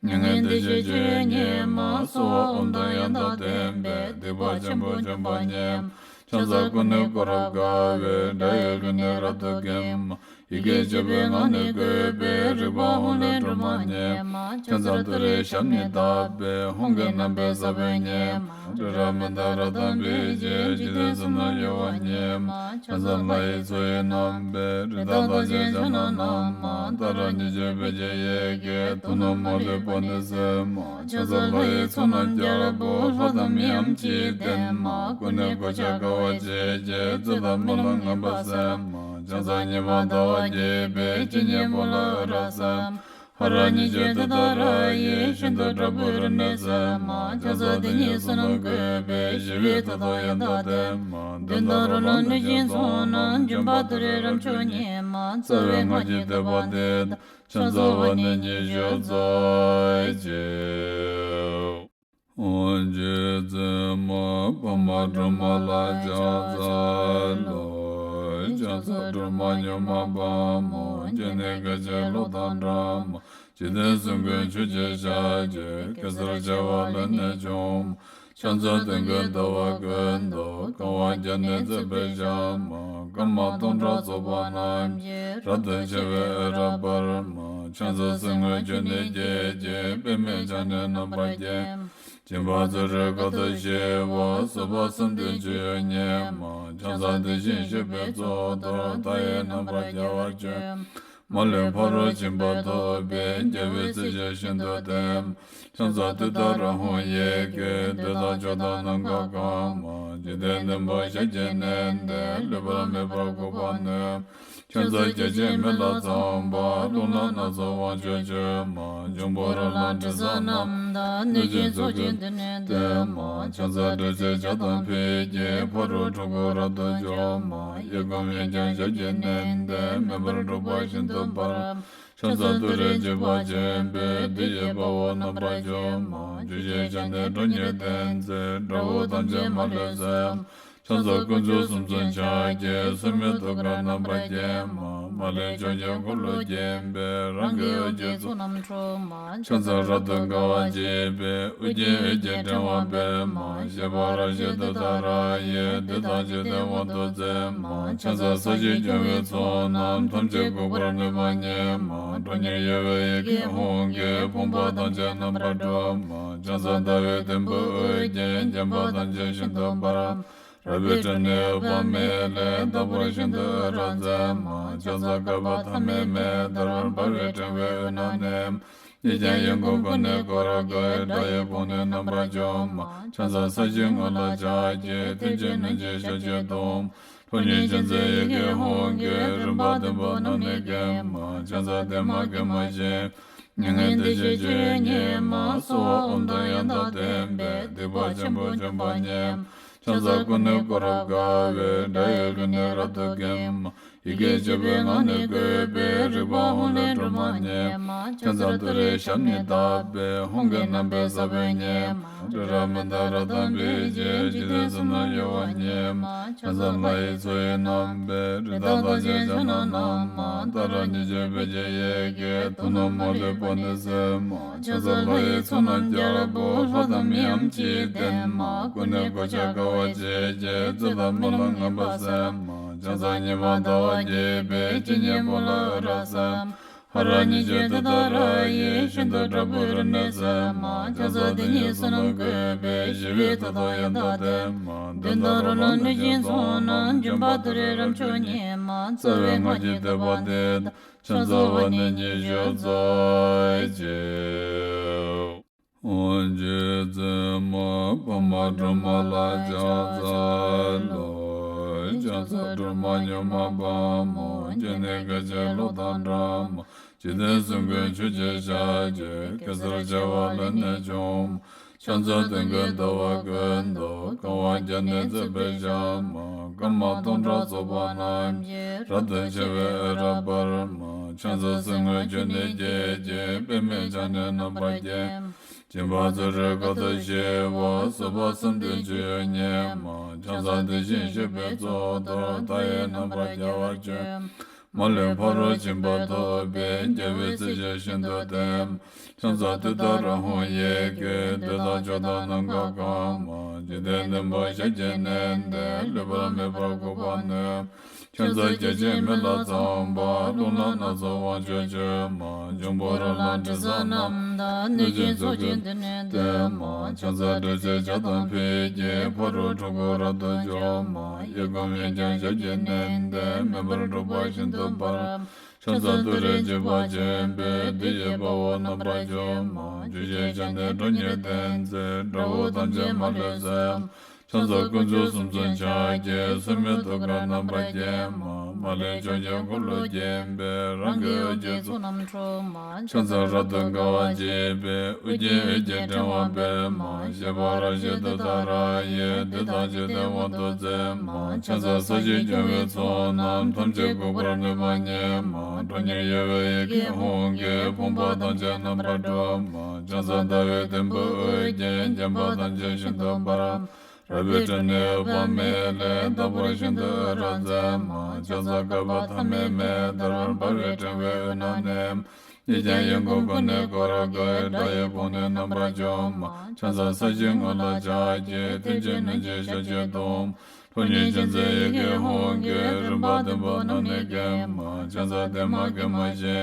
མྱ་ངན་འདས་ཞི་སྤྱོད་ཡུལ་ཉིད་མ། གསོལ་བ་འོ་དོད་ཡང་དག་ལྡན་པས། སྡིག་པ་ཆེན་པོ་འཇོམས་པ་ཉིད་མ། ཕྱག་འཚལ་ཀུན་ནས་བསྐོར་རབ་དགའ་བའི། སྒྲ་ཡི་རོལ་ནི་རབ་ཏུ་འགེམས་མ། ཡི་གེ་བཅུ་པའི་ངག་ནི་བཀོད་པའི། རིག་པ་ཧཱུྃ་ལས་སྒྲོལ་མ་ཉིད་མ། ཕྱག་འཚལ་ཏུ་རེའི་ཞབས་ནི་བརྡབས་པས། ཧཱུྃ་གི་རྣམ་པའི་ས་བོན་ཉིད་མ། རི་རབ་མནྡ་ར་དང་འབིགས་བྱེད། འཇིག་རྟེན་གསུམ་ན་གཡོ་བ་ཉིད་མ། ཕྱག་འཚལ་ལྷ་ཡི་མཚོ་ཡི་རྣམ་པའི། རི་དྭགས་རྟགས་ཅན་ཕྱག་ན་བསྣམས་མ། ཏཱ་ར་གཉིས་བརྗོད་བོད་ཀྱི་ཡི་གེས། དུག་རྣམས་མ་ལུས་པ་ནི་སེལ་མ། ཕྱག་འཚལ་ལྷ་ཡི་ཚོགས་རྣམས་རྒྱལ་པོ། ལྷ་དང་མིའམ་ཅི་ཡིས་བསྟེན་མ། ཀུན་ནས་གོ་ཆ་དགའ་བ་བརྗིད་ཀྱིས། བརྫུན་དང་སྨོན་ལམ་ངན་པ་སེལ་མ། ཕྱག་འཚལ་ཉི་མ་ཟླ་བ་རྒྱས་པའི། ཇི་སྙེད་པོ་ལ་འོད་རབ་གསལ་མ། ཧ་ར་ཉི་ཤུ་དེ་ལྟར་ཡེ་ཤིན་ཏུ་དྲག་པོའི་རིམས་ནད་སེལ་མ། ཆང་ས་དེ་ཉིད་བསོད་ནམས་བཀོད་པས་ཞི་བའི་མཐུ་སྟོབས་ཡང་དག་ལྡན་མ། གདོན་དང་རོ་ལངས་གནོད་སྦྱིན་ཚོགས་རྣམས། འཇོམས་པ་ཏུ་རེ་རབ་མཆོག་ཉིད་མ། རྩ་བའི་སྔགས་ཀྱི་བཟླས་པ་འདི་དང་། ཕྱག་འཚལ་བ་ནི་ཉི་ཤུ་རྩ་གཅིག། རྗེ་བཙུན་མ་འཕགས་མ་སྒྲོལ་མ་ལ་ཕྱག་འཚལ་ལོ། ཕྱག་འཚལ་སྒྲོལ་མ་མྱུར་མ་དཔའ་མོ། སྤྱན་ནི་སྐད་ཅིག་གློག་དང་འདྲ་མ། འཇིག་རྟེན་གསུམ་མགོན་ཆུ་སྐྱེས་ཞལ་གྱི། གེ་སར་བྱེ་བ་ལས་ནི་བྱུང་མ། ཕྱག་འཚལ་སྟོན་ཀའི་ཟླ་བ་ཀུན་ཏུ། གང་བ་བརྒྱ་ནི་བརྩེགས་པའི་ཞལ་མ། སྐར་མ་སྟོང་ཕྲག་ཚོགས་པ་རྣམས་ཀྱིས། རབ་ཏུ་ཕྱེ་བའི་འོད་རབ་འབར་མ། ཕྱག་འཚལ་གསེར་དངུལ་ཆུ་ནས་སྐྱེས་ཀྱི། པདྨས་ཕྱག་ནི་རྣམ་པར་བརྒྱན་མ། སྦྱིན་པ་བརྩོན་འགྲུས་དཀའ་ཐུབ་ཞི་བ། བཟོད་པ་བསམ་གཏན་སྤྱོད་ཡུལ་ཉིད་མ། ཕྱག་འཚལ་དེ་བཞིན་གཤེགས་པའི་གཙུག་ཏོར། མཐའ་ཡས་རྣམ་པར་རྒྱལ་བར་སྤྱོད་མ། མ་ལུས་ཕ་རོལ་ཕྱིན་པ་ཐོབ་པའི། རྒྱལ་བའི་སྲས་ཀྱིས་ཤིན་ཏུ་བསྟེན་མ། ཕྱག་འཚལ་ཏུཏྟཱ་ར་ཧཱུྃ་ཡི་གེ། བདེ་དང་མཆོག་དང་ནམ་མཁའ་གང་མ། འཇིག་རྟེན་བདུན་པོ་ཞལ་གྱིས་མནན་ཏེ། ལུས་པ་མེད་པར་འགུགས་པར་ནུས་མ། ཕྱག་འཚལ་བརྒྱ་བྱིན་མེ་ལྷ་ཚངས་པ། རླུང་ལྷ་སྣ་ཚོགས་དབང་ཕྱུག་མཆོད་མ། འབྱུང་པོ་རོ་ལངས་དྲི་ཟ་རྣམས་དང་། གནོད་སྦྱིན་ཚོགས་ཀྱིས་མདུན་ནས་བསྟོད་མ། ཕྱག་འཚལ་དྲི་ཟའི་ལྗགས་དང་ཕུད་ཀྱིས། ཕ་རོལ་འཁྲུལ་འཁོར་རབ་ཏུ་འཇོམས་མ། གཡས་བསྐུམ་གཡོན་བརྐྱང་ཞབས་ཀྱིས་མནན་ཏེ། མེ་འབར་འཁྲུག་པ་ཤིན་ཏུ་འབར་མ། ཕྱག་འཚལ་ཏུ་རེ་འཇིགས་པ་ཆེན་པོས། བདུད་ཀྱི་དཔའ་བོ་རྣམ་པར་འཇོམས་མ། བཅུ་ཞལ་ཕྱག་ནི་ཁྲོ་གཉེར་ལྡན་མཛད། དགྲ་བོ་ཐམས་ཅད་མ་ལུས་གསོད་མ། ཕྱག་འཚལ་དཀོན་མཆོག་གསུམ་མཚོན་ཕྱག་རྒྱའི། སྲུང་མའི་ཐུགས་ཀར་རྣམ་པར་བརྒྱན་མ། མ་ལུས་ཕྱོགས་བཅུའི་འཁོར་ལོས་བརྒྱན་པའི། རང་གི་འོད་ཀྱི་ཚོགས་རྣམས་འཁྲུག་མ། ཕྱག་འཚལ་རབ་ཏུ་དགའ་བ་བརྗིད་པའི། ཨོ་རྒྱན་འོད་ཀྱི་ཕྲེང་བ་སྤེལ་མ། བཞད་པ་རབ་བཞད་ཏུཏྟཱ་ར་ཡིས། བདུད་དང་འཇིག་རྟེན་དབང་དུ་མཛད་མ། ཕྱག་འཚལ་ས་གཞི་སྐྱོང་བའི་ཚོགས་རྣམས། ཐམས་ཅད་འགུགས་པར་ནུས་པ་ཉིད་མ། ཁྲོ་གཉེར་གཡོ་བའི་ཡི་གེ་ཧཱུྃ་གིས། ཕོངས་པ་ཐམས་ཅད་རྣམ་པར་སྒྲོལ་མ། ཕྱག་འཚལ་ཟླ་བའི་དུམ་བུས་དབུ་རྒྱན། བརྒྱན་པ་ཐམས་ཅད་ཤིན་ཏུ་འབར་མ། རལ་པའི་ཁྲོད་ནས་འོད་དཔག་མེད་ལས། རྟག་པར་ཤིན་ཏུ་འོད་རབ་མཛད་མ། ཕྱག་འཚལ་བསྐལ་པ་ཐ་མའི་མེ་ལྟར། འབར་བའི་ཕྲེང་བའི་དབུས་ན་གནས་མ། གཉིས་ཀྱང་ཡོངས་བསྐོར་ཀུན་ནས་བསྐོར་དགའི། དགྲ་ཡི་དཔུང་ནི་རྣམ་པར་འཇོམས་མ། ཕྱག་འཚལ་ས་གཞིའི་ངོས་ལ་ཕྱག་རྒྱའི། མཐིལ་གྱིས་བསྣུན་ཅིང་ཞབས་ཀྱིས་བརྡུང་མ། ཁྲོ་གཉེར་ཅན་མཛད་ཡི་གེ་ཧཱུྃ་གིས། རིམ་པ་བདུན་པོ་རྣམས་ནི་འགེམས་མ། ཕྱག་འཚལ་བདེ་མ་དགེ་མ་ཞི་མ། མྱ་ངན་འདས་ཞི་སྤྱོད་ཡུལ་ཉིད་མ། གསོལ་བ་འོད་མཐོན་ཡང་དག་ལྡན་པས། སྡིག་པ་ཆེན་པོ་འཇོམས་པ་ཉིད་མ། ཕྱག་འཚལ་ཀུན་ནས་བསྐོར་རབ་དགའ་བའི། དགྲ་ཡི་ལུས་ནི་རབ་ཏུ་འགེམས་མ། ཡི་གེ་བཅུ་པའི་ངག་ནི་བཀོད་པའི། རིག་པ་ཧཱུྃ་ལས་སྒྲོལ་མ་ཉིད་མ། ཕྱག་འཚལ་ཏུ་རེའི་ཞབས་ནི་བརྡབས་པས། ཧཱུྃ་གི་རྣམ་པའི་ས་བོན་ཉིད་མ། རི་རབ་མནྡ་ར་དང་འབིགས་བྱེད། འཇིག་རྟེན་གསུམ་རྣམས་གཡོ་བ་ཉིད་མ། ཕྱག་འཚལ་ལྷ་ཡི་མཚོ་ཡི་རྣམ་པའི། རི་དྭགས་དང་བཅས་ཕྱག་ན་བསྣམས་མ། ཏཱ་ར་གཉིས་བརྗོད་བོད་ཀྱི་ཡི་གེས། དོན་རྣམས་མ་ལུས་པ་ནི་སེལ་མ། ཕྱག་འཚལ་ལྷ་ཡི་ཚོགས་རྣམས་རྒྱལ་པོ། ལྷ་དང་མིའམ་ཅི་ཡིས་བསྟེན་མ། ཀུན་ནས་གོ་ཆ་དགའ་བ་བརྗིད་ཀྱིས། རྩོད་དང་རྨི་ལམ་ངན་པ་སེལ་མ། ཕྱག་འཚལ་ཉི་མ་ཟླ་བ་རྒྱས་པའི། སྤྱན་གཉིས་པོ་ལ་འོད་རབ་གསལ་མ། ཧ་ར་གཉིས་བརྗོད་ཏུཏྟཱ་ར་ཡིས། ཤིན་ཏུ་དྲག་པོའི་རིམས་ནད་སེལ་མ། ཕྱག་འཚལ་དེ་ཉིད་བསོད་ནམས་བཀོད་པས། ཞི་བའི་མཐུ་སྟོབས་ཡང་དག་ལྡན་མ། གདོན་དང་རོ་ལངས་གནོད་སྦྱིན་ཚོགས་རྣམས། འཇོམས་པ་ཏུ་རེ་རབ་མཆོག་ཉིད་མ། རྩ་བའི་སྔགས་ཀྱི་བཟླས་པ་འདི་དང་། ཕྱག་འཚལ་བ་ནི་ཉི་ཤུ་རྩ་གཅིག། རྗེ་བཙུན་མ་འཕགས་མ་སྒྲོལ་མ་ལ་ཕྱག་འཚལ་ལོ། ཕྱག་འཚལ་སྒྲོལ་མ་མྱུར་མ་དཔའ་མོ། སྤྱན་ནི་སྐད་ཅིག་གློག་དང་འདྲ་མ། འཇིག་རྟེན་གསུམ་མགོན་ཆུ་སྐྱེས་ཞལ་གྱི། གེ་སར་བྱེ་བ་ལས་ནི་བྱུང་མ། ཕྱག་འཚལ་སྟོན་ཀའི་ཟླ་བ་ཀུན་ཏུ། གང་བ་བརྒྱ་ནི་བརྩེགས་པའི་ཞལ་མ། སྐར་མ་སྟོང་ཕྲག་ཚོགས་པ་རྣམས་ཀྱིས། རབ་ཏུ་ཕྱེ་བའི་འོད་རབ་འབར་མ། ཕྱག་འཚལ་གསེར་དངུལ་ཆུ་ནས་སྐྱེས་ཀྱི། པདྨས་ཕྱག་ནི་རྣམ་པར་བརྒྱན་མ། སྦྱིན་པ་བརྩོན་འགྲུས་དཀའ་ཐུབ་ཞི་བ། བཟོད་པ་བསམ་གཏན་སྤྱོད་ཡུལ་ཉིད་མ། ཕྱག་འཚལ་དེ་བཞིན་གཤེགས་པའི་གཙུག་ཏོར། མཐའ་ཡས་རྣམ་པར་རྒྱལ་བར་སྤྱོད་མ། མ་ལུས་ཕ་རོལ་ཕྱིན་པ་ཐོབ་པའི། རྒྱལ་བའི་སྲས་ཀྱིས་ཤིན་ཏུ་བསྟེན་མ། ཕྱག་འཚལ་ཏུཏྟཱ་ར་ཧཱུྃ་ཡི་གེ། བདུད་དང་ཕྱོགས་དང་ནམ་མཁའ་གང་མ། འཇིག་རྟེན་བདུན་པོ་ཞལ་གྱིས་མནན་ཏེ། ལུས་པ་མེད་པར་འགུགས་པར་ནུས་མ། ཕྱག་འཚལ་བརྒྱ་བྱིན་མེ་ལྷ་ཚངས་པ། རླུང་ལྷ་སྣ་ཚོགས་དབང་ཕྱུག་མཆོད་མ། འབྱུང་པོ་རོ་ལངས་དྲི་ཟ་རྣམས་དང་། གནོད་སྦྱིན་ཚོགས་ཀྱིས་མདུན་ནས་བསྟོད་མ། ཕྱག་འཚལ་དྲི་ཟའི་ལྗགས་དང་ཕུད་ཀྱིས། ཕ་རོལ་འཁྲུལ་འཁོར་རབ་ཏུ་འཇོམས་མ། གཡས་བསྐུམ་གཡོན་བརྐྱང་ཞབས་ཀྱིས་མནན་ཏེ། མེ་འབར་འཁྲུག་པ་ཤིན་ཏུ་འབར་མ། ཕྱག་འཚལ་ཏུ་རེ་འཇིགས་པ་ཆེན་པོས། བདུད་ཀྱི་དཔའ་བོ་རྣམ་པར་འཇོམས་མ། བཅུ་ཞལ་ཕྱག་ནི་ཁྲོ་གཉེར་ལྡན་མཛད། དགྲ་བོ་ཐམས་ཅད་མ་ལུས་གསོད་མ། ཕྱག་འཚལ་དཀོན་མཆོག་གསུམ་མཚོན་ཕྱག་རྒྱའི། སྲེད་མེད་ཐུགས་ཀར་རྣམ་པར་བརྒྱན་མ། མ་ལུས་ཕྱོགས་བཅུའི་འཁོར་ལོ་བརྒྱན་པའི། རང་གི་འོད་ཀྱི་ཚོགས་རྣམས་འཁྲུགས་མ། ཕྱག་འཚལ་རབ་ཏུ་དགའ་བ་བརྗིད་པའི། དབུ་རྒྱན་འོད་ཀྱི་ཕྲེང་བ་སྤེལ་མ། བཞད་པ་རབ་བཞད་ཏུཏྟཱ་ར་ཡིས། འདི་དག་འཇིག་རྟེན་དབང་དུ་མཛད་མ། ཕྱག་འཚལ་ས་གཞི་སྐྱོང་བའི་ཚོགས་རྣམས། ཐམས་ཅད་འགུགས་པར་ནུས་པ་ཉིད་མ། ཁྲོ་གཉེར་གཡོ་བའི་ཡི་གེ་ཧཱུྃ་གིས། ཕོངས་པ་ཐམས་ཅད་རྣམ་པར་སྒྲོལ་མ། ཕྱག་འཚལ་ཟླ་བའི་དུམ་བུས་དབུ་རྒྱན། བརྒྱན་པ་ཐམས་ཅད་ཤིན་ཏུ་འབར་མ། རལ་པའི་ཁྲོད་ནས་འོད་དཔག་མེད་ལས། རྟག་པར་ཤིན་ཏུ་འོད་རབ་མཛད་མ། ཕྱག་འཚལ་བསྐལ་པ་ཐ་མའི་མེ་ལྟར། འབར་བའི་ཕྲེང་བའི་དབུས་ན་གནས་མ། ཡིད་ཀྱང་ཡིད་འགུགས་ཀུན་ནས་བསྐོར་དགའི། དགྲ་ཡི་དཔུང་ནི་རྣམ་པར་འཇོམས་མ། ཕྱག་འཚལ་ས་གཞིའི་ངོས་ལ་ཕྱག་བགྱི། མཐིལ་གྱིས་བསྣུན་ཅིང་ཞབས་ཀྱིས་བརྡུང་མ། ཁྲོ་གཉེར་ཅན་མཛད་ཡི་གེ་ཧཱུྃ་གིས། རིམ་པ་བདུན་པོ་རྣམས་ནི་འགེམས་མ། ཕྱག་འཚལ་བདེ་མ་དགེ་མ་ཞི་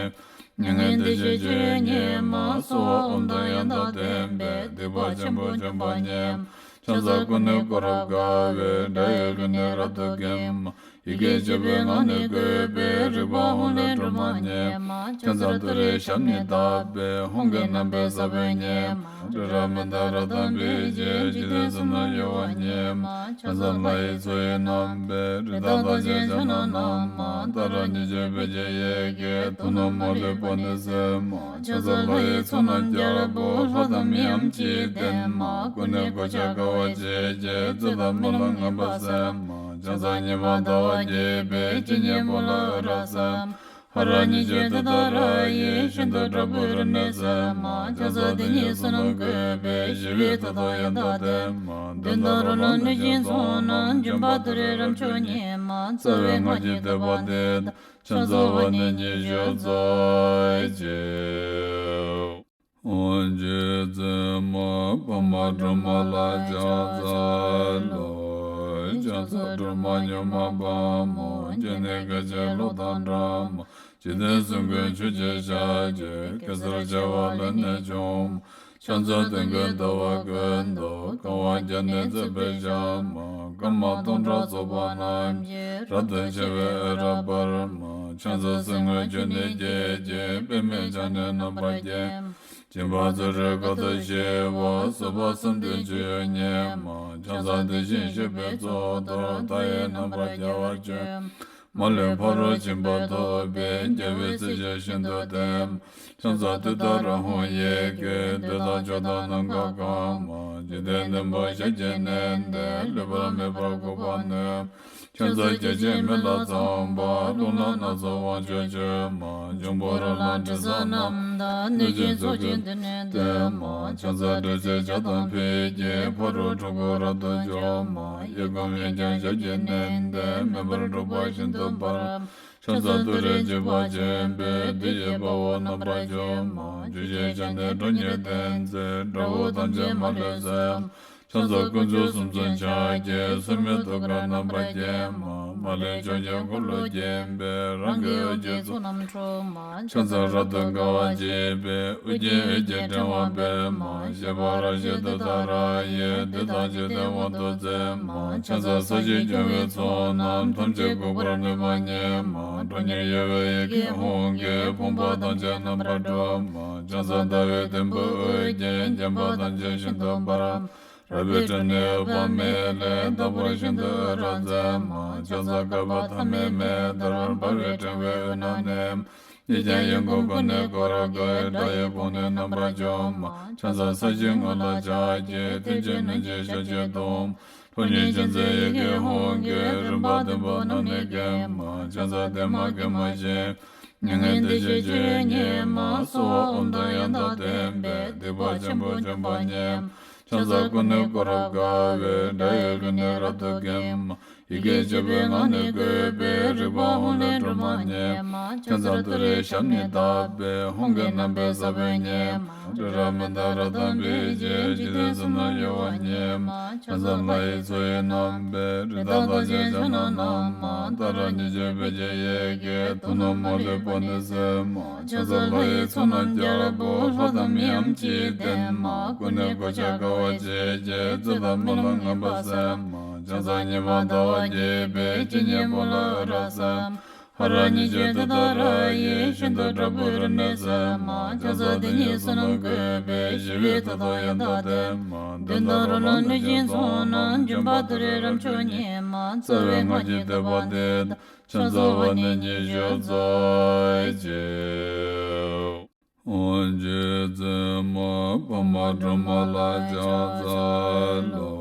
མ། མྱ་ངན་འདས་ཞི་སྤྱོད་ཡུལ་ཉིད་མ། གསོལ་བ་འོ་དོད་ཡང་དག་ལྡན་པས། སྡིག་པ་ཆེན་པོ་འཇོམས་པ་ཉིད་མ། ཕྱག་འཚལ་ཀུན་ནས་བསྐོར་རབ་དགའ་བའི། དགྲ་ཡི་རླུང་ནི་རབ་ཏུ་འགེམས་མ། ཡི་གེ་བཅུ་པའི་ངག་ནི་བཀོད་པའི། རིག་པ་ཧཱུྃ་ལས་སྒྲོལ་མ་ཉིད་མ། ཕྱག་འཚལ་ཏུ་རེའི་ཞབས་ནི་བརྡབས་པས། ཧཱུྃ་གི་རྣམ་པའི་ས་བོན་ཉིད་མ། རི་རབ་མནྡ་ར་དང་འབིགས་བྱེད། འཇིག་རྟེན་གསུམ་རྣམས་གཡོ་བ་ཉིད་མ། ཕྱག་འཚལ་ལྷ་ཡི་མཚོ་ཡི་རྣམ་པའི། རི་དྭགས་དང་བཅས་ཕྱག་ན་བསྣམས་མ། ཏཱ་ར་གཉིས་བརྗོད་བོད་ཀྱི་ཡི་གེས། དུག་རྣམས་མ་ལུས་པ་ནི་སེལ་མ། ཕྱག་འཚལ་ལྷ་ཡི་ཚོགས་རྣམས་རྒྱལ་པོ། ལྷ་དང་མིའམ་ཅི་ཡིས་བསྟེན་མ། ཀུན་ནས་གོ་ཆ་དགའ་བ་བརྗིད་ཀྱིས། བཙུན་དང་མི་ལ་ངན་པ་སེལ་མ། ཕྱག་འཚལ་ཉི་མ་ཟླ་བ་རྒྱས་པའི། སྤྱན་གཉིས་པོ་ལ་འོད་རབ་གསལ་མ། ཧ་ར་གཉིས་བརྗོད་ཏུཏྟཱ་ར་ཡིས། ཤིན་ཏུ་དྲག་པོའི་རིམས་ནད་སེལ་མ། ཕྱག་འཚལ་དེ་ཉིད་བསོད་ནམས་བཀོད་པའི། ཞི་བའི་མཐུ་སྟོབས་ཡང་དག་ལྡན་མ། གདོན་དང་རོ་ལངས་གནོད་སྦྱིན་ཚོགས་རྣམས། འཇོམས་པ་ཏུ་རེའི་རབ་མཆོག་ཉིད་མ། རྩ་བའི་སྔགས་ཀྱི་བསྟོད་པ་འདི་དང་། ཕྱག་འཚལ་བ་ནི་ཉི་ཤུ་རྩ་གཅིག་འོག་གི་བཙུན་མོ་འཕགས་མ་སྒྲོལ་མ་ལ་ཕྱག་འཚལ་ལོ། ཕྱག་འཚལ་སྒྲོལ་མ་མྱུར་མ་དཔའ་མོ། སྤྱན་ནི་སྐད་ཅིག་གློག་དང་འདྲ་མ། འཇིག་རྟེན་གསུམ་མགོན་ཆུ་སྐྱེས་ཞལ་གྱི། གེ་སར་བྱེ་བ་ལས་ནི་བྱུང་མ། ཕྱག་འཚལ་དུས་མགོན་ཟླ་བ་ཀུན་ཏུ། གང་བ་བརྒྱ་ནི་བརྩེགས་པའི་ཞལ་མ། སྐར་མ་སྟོང་ཕྲག་ཚོགས་པ་རྣམས་ཀྱིས། རབ་ཏུ་ཕྱེ་བའི་འོད་རབ་འབར་མ། ཕྱག་འཚལ་སེམས་དངོས་བཅུ་ནི་བརྒྱད་ཀྱིས། པདྨས་ཕྱག་ནི་རྣམ་པར་བརྒྱན་མ། སྦྱིན་པ་བརྩོན་འགྲུས་དཀའ་ཐུབ་ཞི་བ། བཟོད་པ་གསུམ་ལྡན་སྤྱོད་ཡུལ་ཉིད་མ། ཕྱག་འཚལ་དེ་བཞིན་གཤེགས་པའི་གཙུག་ཏོར། མཐའ་ཡས་རྣམ་པར་རྒྱལ་བར་སྤྱོད་མ། མ་ལུས་ཕ་རོལ་ཕྱིན་པ་ཐོབ་པའི། རྒྱལ་བའི་སྲས་ཞབས་ཤིན་ཏུ་བརྟན་མ། ཕྱག་འཚལ་ཏུཏྟཱ་ར་ཧཱུྃ་ཡི་གེས། འདོད་དང་ཕྱོགས་དང་ནམ་མཁའ་གང་མ། འཇིག་རྟེན་བདུན་པོ་ཞབས་ཀྱིས་མནན་ཏེ། ལུས་པ་མེད་པར་འགུགས་པར་ནུས། ཕྱག་འཚལ་བརྒྱ་བྱིན་མེ་ལྷ་ཚངས་པ། རླུང་ལྷ་སྣ་ཚོགས་དབང་ཕྱུག་མཆོད་མ། འབྱུང་པོ་རོ་ལངས་དྲི་ཟ་རྣམས་དང་། གནོད་སྦྱིན་ཚོགས་ཀྱིས་མདུན་ནས་བསྟོད་མ། ཕྱག་འཚལ་དྲི་ཟའི་ཇ་དང་ཕུད་ཀྱིས། ཕ་རོལ་འཁྲུལ་འཁོར་རབ་ཏུ་འཇོམས་མ། གཡས་བསྐུམ་གཡོན་བརྐྱང་ཞབས་ཀྱིས་མནན་ཏེ། མེ་འབར་འཁྲུགས་པ་ཤིན་ཏུ་འབར་མ། ཕྱག་འཚལ་ཏུ་རེ་འཇིགས་པ་ཆེན་པོས། བདུད་ཀྱི་དཔའ་བོ་རྣམ་པར་འཇོམས་མ། བཅུ་བཞིའི་ཞལ་ནི་ཁྲོ་གཉེར་ལྡན་མཛད། དགྲ་བོ་ཐམས་ཅད་མ་ལུས་གསོད་མ། ཕྱག་འཚལ་དཀོན་མཆོག་གསུམ་མཚོན་ཕྱག་རྒྱའི། སྲེད་མེད་ཐུགས་ཀར་རྣམ་པར་བརྒྱན་མ། མ་ལུས་ཕྱོགས་བཅུའི་འཁོར་ལོ་བརྒྱན་པའི། རང་གི་འོད་ཀྱི་ཚོགས་རྣམས་འཁྲུགས་མ། ཕྱག་འཚལ་རབ་ཏུ་དགའ་བ་བརྗིད་པའི། དབུ་རྒྱན་འོད་ཀྱི་ཕྲེང་བ་སྤེལ་མ། བཞད་པ་རབ་བཞད་ཏུཏྟཱ་ར་ཡིས། འདི་དག་འཇིག་རྟེན་དབང་དུ་མཛད་མ། ཕྱག་འཚལ་ས་གཞི་སྐྱོང་བའི་ཚོགས་རྣམས། ཐམས་ཅད་འགུགས་པར་ནུས་པ་ཉིད་མ། ཁྲོ་གཉེར་གཡོ་བའི་ཡི་གེ་ཧཱུྃ་གིས། ཕོངས་པ་ཐམས་ཅད་རྣམ་པར་སྒྲོལ་མ། ཕྱག་འཚལ་ཟླ་བའི་དུམ་བུས་དབུ་རྒྱན། བརྒྱན་པ་ཐམས་ཅད་ཤིན་ཏུ་འབར་མ། རལ་པའི་ཁྲོད་ནས་འོད་དཔག་མེད་ལས། རྟག་པར་ཤིན་ཏུ་འོད་རབ་མཛད་མ། ཕྱག་འཚལ་བསྐལ་པ་ཐ་མའི་མེ་ལྟར། འབར་བའི་ཕྲེང་བའི་དབུས་ན་གནས་མ། ཡིད་ཀྱང་ཡིད་འགུགས་ཀུན་ནས་བསྐོར་དགའི། དགྲ་ཡི་དཔུང་ནི་རྣམ་པར་འཇོམས་མ། ཕྱག་འཚལ་ས་གཞིའི་ངོས་ལ་ཕྱག་བགྱི། མཐིལ་གྱིས་བསྣུན་ཅིང་ཞབས་ཀྱིས་བརྡུང་མ། ཁྲོ་གཉེར་ཅན་མཛད་ཡི་གེ་ཧཱུྃ་གིས། རིམ་པ་བདུན་པོ་རྣམས་ནི་འགེམས་མ། ཕྱག་འཚལ་བདེ་མ་དགེ་མ་ཞི་མ། མྱ་ངན་འདས་ཞི་སྤྱོད་ཡུལ་ཉིད་མ། གསོལ་བ་འོ་དོད་ཡང་དག་ལྡན་པས། སྡིག་པ་ཆེན་པོ་འཇོམས་པ་ཉིད་མ། ཕྱག་འཚལ་ཀུན་ནས་བསྐོར་རབ་དགའ་བའི། དགྲ་ཡི་རླུང་ནི་རབ་ཏུ་འགེམས་མ། ཡི་གེ་བཅུ་པའི་ངག་ནི་བཀོད་པའི། རིག་པ་ཧཱུྃ་ལས་སྒྲོལ་མ་ཉིད་མ། ཕྱག་འཚལ་ཏུ་རེའི་ཞབས་ནི་བརྡབས་པས། ཧཱུྃ་གི་རྣམ་པའི་ས་བོན་ཉིད་མ། རི་རབ་མནྡ་ར་དང་འབིགས་བྱེད། འཇིག་རྟེན་གསུམ་རྣམས་གཡོ་བ་ཉིད་མ། ཕྱག་འཚལ་ལྷ་ཡི་མཚོ་ཡི་རྣམ་པའི། རི་དྭགས་དང་བཅས་ཕྱག་ན་བསྣམས་མ། ཏཱ་ར་གཉིས་བརྗོད་བོད་ཀྱི་ཡི་གེས། དུག་རྣམས་མ་ལུས་པ་ནི་སེལ་མ། ཕྱག་འཚལ་ལྷ་ཡི་ཚོགས་རྣམས་རྒྱལ་པོ། ལྷ་དང་མིའམ་ཅི་ཡིས་བསྟེན་མ། ཀུན་ནས་གོ་ཆ་དགའ་བ་བརྗིད་ཀྱིས། བཙུན་དང་མི་ལ་ངན་པ་སེལ་མ། ཕྱག་འཚལ་ཉི་མ་ཟླ་བ་རྒྱས་པའི། སྤྱན་གཉིས་པོ་ལ་འོད་རབ་གསལ་མ། ཧ་ར་ཉི་ཤུ་དེ་ལྟར་ཡེ་ཤིན་ཏུ་དྲག་པོའི་རིམས་ནད་སེལ་མ། ཁྱད་མཚར་དེ་ཉིད་བསོད་ནམས་བཀོད་པས་ཞི་བའི་མཐུ་སྟོབས་ཡང་དག་ལྡན་མ། གདོན་དང་རོ་ལངས་གནོད་སྦྱིན་ཚོགས་རྣམས། འཇོམས་པ་ཏུ་རེ་རབ་མཆོག་ཉིད་མ། རྩ་བའི་སྔགས་ཀྱི་བཟླས་པ་འདི་དང་། ཕྱག་འཚལ་བ་ནི་ཉི་ཤུ་རྩ་གཅིག་རྗེ་བཙུན་མ་འཕགས་མ་སྒྲོལ་མ་ལ་ཕྱག་འཚལ་ལོ།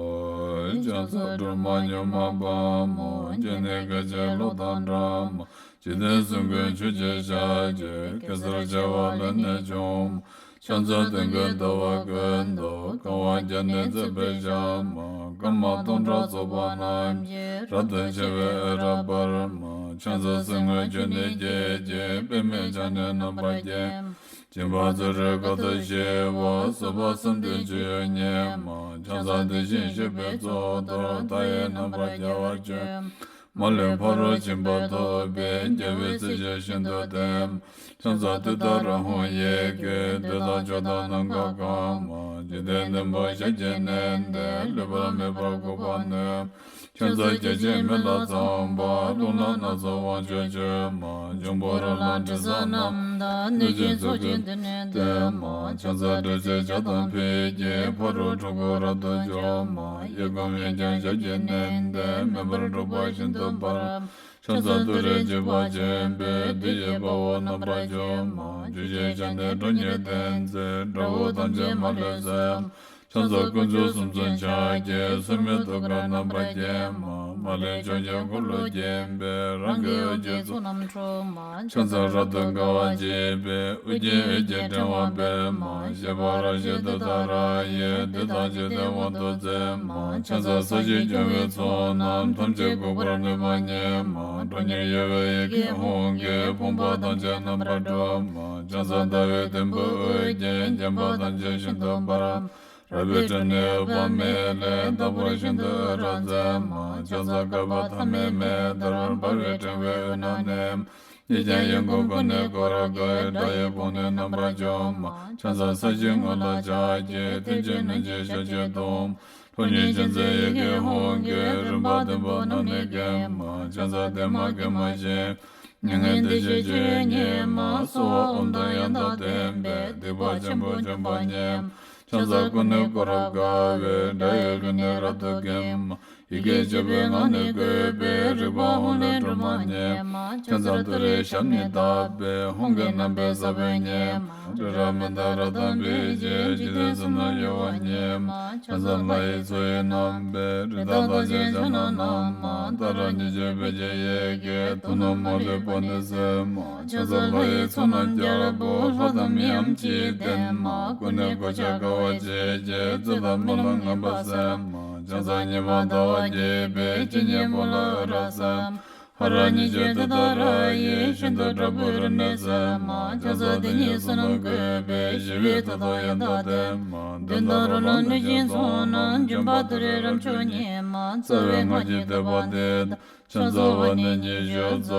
ཕྱག་འཚལ་སྒྲོལ་མ་མྱུར་མ་དཔའ་མོ། སྤྱན་ནི་སྐད་ཅིག་གློག་དང་འདྲ་མ། འཇིག་རྟེན་གསུམ་མགོན་ཆུ་སྐྱེས་ཞལ་གྱི། གེ་སར་བྱེ་བ་ལས་ནི་བྱུང་མ། ཕྱག་འཚལ་སྟོན་ཀའི་ཟླ་བ་ཀུན་ཏུ། གང་བ་བརྒྱ་ནི་བརྩེགས་པའི་ཞལ་མ། སྐར་མ་སྟོང་ཕྲག་ཚོགས་པ་རྣམས་ཀྱིས། རབ་ཏུ་ཕྱེ་བའི་འོད་རབ་འབར་མ། ཕྱག་འཚལ་གསེར་དངུལ་ཆུ་ནས་སྐྱེས་ཀྱི། པདྨས་ཕྱག་ནི་རྣམ་པར་བརྒྱན་མ། སྦྱིན་པ་བརྩོན་འགྲུས་དཀའ་ཐུབ་ཞི་བ། བཟོད་པ་བསམ་གཏན་སྤྱོད་ཡུལ་ཉིད་མ། ཕྱག་འཚལ་དེ་བཞིན་གཤེགས་པའི་གཙུག་ཏོར། མཐའ་ཡས་རྣམ་པར་རྒྱལ་བར་སྤྱོད་མ། མ་ལུས་ཕ་རོལ་ཕྱིན་པ་ཐོབ་པའི། རྒྱལ་བའི་སྲས་ཀྱིས་ཤིན་ཏུ་བསྟེན་མ། ཕྱག་འཚལ་ཏུཏྟཱ་ར་ཧཱུྃ་ཡི་གེ། བདུད་དང་ཕྱོགས་དང་ནམ་མཁའ་གང་མ། འཇིག་རྟེན་བདུན་པོ་ཞལ་གྱིས་མནན་ཏེ། ལུས་པ་མེད་པར་འགུགས་པར་ནུས་མ། ཕྱག་འཚལ་བརྒྱ་བྱིན་མེ་ལྷ་ཚངས་པ། རླུང་ལྷ་སྣ་ཚོགས་དབང་ཕྱུག་མཆོད་མ། འབྱུང་པོ་རོ་ལངས་དྲི་ཟ་རྣམས་དང་། གནོད་སྦྱིན་ཚོགས་ཀྱིས་མདུན་ནས་བསྟོད་མ། ཕྱག་འཚལ་དྲི་ཟའི་ལྕགས་དང་ཕུད་ཀྱིས། ཕ་རོལ་འཁྲུལ་འཁོར་རབ་ཏུ་འཇོམས་མ། གཡས་བསྐུམ་གཡོན་བརྐྱང་ཞབས་ཀྱིས་མནན་ཏེ། མེ་འབར་འཁྲུག་པ་ཤིན་ཏུ་འབར་མ། ཕྱག་འཚལ་ཏུ་རེ་འཇིགས་པ་ཆེན་པོས། བདུད་ཀྱི་དཔའ་བོ་རྣམ་པར་འཇོམས་མ། བཅུ་ཞེས་བྱ་ནི་ཁྲོ་གཉེར་ལྡན་མཛད། དགྲ་བོ་ཐམས་ཅད་མ་ལུས་གསོད་མ། ཕྱག་འཚལ་དཀོན་མཆོག་གསུམ་མཚོན་ཕྱག་རྒྱའི། སྲུང་མའི་ཐུགས་ཀར་རྣམ་པར་བརྒྱན་མ། མ་ལུས་ཕྱོགས་བཅུའི་འཁོར་ལོས་བརྒྱན་པའི། རང་གི་འོད་ཀྱི་ཚོགས་རྣམས་འཁྲུག་མ། ཕྱག་འཚལ་རབ་ཏུ་དགའ་བ་བརྗིད་པའི། ཨོ་རྒྱན་འོད་ཀྱི་ཕྲེང་བ་སྤེལ་མ། བཞད་པ་རབ་བཞད་དེ་ལྟར་ཡེ། བདུད་དང་འཇིག་རྟེན་དབང་དུ་མཛད་མ། ཕྱག་འཚལ་ས་གཞི་སྐྱོང་བའི་ཚོགས་རྣམས། ཐམས་ཅད་འགུགས་པར་ནུས་པ་ཉིད་མ། ཁྲོ་གཉེར་གཡོ་བའི་ཡི་གེ་ཧཱུྃ་གིས། ཕོངས་པ་ཐམས་ཅད་རྣམ་པར་སྒྲོལ་མ། ཕྱག་འཚལ་ཟླ་བའི་དུམ་བུས་དབུ་རྒྱན། བརྒྱན་པ་ཐམས་ཅད་ཤིན་ཏུ་འབར་མ། རལ་པའི་ཕྲེང་ནི་འོད་དཔག་མེད་ལས། ལྟ་བུར་ཤིན་ཏུ་འོད་རབ་མཛད་མ། ཕྱག་འཚལ་བསྐལ་པ་ཐ་མའི་མེ་ལྟར། འབར་བའི་ཕྲེང་བའི་དབུས་ན་གནས་མ། གཡས་བརྐྱང་གཡོན་བསྐུམ་ཀུན་ནས་བསྐོར་དགའི། དགྲ་ཡི་དཔུང་ནི་རྣམ་པར་འཇོམས་མ། ཕྱག་འཚལ་ས་གཞིའི་ངོས་ལ་ཕྱག་གི། མཐིལ་གྱིས་བསྣུན་ཅིང་ཞབས་ཀྱིས་བརྡུང་། ཁྲོ་གཉེར་ཅན་མཛད་ཡི་གེ་ཧཱུྃ་གིས། རིམ་པ་བདུན་པོ་རྣམས་ནི་འགེམས་མ། ཕྱག་འཚལ་བདེ་མ་དགེ་མ་ཞི་མ། མྱ་ངན་འདས་ཞི་སྤྱོད་ཡུལ་ཉིད་མ། གསོལ་བ་འོ་དོད་ཡང་དག་ལྡན་པས། སྡིག་པ་ཆེན་པོ་འཇོམས་པ་ཉིད་མ། ཕྱག་འཚལ་ཀུན་ནས་བསྐོར་རབ་དགའ་བའི། དགྲ་ཡི་ལུས་ནི་རབ་ཏུ་འགེམས་མ། ཡི་གེ་བཅུ་པའི་ངག་ནི་བཀོད་པས། རིག་པ་ཧཱུྃ་ལས་སྒྲོལ་མ་ཉིད་མ། ཕྱག་འཚལ་ཏུ་རེའི་ཞབས་ནི་བརྡབས་པས། ཧཱུྃ་གི་རྣམ་པའི་ས་བོན་ཉིད་མ། སྤྲིན་རབ་མི་འདའ་རབ་དྭངས་འཕེལ་གྱིས། འཇིག་རྟེན་གསུམ་རྣམས་གཡོ་བ་ཉིད་མ། ཕྱག་འཚལ་ལྷ་ཡི་མཚོ་ཡི་རྣམ་པའི། རི་དྭགས་རྟགས་ཅན་ཕྱག་ན་བསྣམས་མ། ཏཱ་ར་གཉིས་བརྗོད་བོད་ཀྱི་ཡི་གེས། དོན་རྣམས་མ་ལུས་པ་ནི་སེལ་མ། ཕྱག་འཚལ་ལྷ་ཡི་ཚོགས་རྣམས་རྒྱལ་པོ། ལྷ་དང་མིའམ་ཅི་ཡིས་བསྟེན་མ། ཀུན་ནས་གོ་ཆ་དགའ་བ་བརྗིད་ཀྱིས། བརྫུས་དང་སྨོན་ལམ་ངན་པ་སེལ་མ། ཕྱག་འཚལ་ཉི་མ་ཟླ་བ་རྒྱས་པའི། སྤྱན་གཉིས་པོ་ལ་འོད་རབ་གསལ་མ། ཧ་ར་གཉིས་བརྗོད་དེ་ལྟར་ཡེ། ཤིན་ཏུ་དྲག་པོའི་རིམས་ནད་སེལ་མ། ཕྱག་འཚལ་དེ་ཉིད་བསོད་ནམས་བཀོད་པས། ཞི་བའི་མཐུ་སྟོབས་ཡང་དག་ལྡན་མ། གདོན་དང་རོ་ལངས་གནོད་སྦྱིན་ཚོགས་རྣམས། འཇོམས་པ་ཏུ་རེ་རབ་མཆོག་ཉིད་མ། རྩ་བའི་སྔགས་ཀྱི་བཟླས་པ་འདི་དང་། ཕྱག་འཚལ་བ་ནི་ཉི་ཤུ་རྩ་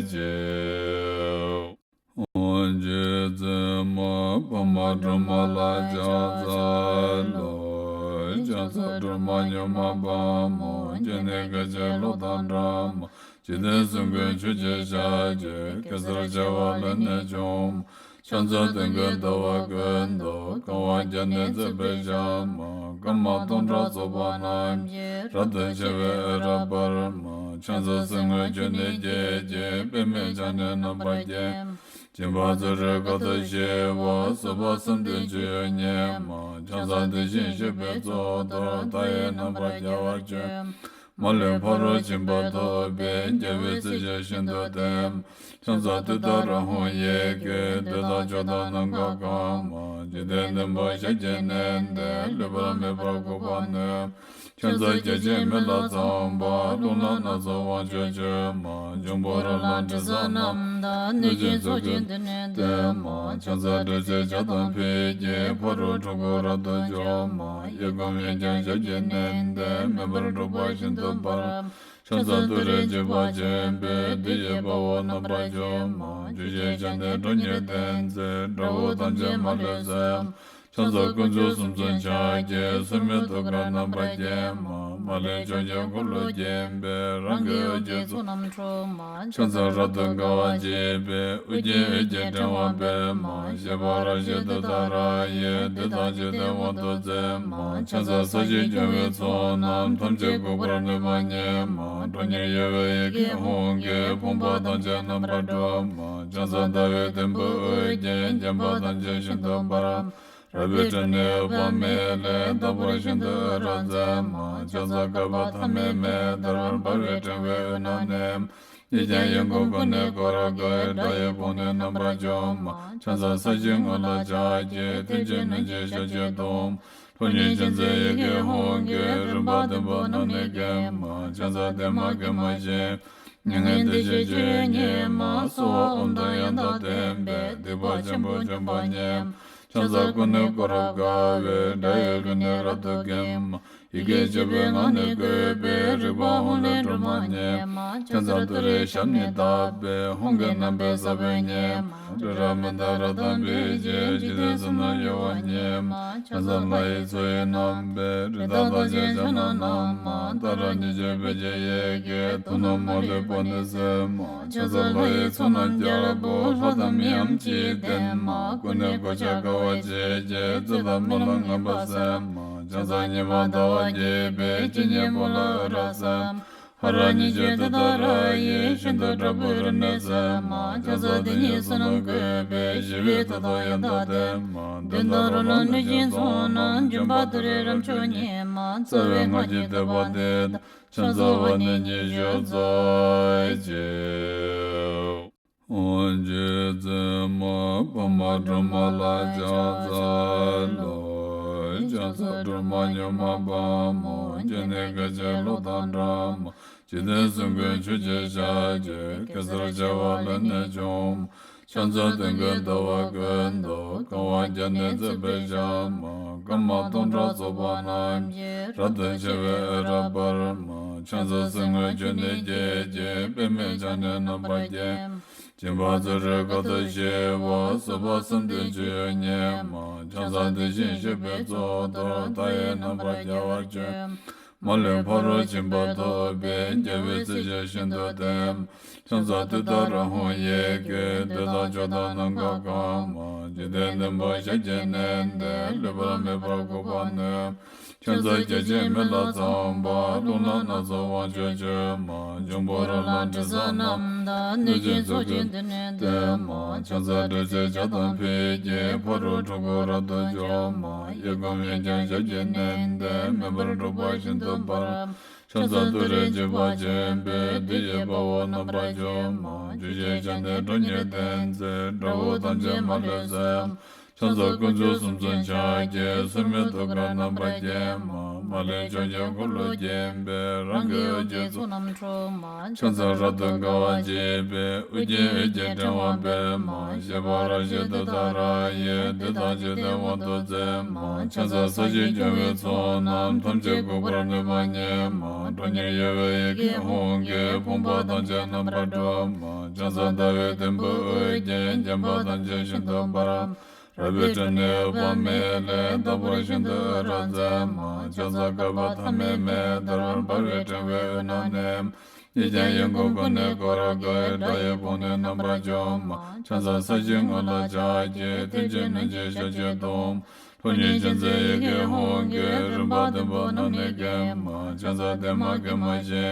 གཅིག་རྗེ་བཙུན་མ་འཕགས་མ་སྒྲོལ་མ་ལ་ཕྱག་འཚལ་ལོ། ཕྱག་འཚལ་སྒྲོལ་མ་མྱུར་མ་དཔའ་མོ། སྤྱན་ནི་སྐད་ཅིག་གློག་དང་འདྲ་མ། འཇིག་རྟེན་གསུམ་མགོན་ཆུ་སྐྱེས་ཞལ་གྱི། གེ་སར་བྱེ་བ་ལས་ནི་བྱུང་མ། ཕྱག་འཚལ་སྟོན་ཀའི་ཟླ་བ་ཀུན་ཏུ། གང་བ་བརྒྱ་ནི་བརྩེགས་པའི་ཞལ་མ། སྐར་མ་སྟོང་ཕྲག་ཚོགས་པ་རྣམས་ཀྱིས། རབ་ཏུ་ཕྱེ་བའི་འོད་རབ་འབར་མ། ཕྱག་འཚལ་གསེར་དངུལ་ཆུ་ནས་སྐྱེས་ཀྱི། པདྨས་ཕྱག་ནི་རྣམ་པར་བརྒྱན་མ། སྦྱིན་པ་བརྩོན་འགྲུས་དཀའ་ཐུབ་ཞི་བ། བཟོད་པ་བསམ་གཏན་སྤྱོད་ཡུལ་ཉིད་མ། ཕྱག་འཚལ་དེ་བཞིན་གཤེགས་པའི་གཙུག་ཏོར། མཐའ་ཡས་རྣམ་པར་རྒྱལ་བར་སྤྱོད་མ། མ་ལུས་ཕ་རོལ་ཕྱིན་པ་ཐོབ་པའི། རྒྱལ་བའི་སྲས་ཀྱིས་ཤིན་ཏུ་བསྟེན་མ། ཕྱག་འཚལ་ཏུཏྟཱ་ར་ཧཱུྃ་ཡི་གེ། བདུད་དང་ཕྱོགས་དང་ནམ་མཁའ་གང་མ། འཇིག་རྟེན་བདུན་པོ་ཞལ་གྱིས་མནན་ཏེ། ལུས་པ་མེད་པར་འགུགས་པར་ནུས་མ། ཕྱག་འཚལ་བརྒྱ་བྱིན་མེ་ལྷ་ཚངས་པ། རླུང་ལྷ་སྣ་ཚོགས་དབང་ཕྱུག་མཆོད་མ། འབྱུང་པོ་རོ་ལངས་དྲི་ཟ་རྣམས་དང་། གནོད་སྦྱིན་ཚོགས་ཀྱིས་མདུན་ནས་བསྟོད་མ། ཕྱག་འཚལ་དྲི་ཟའི་ལྕགས་དང་ཕུད་ཀྱིས། ཕ་རོལ་འཁྲུལ་འཁོར་རབ་ཏུ་འཇོམས་མ། གཡས་བསྐུམ་གཡོན་བརྐྱང་ཞབས་ཀྱིས་མནན་ཏེ། མེ་འབར་འཁྲུག་པ་ཤིན་ཏུ་འབར་མ། ཕྱག་འཚལ་ཏུ་རེ་འཇིགས་པ་ཆེན་པོས། བདུད་ཀྱི་དཔའ་བོ་རྣམ་པར་འཇོམས་མ། བཅུ་ཞེས་བྱ་ནི་ཁྲོ་གཉེར་ལྡན་མཛད། དགྲ་བོ་ཐམས་ཅད་མ་ལུས་གསོད་མ། ཕྱག་འཚལ་དཀོན་མཆོག་གསུམ་མཚོན་ཕྱག་རྒྱའི། སྲེད་མེད་ཐུགས་ཀར་རྣམ་པར་བརྒྱན་མ། མ་ལུས་ཕྱོགས་བཅུའི་འཁོར་ལོ་བརྒྱན་པའི། རང་གི་འོད་ཀྱི་ཚོགས་རྣམས་འཁྲུགས་མ། ཕྱག་འཚལ་རབ་ཏུ་དགའ་བ་བརྗིད་པའི། དབུ་རྒྱན་འོད་ཀྱི་ཕྲེང་བ་སྤེལ་མ། བཞད་པ་རབ་བཞད་ཏུཏྟཱ་ར་ཡིས། འདི་དག་འཇིག་རྟེན་དབང་དུ་མཛད་མ། ཕྱག་འཚལ་ས་གཞི་སྐྱོང་བའི་ཚོགས་རྣམས། ཐམས་ཅད་འགུགས་པར་ནུས་པ་ཉིད་མ། ཁྲོ་གཉེར་གཡོ་བའི་ཡི་གེ་ཧཱུྃ་གིས། ཕོངས་པ་ཐམས་ཅད་རྣམ་པར་སྒྲོལ་མ། ཕྱག་འཚལ་ཟླ་བའི་དུམ་བུས་དབུ་བརྒྱན། བརྒྱན་པ་ཐམས་ཅད་ཤིན་ཏུ་འབར་མ། རལ་པའི་ཁྲོད་ནས་འོད་དཔག་མེད་ལས། རྟག་པར་ཤིན་ཏུ་འོད་རབ་མཛད་མ། ཕྱག་འཚལ་བསྐལ་པ་ཐ་མའི་མེ་ལྟར། འབར་བའི་ཕྲེང་བའི་དབུས་ན་གནས་མ། ཡིད་ཀྱང་ཡིད་ཁོང་ཀུན་ནས་བསྐོར་དགའི། སྒྲ་ཡི་བོང་བུས་རྣམ་པར་འཇོམས་མ། ཕྱག་འཚལ་ས་གཞིའི་ངོས་ལ་ཕྱག་བགྱིས། མཐིལ་གྱིས་བསྣུན་ཅིང་ཞབས་ཀྱིས་བརྡུང་མ། ཁྲོ་གཉེར་ཅན་མཛད་ཡི་གེ་ཧཱུྃ་གིས། རིམ་པ་བདུན་པོ་རྣམས་ནི་འགེམས་མ། ཕྱག་འཚལ་བདེ་མ་དགེ་མ་ཞི་མ། མྱ་ངན་འདས་ཞི་སྤྱོད་ཡུལ་ཉིད་མ། གསོལ་བ་འོ་དོད་ཡང་དག་ལྡན་པས། སྡིག་པ་ཆེན་པོ་འཇོམས་པ་ཉིད་མ། ཕྱག་འཚལ་ཀུན་ནས་བསྐོར་རབ་དགའ་བའི། སྒྲ་ཡི་རླུང་ནི་རབ་ཏུ་འགེམས་མ། ཡི་གེ་བཅུ་པའི་ངག་ནི་བཀོད་པའི། རིག་པ་ཧཱུྃ་ལས་སྒྲོལ་མ་ཉིད་མ། ཕྱག་འཚལ་ཏུ་རེའི་ཞབས་ནི་བརྡབས་པས། ཧཱུྃ་གི་རྣམ་པའི་ས་བོན་ཉིད་མ། རི་རབ་མནྡ་ར་དང་འབིགས་བྱེད། འཇིག་རྟེན་གསུམ་རྣམས་གཡོ་བ་ཉིད་མ། ཕྱག་འཚལ་ལྷ་ཡི་མཚོ་ཡི་རྣམ་པའི། རི་དྭགས་དང་བཅས་ཕྱག་ན་བསྣམས་མ། ཏཱ་ར་གཉིས་བརྗོད་བོད་ཀྱི་ཡི་གེས། དུག་རྣམས་མ་ལུས་པ་ནི་སེལ་མ། ཕྱག་འཚལ་ལྷ་ཡི་ཚོགས་རྣམས་རྒྱལ་པོ། ལྷ་དང་མིའམ་ཅི་ཡིས་བསྟེན་མ། ཀུན་ནས་གོ་ཆ་དགའ་བ་བརྗིད་ཀྱིས། རྩིབས་དང་སྨད་ལ་མངོན་པར་གསལ་མ། ཕྱག་འཚལ་ཉི་མ་ཟླ་བ་རྒྱས་པའི། སྤྱན་གཉིས་པོ་ལ་འོད་རབ་གསལ་མ། ཧ་ར་གཉིས་བརྗོད་ཏུཏྟཱ་ར་ཡིས། ཤིན་ཏུ་དྲག་པོའི་རིམས་ནད་སེལ་མ། ཕྱག་འཚལ་དེ་ཉིད་བསོད་ནམས་བཀོད་པའི། ཞི་བའི་མཐུ་སྟོབས་ཡང་དག་ལྡན་མ། གདོན་དང་རོ་ལངས་གནོད་སྦྱིན་ཚོགས་རྣམས། འཇོམས་པ་ཏུ་རེའི་རབ་མཆོག་ཉིད་མ། རྩ་བའི་སྔགས་ཀྱི་བསྟོད་པ་འདི་དང་། ཕྱག་འཚལ་བ་ནི་ཉི་ཤུ་རྩ་གཅིག་ཨོཾ་རྗེ་བཙུན་མ་འཕགས་མ་སྒྲོལ་མ་ལ་ཕྱག་འཚལ་ལོ། ཕྱག་འཚལ་སྒྲོལ་མ་མྱུར་མ་དཔའ་མོ། སྤྱན་ནི་སྐད་ཅིག་གློག་དང་འདྲ་མ། འཇིག་རྟེན་གསུམ་མགོན་ཆུ་སྐྱེས་ཞལ་གྱི། གེ་སར་བྱེ་བ་ལས་ནི་བྱུང་མ། ཕྱག་འཚལ་སྟོན་ཀའི་ཟླ་བ་ཀུན་ཏུ། གང་བ་བརྒྱ་ནི་བརྩེགས་པའི་ཞལ་མ། སྐར་མ་སྟོང་ཕྲག་ཚོགས་པ་རྣམས་ཀྱིས། རབ་ཏུ་ཕྱེ་བའི་འོད་རབ་འབར་མ། ཕྱག་འཚལ་གསེར་དངུལ་ཆུ་ནས་སྐྱེས་ཀྱི། པདྨས་ཕྱག་ནི་རྣམ་པར་བརྒྱན། སྦྱིན་པ་ཚུ་རོལ་དཀའ་ཐུབ་ཞི་བ། བཟོད་པ་བསམ་གཏན་སྤྱོད་ཡུལ་ཉིད་མ། ཕྱག་འཚལ་དེ་བཞིན་གཤེགས་པའི་གཙུག་ཏོར། མཐའ་ཡས་རྣམ་པར་རྒྱལ་བར་སྤྱོད། མ་ལུས་ཕ་རོལ་ཕྱིན་པ་ཐོབ་པའི། རྒྱལ་བའི་སྲས་ཀྱིས་ཤིན་ཏུ་བསྟེན། ཕྱག་འཚལ་ཏུཏྟཱ་ར་ཧཱུྃ་ཡི་གེས། འདོད་དང་ཕྱོགས་དང་ནམ་མཁའ་གང་མ། འཇིག་རྟེན་བདུན་པོ་ཞབས་ཀྱིས་མནན་ཏེ། ལུས་པ་མེད་པར་འགུགས་པར་ནུས། ཕྱག་འཚལ་བརྒྱ་བྱིན་མེ་ལྷ་ཚངས་པ། རླུང་ལྷ་སྣ་ཚོགས་དབང་ཕྱུག་མཆོད་མ། འབྱུང་པོ་རོ་ལངས་དྲི་ཟ་རྣམས་དང་། གནོད་སྦྱིན་ཚོགས་ཀྱིས་འདི་ནི་བསྟོད་མ། ཕྱག་འཚལ་དྲི་ཟའི་ཇ་དང་ཕུད་ཀྱིས། ཕ་རོལ་འཁྲུལ་འཁོར་རབ་ཏུ་འཇོམས་མ། གཡས་བསྐུམ་གཡོན་བརྐྱང་ཞབས་ཀྱིས་མནན་ཏེ། མེ་འབར་འཁྲུགས་པ་ཤིན་ཏུ་འབར། ཕྱག་འཚལ་ཏུ་རེའི་བརྗིད་པ་ཆེན་པོས། བདུད་ཀྱི་དཔའ་བོ་རྣམ་པར་འཇོམས་མ། བཅུ་ཞབས་ཀྱིས་ནི་ཁྲོ་གཉེར་ལྡན་མཛད། དགྲ་བོ་ཐམས་ཅད་མ་ལུས་གསོད། ཕྱག་འཚལ་དཀོན་མཆོག་གསུམ་མཚོན་ཕྱག་རྒྱའི། སྲེད་མེད་ཐུགས་ཀར་རྣམ་པར་བརྒྱན་མ། མ་ལུས་ཕྱོགས་བཅུའི་འཁོར་ལོས་བརྒྱན་པའི། རང་གི་འོད་ཀྱི་ཚོགས་རྣམས་འཁྲུགས་མ། ཕྱག་འཚལ་རབ་ཏུ་དགའ་བ་བརྗིད་པའི། དབུ་རྒྱན་འོད་ཀྱི་ཕྲེང་བ་སྤེལ་མ། བཞད་པ་རབ་བཞད་ཏུཏྟཱ་ར་ཡིས། འདི་དག་འཇིག་རྟེན་དབང་དུ་མཛད་མ། ཕྱག་འཚལ་ས་གཞི་སྐྱོང་བའི་ཚོགས་རྣམས། ཐམས་ཅད་འགུགས་པར་ནུས་པ་ཉིད་མ། ཁྲོ་གཉེར་གཡོ་བའི་ཡི་གེ་ཧཱུྃ་གིས། ཕོངས་པ་ཐམས་ཅད་རྣམ་པར་སྒྲོལ་མ། ཕྱག་འཚལ་ཟླ་བའི་དུམ་བུས་དབུ་རྒྱན། བརྒྱན་པ་ཐམས་ཅད་ཤིན་ཏུ་འབར་མ། རལ་པའི་ཁྲོད་ནས་འོད་དཔག་མེད་ལས། རྟག་པར་ཤིན་ཏུ་འོད་རབ་མཛད་མ། ཕྱག་འཚལ་བསྐལ་པ་ཐ་མའི་མེ་ལྟར། འབར་བའི་ཕྲེང་བའི་དབུས་ན་གནས་མ། ཡིད་ཀྱང་ཡིད་ཁོང་ཀུན་ནས་བསྐོར་དགའི། སྒྲ་ཡི་བོང་བུས་རྣམ་པར་འཇོམས་མ། ཕྱག་འཚལ་ས་གཞིའི་ངོས་ལ་ཕྱག་བགྱིས། མཐིལ་གྱིས་བསྣུན་ཅིང་ཞབས་ཀྱིས་བརྡུང་མ། ཁྲོ་གཉེར་ཅན་མཛད་ཡི་གེ་ཧཱུྃ་གིས། རིམ་པ་བདུན་པོ་རྣམས་ནི་འགེམས་མ། ཕྱག་འཚལ་བདེ་མ་དགེ་མ་ཞི་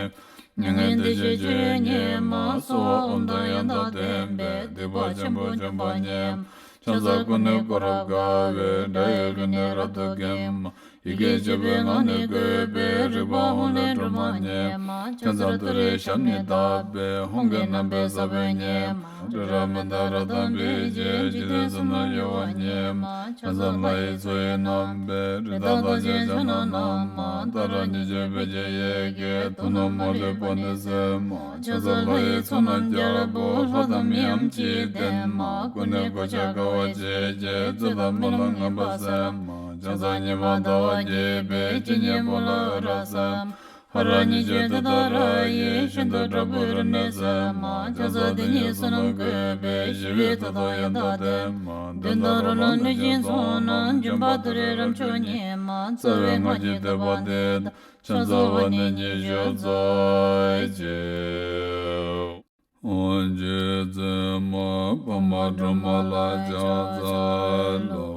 མ། མྱ་ངན་འདས་ཞི་སྤྱོད་ཡུལ་ཉིད་མ། གསོལ་བ་འོ་དོད་ཡང་དག་ལྡན་པས། སྡིག་པ་ཆེན་པོ་འཇོམས་པ་ཉིད་མ། ཕྱག་འཚལ་ཀུན་ནས་བསྐོར་རབ་དགའ་བའི། སྒྲ་ཡི་རླུང་ནི་རབ་ཏུ་འགེམས་མ། ཡི་གེ་བཅུ་པའི་ངག་ནི་བཀོད་པའི། རིག་པ་ཧཱུྃ་ལས་སྒྲོལ་མ་ཉིད་མ། ཕྱག་འཚལ་ཏུ་རེའི་ཞབས་ནི་བརྡབས་པས། ཧཱུྃ་གི་རྣམ་པའི་ས་བོན་ཉིད་མ། རི་རབ་མནྡ་ར་དང་འབིགས་བྱེད། འཇིག་རྟེན་གསུམ་རྣམས་གཡོ་བ་ཉིད་མ། ཕྱག་འཚལ་ལྷ་ཡི་མཚོ་ཡི་རྣམ་པའི། རི་དྭགས་དང་བཅས་ཕྱག་ན་བསྣམས་མ། ཏཱ་ར་གཉིས་བརྗོད་བོད་ཀྱི་ཡི་གེས། དུག་རྣམས་མ་ལུས་པ་ནི་སེལ་མ། ཕྱག་འཚལ་ལྷ་ཡི་ཚོགས་རྣམས་རྒྱལ་པོ། ལྷ་དང་མིའམ་ཅི་ཡིས་བསྟེན་མ། ཀུན་ནས་གོ་ཆ་དགའ་བ་བརྗིད་ཀྱིས། རྩིབས་དང་སྨད་ལ་མངོན་པར་གསལ་མ། ཕྱག་འཚལ་ཉི་མ་ཟླ་བ་རྒྱས་པའི། སྤྱན་གཉིས་པོ་ལ་འོད་རབ་གསལ་མ། ཧ་ར་ཉི་ཤུ་དེ་ལྟར་ཡེ་ཤིན་ཏུ་དྲག་པོའི་རིམས་ནད་སེལ་མ། ཁྱད་མཚར་དེ་ཉིད་བསོད་ནམས་བཀོད་པས་ཞི་བའི་མཐུ་སྟོབས་ཡང་དག་ལྡན་མ། གདོན་དང་རོ་ལངས་གནོད་སྦྱིན་ཚོགས་རྣམས། འཇོམས་པ་ཏུ་རེ་རབ་མཆོག་ཉིད་མ། རྩ་བའི་སྔགས་ཀྱི་བསྟོད་པ་འདི་དང་། ཕྱག་འཚལ་བ་ནི་ཉི་ཤུ་རྩ་གཅིག། ཨོ་རྗེ་བཙུན་མ་འཕགས་མ་སྒྲོལ་མ་ལ་ཕྱག་འཚལ་ལོ།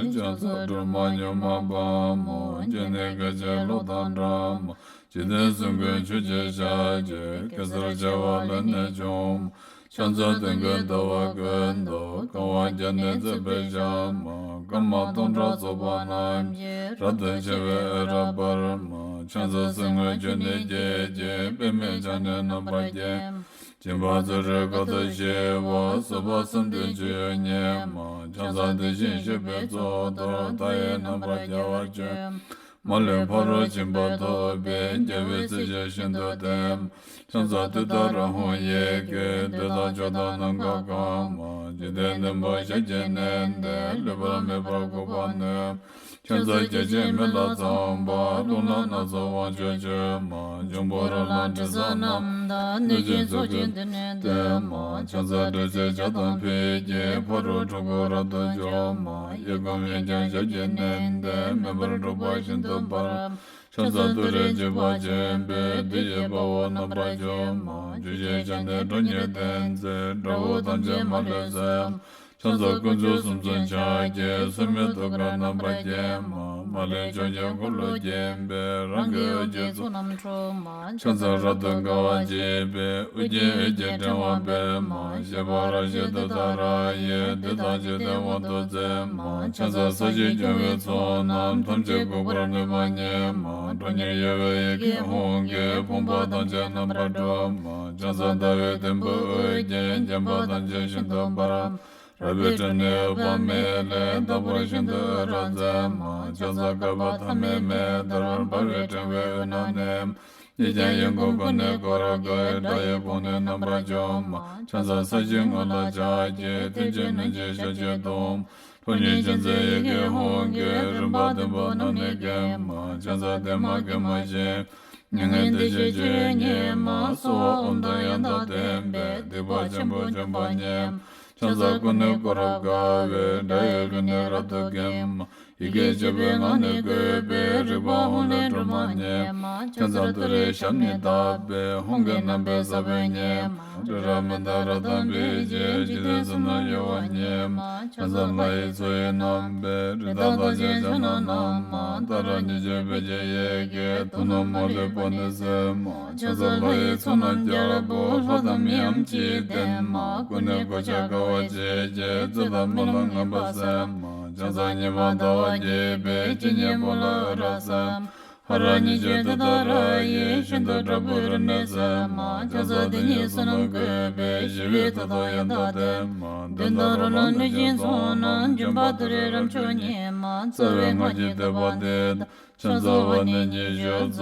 ཕྱག་འཚལ་སྒྲོལ་མ་མྱུར་མ་དཔའ་མོ། སྤྱན་ནི་སྐད་ཅིག་གློག་དང་འདྲ་མ། འཇིག་རྟེན་གསུམ་མགོན་ཆུ་སྐྱེས་ཞལ་གྱི། གེ་སར་བྱེ་བ་ལས་ནི་བྱུང་མ། ཕྱག་འཚལ་སྟོན་ཀའི་ཟླ་བ་ཀུན་ཏུ། གང་བ་བརྒྱ་ནི་བརྩེགས་པའི་ཞལ་མ། སྐར་མ་སྟོང་ཕྲག་ཚོགས་པ་རྣམས་ཀྱིས། རབ་ཏུ་ཕྱེ་བའི་འོད་རབ་འབར་མ། ཕྱག་འཚལ་གསེར་དངུལ་ཆུ་ནས་སྐྱེས་ཀྱི། པདྨས་ཕྱག་ནི་རྣམ་པར་བརྒྱན་མ། སྦྱིན་པ་བརྩོན་འགྲུས་དཀའ་ཐུབ་ཞི་བ། བཟོད་པ་བསམ་གཏན་སྤྱོད་ཡུལ་ཉིད་མ། ཕྱག་འཚལ་དེ་བཞིན་གཤེགས་པའི་གཙུག་ཏོར། མཐའ་ཡས་རྣམ་པར་རྒྱལ་བར་སྤྱོད་མ། མ་ལུས་ཕ་རོལ་ཕྱིན་པ་ཐོབ་པའི། རྒྱལ་བའི་སྲས་ཀྱིས་ཤིན་ཏུ་བསྟེན་མ། ཕྱག་འཚལ་ཏུཏྟཱ་ར་ཧཱུྃ་ཡི་གེས། འདོད་དང་ཕྱོགས་དང་ནམ་མཁའ་གང་མ། འཇིག་རྟེན་བདུན་པོ་ཞལ་གྱིས་མནན་ཏེ། ལུས་པ་མེད་པར་འགུགས་པར་ནུས་མ། ཕྱག་འཚལ་བརྒྱ་བྱིན་མེ་ལྷ་ཚངས་པ། རླུང་ལྷ་སྣ་ཚོགས་དབང་ཕྱུག་མཆོད་མ། འབྱུང་པོ་རོ་ལངས་དྲི་ཟ་རྣམས་དང་། གནོད་སྦྱིན་ཚོགས་ཀྱིས་མདུན་ནས་བསྟོད་མ། ཕྱག་འཚལ་སྒྲོལ་ཕྱིར་ཇ་དང་འབུལ་གྱི། ཕ་རོལ་འཁྲུལ་འཁོར་རབ་ཏུ་འཇོམས་མ། གཡས་བསྐུམ་གཡོན་བརྐྱང་ཞབས་ཀྱིས་མནན་ཏེ། མེ་འབར་འཁྲུག་པ་ཤིན་ཏུ་འབར་མ། ཕྱག་འཚལ་ཏུ་རེ་འཇིགས་པ་ཆེན་པོས། བདུད་ཀྱི་དཔའ་བོ་རྣམ་པར་འཇོམས་མ། བཅུ་ཞལ་ཕྱག་ནི་ཁྲོ་གཉེར་ལྡན་མཛད། དགྲ་བོ་ཐམས་ཅད་མ་ལུས་གསོད་མ། ཕྱག་འཚལ་དཀོན་མཆོག་གསུམ་མཚོན་ཕྱག་རྒྱའི། སྲུང་མའི་ཐུགས་ཀར་རྣམ་པར་བརྒྱན་མ། མ་ལུས་ཕྱོགས་ཀྱི་འཁོར་ལོས་བརྒྱན་པའི། རང་གི་འོད་ཀྱི་ཚོགས་རྣམས་འཁྲུག་མ། ཕྱག་འཚལ་རབ་ཏུ་དགའ་བ་བརྗིད་པའི། ཨོ་རྒྱན་འོད་ཀྱི་ཕྲེང་བ་སྤེལ་མ། བཞད་པ་རབ་བཞད་ཏུཏྟཱ་ར་ཡིས། བདུད་དང་འཇིག་རྟེན་དབང་དུ་མཛད་མ། ཕྱག་འཚལ་ས་གཞི་སྐྱོང་བའི་ཚོགས་རྣམས། ཐམས་ཅད་འགུགས་པར་ནུས་པ་ཉིད་མ། ཁྲོ་གཉེར་གཡོ་བའི་ཡི་གེ་ཧཱུྃ་གིས། ཕོངས་པ་ཐམས་ཅད་རྣམ་པར་སྒྲོལ་མ། ཕྱག་འཚལ་ཟླ་བའི་དུམ་བུས་དབུ་རྒྱན། བརྒྱན་པ་ཐམས་ཅད་ཤིན་ཏུ་འབར་མ། རལ་པའི་ཁྲོད་ནས་འོད་དཔག་མེད་ལས། རྟག་པར་ཤིན་ཏུ་འོད་རབ་མཛད་མ། ཕྱག་འཚལ་བསྐལ་པ་ཐ་མའི་མེ་ལྟར། འབར་བའི་ཕྲེང་བའི་དབུས་ན་གནས་མ། གཉིས་ཀྱང་ཡིད་འགུགས་ཀུན་ནས་བསྐོར་དགའི། དགྲ་ཡི་དཔུང་ནི་རྣམ་པར་འཇོམས་མ། ཕྱག་འཚལ་ས་གཞིའི་ངོས་ལ་ཕྱག་གི། ཐུན་གྱི་ནུས་ཀྱིས་ཞལ་གྱི་གདུང་མ། ཁྲོ་གཉེར་ཅན་མཛད་ཡི་གེ་ཧཱུྃ་གིས། རིམ་པ་བདུན་པོ་རྣམས་ནི་འགེམས་མ། ཕྱག་འཚལ་བདེ་མ་དགེ་མ་ཞི་མ། མྱ་ངན་འདས་ཞི་སྤྱོད་ཡུལ་ཉིད་མ། གསོལ་བ་འོད་མདངས་དབྱངས་དང་ལྡན་པས། སྡིག་པ་ཆེན་པོ་འཇོམས་པ་ཉིད་མ། ཕྱག་འཚལ་ཀུན་ནས་བསྐོར་རབ་དགའ་བའི། དགྲ་ཡི་ལུས་ནི་རབ་ཏུ་འགེམས་མ། ཡི་གེ་བཅུ་པའི་ངག་ནི་བཀོད་པས། རིག་པ་ཧཱུྃ་ལས་སྒྲོལ་མ་ཉིད་མ། ཕྱག་འཚལ་ཏུ་རེའི་ཞབས་ནི་བརྡབས་པས། ཧཱུྃ་གི་རྣམ་པའི་ས་བོན་ཉིད་མ། རི་རབ་མནྡ་ར་དང་འབིགས་བྱེད། འཇིག་རྟེན་གསུམ་རྣམས་གཡོ་བ་ཉིད་མ། ཕྱག་འཚལ་ལྷ་ཡི་མཚོ་ཡི་རྣམ་པའི། རི་དྭགས་དང་བཅས་ཕྱག་ན་བསྣམས་མ། ཏཱ་ར་གཉིས་བརྗོད་བོད་ཀྱི་ཡི་གེས། དོན་རྣམས་མ་ལུས་པ་ནི་སེལ་མ། ཕྱག་འཚལ་ལྷ་ཡི་ཚོགས་རྣམས་རྒྱལ་པོ། ལྷ་དང་མིའམ་ཅི་ཡིས་བསྟེན་མ། ཀུན་ནས་གོ་ཆ་དགའ་བ་བརྗིད་ཀྱིས། རྩོད་དང་སྨོན་ལམ་ངན་པ་སེལ་མ། ཕྱག་འཚལ་ཉི་མ་ཟླ་བ་རྒྱས་པའི། སྤྱན་གཉིས་པོ་ལ་འོད་རབ་གསལ་མ། ཧ་ར་གཉིས་བརྗོད་ཏུཏྟཱ་ར་ཡིས། ཤིན་ཏུ་དྲག་པོའི་རིམས་ནད་སེལ་མ། ཕྱག་འཚལ་དེ་ཉིད་བསོད་ནམས་བཀོད་པས། ཞི་བའི་མཐུ་སྟོབས་ཡང་དག་ལྡན་མ། གདོན་དང་རོ་ལངས་གནོད་སྦྱིན་ཚོགས་རྣམས། འཇོམས་པ་ཏུ་རེ་རབ་མཆོག་ཉིད་མ། རྩ་བའི་སྔགས་ཀྱི་བསྟོད་པ་འདི་དང་། ཕྱག་འཚལ་བ་ནི་ཉི་ཤུ་རྩ་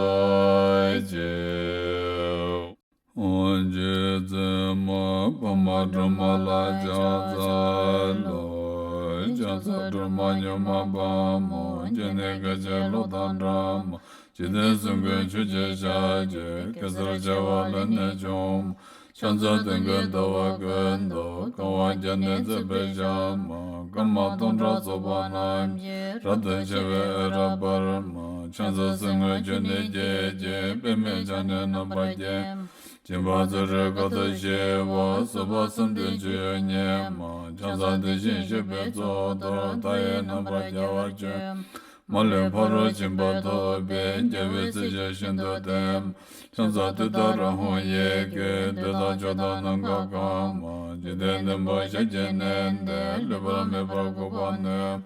གཅིག། ཨོ་རྗེ་བཙུན་མ་འཕགས་མ་སྒྲོལ་མ་ལ་ཕྱག་འཚལ་ལོ། ཕྱག་འཚལ་སྒྲོལ་མ་མྱུར་མ་དཔའ་མོ། སྤྱན་ནི་སྐད་ཅིག་གློག་དང་འདྲ་མ། འཇིག་རྟེན་གསུམ་མགོན་ཆུ་སྐྱེས་ཞལ་གྱི། གེ་སར་བྱེ་བ་ལས་ནི་བྱུང་མ། ཕྱག་འཚལ་སྟོན་ཀའི་ཟླ་བ་ཀུན་ཏུ། གང་བ་བརྒྱ་ནི་བརྩེགས་པའི་ཞལ་མ། སྐར་མ་སྟོང་ཕྲག་ཚོགས་པ་རྣམས་ཀྱིས། རབ་ཏུ་ཕྱེ་བའི་འོད་རབ་འབར་མ། ཕྱག་འཚལ་གསེར་དངུལ་ཆུ་ནས་སྐྱེས་ཀྱི། པདྨས་ཕྱག་ནི་རྣམ་པར་བརྒྱན་མ། སྦྱིན་པ་བརྩོན་འགྲུས་དཀའ་ཐུབ་ཞི་བ། བཟོད་པ་བསམ་གཏན་སྤྱོད་ཡུལ་ཉིད་མ། ཕྱག་འཚལ་དེ་བཞིན་གཤེགས་པའི་གཙུག་ཏོར། མཐའ་ཡས་རྣམ་པར་རྒྱལ་བར་སྤྱོད་མ། མ་ལུས་ཕ་རོལ་ཕྱིན་པ་ཐོབ་པའི། རྒྱལ་བའི་སྲས་ཀྱིས་ཤིན་ཏུ་བསྟེན་མ། ཕྱག་འཚལ་ཏུཏྟཱ་ར་ཧཱུྃ་ཡི་གེས། འདོད་དང་ཕྱོགས་དང་ནམ་མཁའ་གང་མ། འཇིག་རྟེན་བདུན་པོ་ཞལ་གྱིས་མནན་ཏེ། ལུས་པ་མེད་པར་འགུགས་པར་ནུས་མ།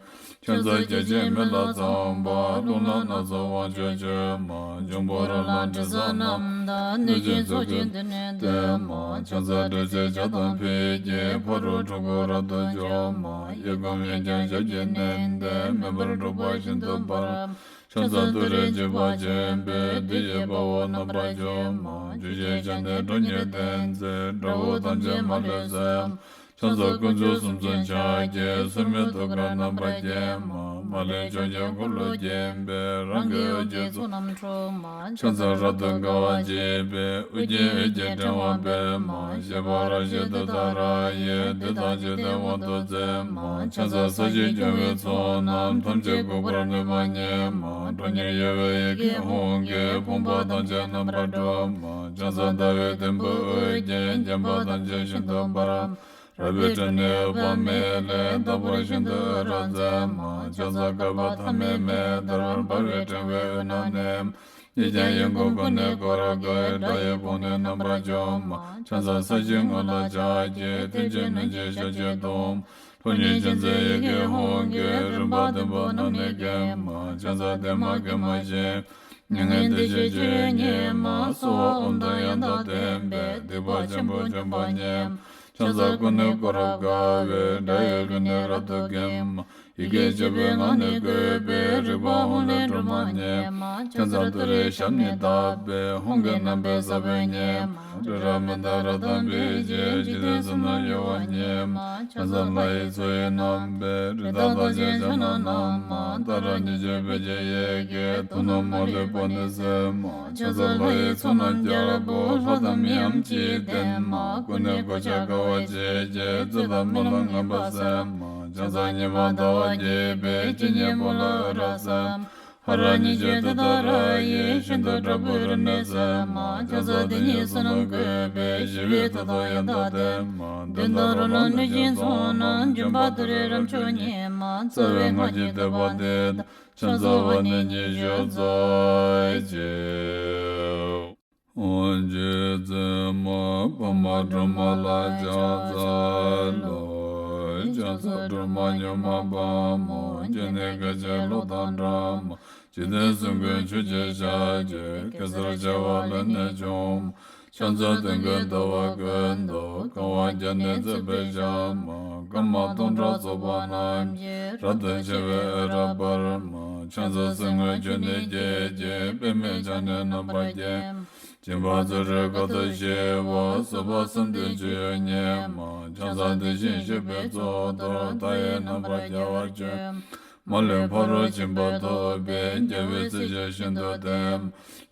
ཕྱག་འཚལ་བརྒྱ་བྱིན་མེ་ལྷ་ཚངས་པ། རླུང་ལྷ་སྣ་ཚོགས་དབང་ཕྱུག་མཆོད་མ། འབྱུང་པོ་རོ་ལངས་དྲི་ཟ་རྣམས་དང་། གནོད་སྦྱིན་ཚོགས་ཀྱིས་མདུན་ནས་བསྟོད་མ། ཕྱག་འཚལ་སྒྲོལ་ཕྱིར་ཇ་དང་འབུལ་གྱི། ཕ་རོལ་འཁྲུལ་འཁོར་རབ་ཏུ་འཇོམས་མ། གཡས་བསྐུམ་གཡོན་བརྐྱང་ཞབས་ཀྱིས་མནན་ཏེ། མེ་འབར་འཁྲུག་པ་ཤིན་ཏུ་འབར་མ། ཕྱག་འཚལ་ཏུ་རེ་འཇིགས་པ་ཆེན་པོས། བདུད་ཀྱི་དཔའ་བོ་རྣམ་པར་འཇོམས་མ། བཅུ་ཞལ་ཕྱག་ནི་ཁྲོ་གཉེར་ལྡན་མཛད། དགྲ་བོ་ཐམས་ཅད་མ་ལུས་གསོད་མ། ཕྱག་འཚལ་དཀོན་མཆོག་གསུམ་མཚོན་ཕྱག་རྒྱའི། སྲེད་མེད་ཐུགས་ཀར་རྣམ་པར་བརྒྱན་མ། མ་ལུས་ཕྱོགས་བཅུའི་འཁོར་ལོས་བརྒྱན་པའི། རང་གི་འོད་ཀྱི་ཚོགས་རྣམས་འཁྲུགས་མ། ཕྱག་འཚལ་རབ་ཏུ་དགའ་བ་བརྗིད་པའི། ཨོ་རྒྱན་འོད་ཀྱི་ཕྲེང་བ་སྤེལ་མ། བཞད་པ་རབ་བཞད་ཏུཏྟཱ་ར་ཡིས། བདུད་དང་འཇིག་རྟེན་དབང་དུ་མཛད་མ། ཕྱག་འཚལ་ས་གཞི་སྐྱོང་བའི་ཚོགས་རྣམས། ཐམས་ཅད་འགུགས་པར་ནུས་པ་ཉིད་མ། ཁྲོ་གཉེར་གཡོ་བའི་ཡི་གེ་ཧཱུྃ་གིས། ཕོངས་པ་ཐམས་ཅད་རྣམ་པར་སྒྲོལ་མ། ཕྱག་འཚལ་ཟླ་བའི་དུམ་བུས་དབུ་བརྒྱན། བརྒྱན་པ་ཐམས་ཅད་ཤིན་ཏུ་འབར་མ། རལ་པའི་ཁྲོད་ནས་འོད་དཔག་མེད་ལས། རྟག་པར་ཤིན་ཏུ་འོད་རབ་མཛད་མ། ཕྱག་འཚལ་བསྐལ་པ་ཐ་མལ་མེ་ལྟར། འབར་བའི་ཕྲེང་བའི་དབུས་ན་གནས། ཡིད་ཀྱང་ཡིད་འགུགས་ཀུན་ནས་བསྐོར་དགའི། དགྲ་ཡི་དཔུང་ནི་རྣམ་པར་འཇོམས་མ། ཕྱག་འཚལ་ས་གཞིའི་ངོས་ལ་ཕྱག་བགྱི། མཐིལ་གྱིས་བསྣུན་ཅིང་ཞབས་ཀྱིས་བརྡུང་། ཁྲོ་གཉེར་ཅན་མཛད་ཡི་གེ་ཧཱུྃ་གིས། རིམ་པ་བདུན་པོ་རྣམས་ནི་འགེམས་མ། ཕྱག་འཚལ་བདེ་མ་དགེ་མ་ཞི། མྱ་ངན་འདས་ཞི་སྤྱོད་ཡུལ་ཉིད་མ། གསོལ་བ་ཨོཾ་དང་ཡང་དག་ལྡན་པས། སྡིག་པ་ཆེན་པོ་འཇོམས་པ་ཉིད་མ། ཕྱག་འཚལ་ཀུན་ནས་བསྐོར་རབ་དགའ་བའི། དགྲ་ཡི་རྒོལ་ནི་རབ་ཏུ་འགེམས་མ། ཡི་གེ་བཅུ་པའི་ངག་ནི་བཀོད་པས། རིག་པ་ཧཱུྃ་ལས་སྒྲོལ་མ་ཉིད་མ། ཕྱག་འཚལ་ཏུ་རེའི་ཞབས་ནི་བརྡབས་པས། ཧཱུྃ་གི་རྣམ་པའི་ས་བོན་ཉིད་མ། སྤྲིན་རབ་མི་འདའ་རབ་དང་འབིགས་བྱེད། འཇིག་རྟེན་གསུམ་རྣམས་གཡོ་བ་ཉིད་མ། ཕྱག་འཚལ་ལྷ་ཡི་མཚོ་ཡི་རྣམ་པའི། རི་དྭགས་རྟགས་ཅན་ཕྱག་ན་བསྣམས་མ། ཏཱ་ར་གཉིས་བརྗོད་བོད་ཀྱི་ཡི་གེས། དུག་རྣམས་མ་ལུས་པ་ནི་སེལ་མ། ཕྱག་འཚལ་ལྷ་ཡི་ཚོགས་རྣམས་རྒྱལ་པོ། ལྷ་དང་མིའམ་ཅི་ཡིས་བསྟེན་མ། ཀུན་ནས་གོ་ཆ་དགའ་བ་བརྗིད་ཀྱིས། རྩོད་དང་སྨོན་ལམ་ངན་པ་སེལ་མ། ཕྱག་འཚལ་ཉི་མ་ཟླ་བ་རྒྱས་པའི། སྤྱན་གཉིས་པོ་ལ་འོད་རབ་གསལ་མ། ཧ་ར་གཉིས་བརྗོད་ཏུཏྟཱ་ར་ཡིས། ཤིན་ཏུ་དྲག་པོའི་རིམས་ནད་སེལ་མ། ཕྱག་འཚལ་དེ་ཉིད་བསོད་ནམས་བཀོད་པས། ཞི་བའི་མཐུ་སྟོབས་ཡང་དག་ལྡན་མ། གདོན་དང་རོ་ལངས་གནོད་སྦྱིན་ཚོགས་རྣམས། འཇོམས་པ་ཏུ་རེའི་རབ་མཆོག་ཉིད་མ། རྩ་བའི་སྔགས་ཀྱི་བསྟོད་པ་འདི་དང་། ཕྱག་འཚལ་བ་ནི་ཉི་ཤུ་རྩ་གཅིག་རྗེ་བཙུན་མ་པདྨ་སྒྲོལ་མ་ལ་ཕྱག་འཚལ་ལོ། ཕྱག་འཚལ་སྒྲོལ་མ་མྱུར་མ་དཔའ་མོ། སྤྱན་ནི་སྐད་ཅིག་གློག་དང་འདྲ་མ། འཇིག་རྟེན་གསུམ་མགོན་ཆུ་སྐྱེས་ཞལ་གྱི། གེ་སར་བྱེ་བ་ལས་ནི་བྱུང་མ། ཕྱག་འཚལ་སྟོན་ཀའི་ཟླ་བ་ཀུན་ཏུ། གང་བ་བརྒྱ་ནི་བརྩེགས་པའི་ཞལ་མ། སྐར་མ་སྟོང་ཕྲག་ཚོགས་པ་རྣམས་ཀྱིས། རབ་ཏུ་ཕྱེ་བའི་འོད་རབ་འབར་མ། ཕྱག་འཚལ་གསེར་དངུལ་ཆུ་ནས་སྐྱེས་ཀྱི། པདྨས་ཕྱག་ནི་རྣམ་པར་བརྒྱན། སྦྱིན་པ་བརྩོན་འགྲུས་དཀའ་ཐུབ་ཞི་བ། བཟོད་པ་བསམ་གཏན་སྤྱོད་ཡུལ་ཉིད་མ། ཕྱག་འཚལ་དེ་བཞིན་གཤེགས་པའི་གཙུག་ཏོར། མཐའ་ཡས་རྣམ་པར་རྒྱལ་བར་སྤྱོད། མ་ལུས་ཕ་རོལ་ཕྱིན་པ་ཐོབ་པའི། རྒྱལ་བའི་སྲས་ཀྱིས་ཤིན་ཏུ་བསྟེན།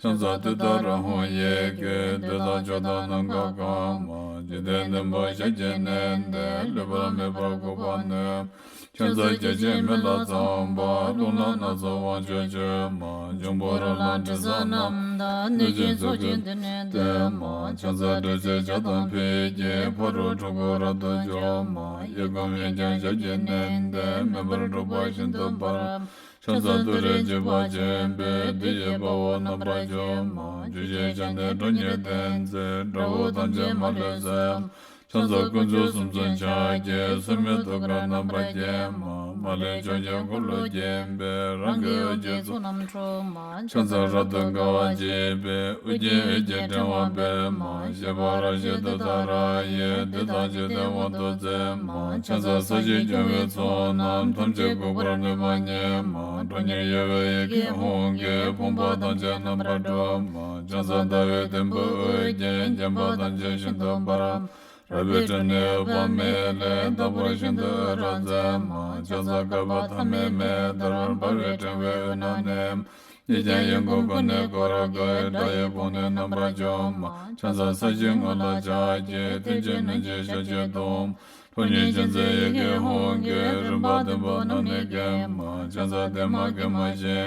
ཕྱག་འཚལ་ཏུཏྟཱ་ར་ཧཱུྃ་ཡི་གེས། འདོད་དང་ཕྱོགས་དང་ནམ་མཁའ་གང་མ། འཇིག་རྟེན་བདུན་པོ་ཞལ་གྱིས་མནན་ཏེ། ལུས་པ་མེད་པར་འགུགས་པར་ནུས། ཕྱག་འཚལ་བརྒྱ་བྱིན་མེ་ལྷ་ཚངས་པ། རླུང་ལྷ་སྣ་ཚོགས་དབང་ཕྱུག་མཆོད་མ། འབྱུང་པོ་རོ་ལངས་དྲི་ཟ་རྣམས་དང་། གནོད་སྦྱིན་ཚོགས་ཀྱིས་མདུན་ནས་བསྟོད་མ། ཕྱག་འཚལ་དྲི་ཟའི་ཇ་དང་ཕུད་ཀྱིས། ཕ་རོལ་འཁྲུལ་འཁོར་རབ་ཏུ་འཇོམས་མ། གཡས་བསྐུམ་གཡོན་བརྐྱང་ཞབས་ཀྱིས་མནན་ཏེ། མེ་འབར་འཁྲུགས་པ་ཤིན་ཏུ་འབར། ཕྱག་འཚལ་ཏུ་རེའི་བརྗིད་པ་ཆེན་པོས། བདུད་ཀྱི་དཔའ་བོ་རྣམ་པར་འཇོམས་མ། བཅུ་སྐྱེས་ཕྱག་ནི་ཁྲོ་གཉེར་ལྡན་མཛད། དགྲ་བོ་ཐམས་ཅད་མ་ལུས་གསོད། ཕྱག་འཚལ་དཀོན་མཆོག་གསུམ་མཚོན་ཕྱག་རྒྱའི། སྲེད་མེད་ཐུགས་ཀར་རྣམ་པར་བརྒྱན་མ། མ་ལུས་ཕྱོགས་བཅུའི་འཁོར་ལོས་བརྒྱན་པའི། རང་གི་འོད་ཀྱི་ཚོགས་རྣམས་འཁྲུགས་མ། ཕྱག་འཚལ་རབ་ཏུ་དགའ་བ་བརྗིད་པའི། ཨོ་རྒྱན་འོད་ཀྱི་ཕྲེང་བ་སྤེལ་མ། བཞད་པ་རབ་བཞད་ཏུཏྟཱ་ར་ཡིས། བདུད་དང་འཇིག་རྟེན་དབང་དུ་མཛད་མ། ཕྱག་འཚལ་ས་གཞིར་སྐྱོང་བའི་ཚོགས་རྣམས། ཐམས་ཅད་འགུགས་པར་ནུས་པ་ཉིད་མ། ཁྲོ་གཉེར་གཡོ་བའི་ཡི་གེ་ཧཱུྃ་གིས། ཕོངས་པ་ཐམས་ཅད་རྣམ་པར་སྒྲོལ་མ། ཕྱག་འཚལ་ཟླ་བའི་དུམ་བུས་དབུ་རྒྱན། བརྒྱན་པ་ཐམས་ཅད་ཤིན་ཏུ་འབར། རལ་པའི་ཁྲོད་ནས་འོད་དཔག་མེད་ལས། རྟག་པར་ཤིན་ཏུ་འོད་རབ་མཛད་མ། ཕྱག་འཚལ་བསྐལ་པ་ཐ་མལ་མེ་ལྟར། འབར་བའི་ཕྲེང་བའི་དབུས་ན་གནས། ཡིད་ཀྱང་ཡིད་འགུགས་ཀུན་ནས་བསྐོར་དགའི། དགྲ་ཡི་དཔུང་ནི་རྣམ་པར་འཇོམས་མ། ཕྱག་འཚལ་ས་གཞིའི་ངོས་ལ་ཕྱག་བགྱི། མཐིལ་གྱིས་བསྣུན་ཅིང་ཞབས་ཀྱིས་བརྡུང་། ཁྲོ་གཉེར་ཅན་མཛད་ཡི་གེ་ཧཱུྃ་གིས། རིམ་པ་བདུན་པོ་རྣམས་ནི་འགེམས་མ། ཕྱག་འཚལ་བདེ་མ་དགེ་མ་ཞི།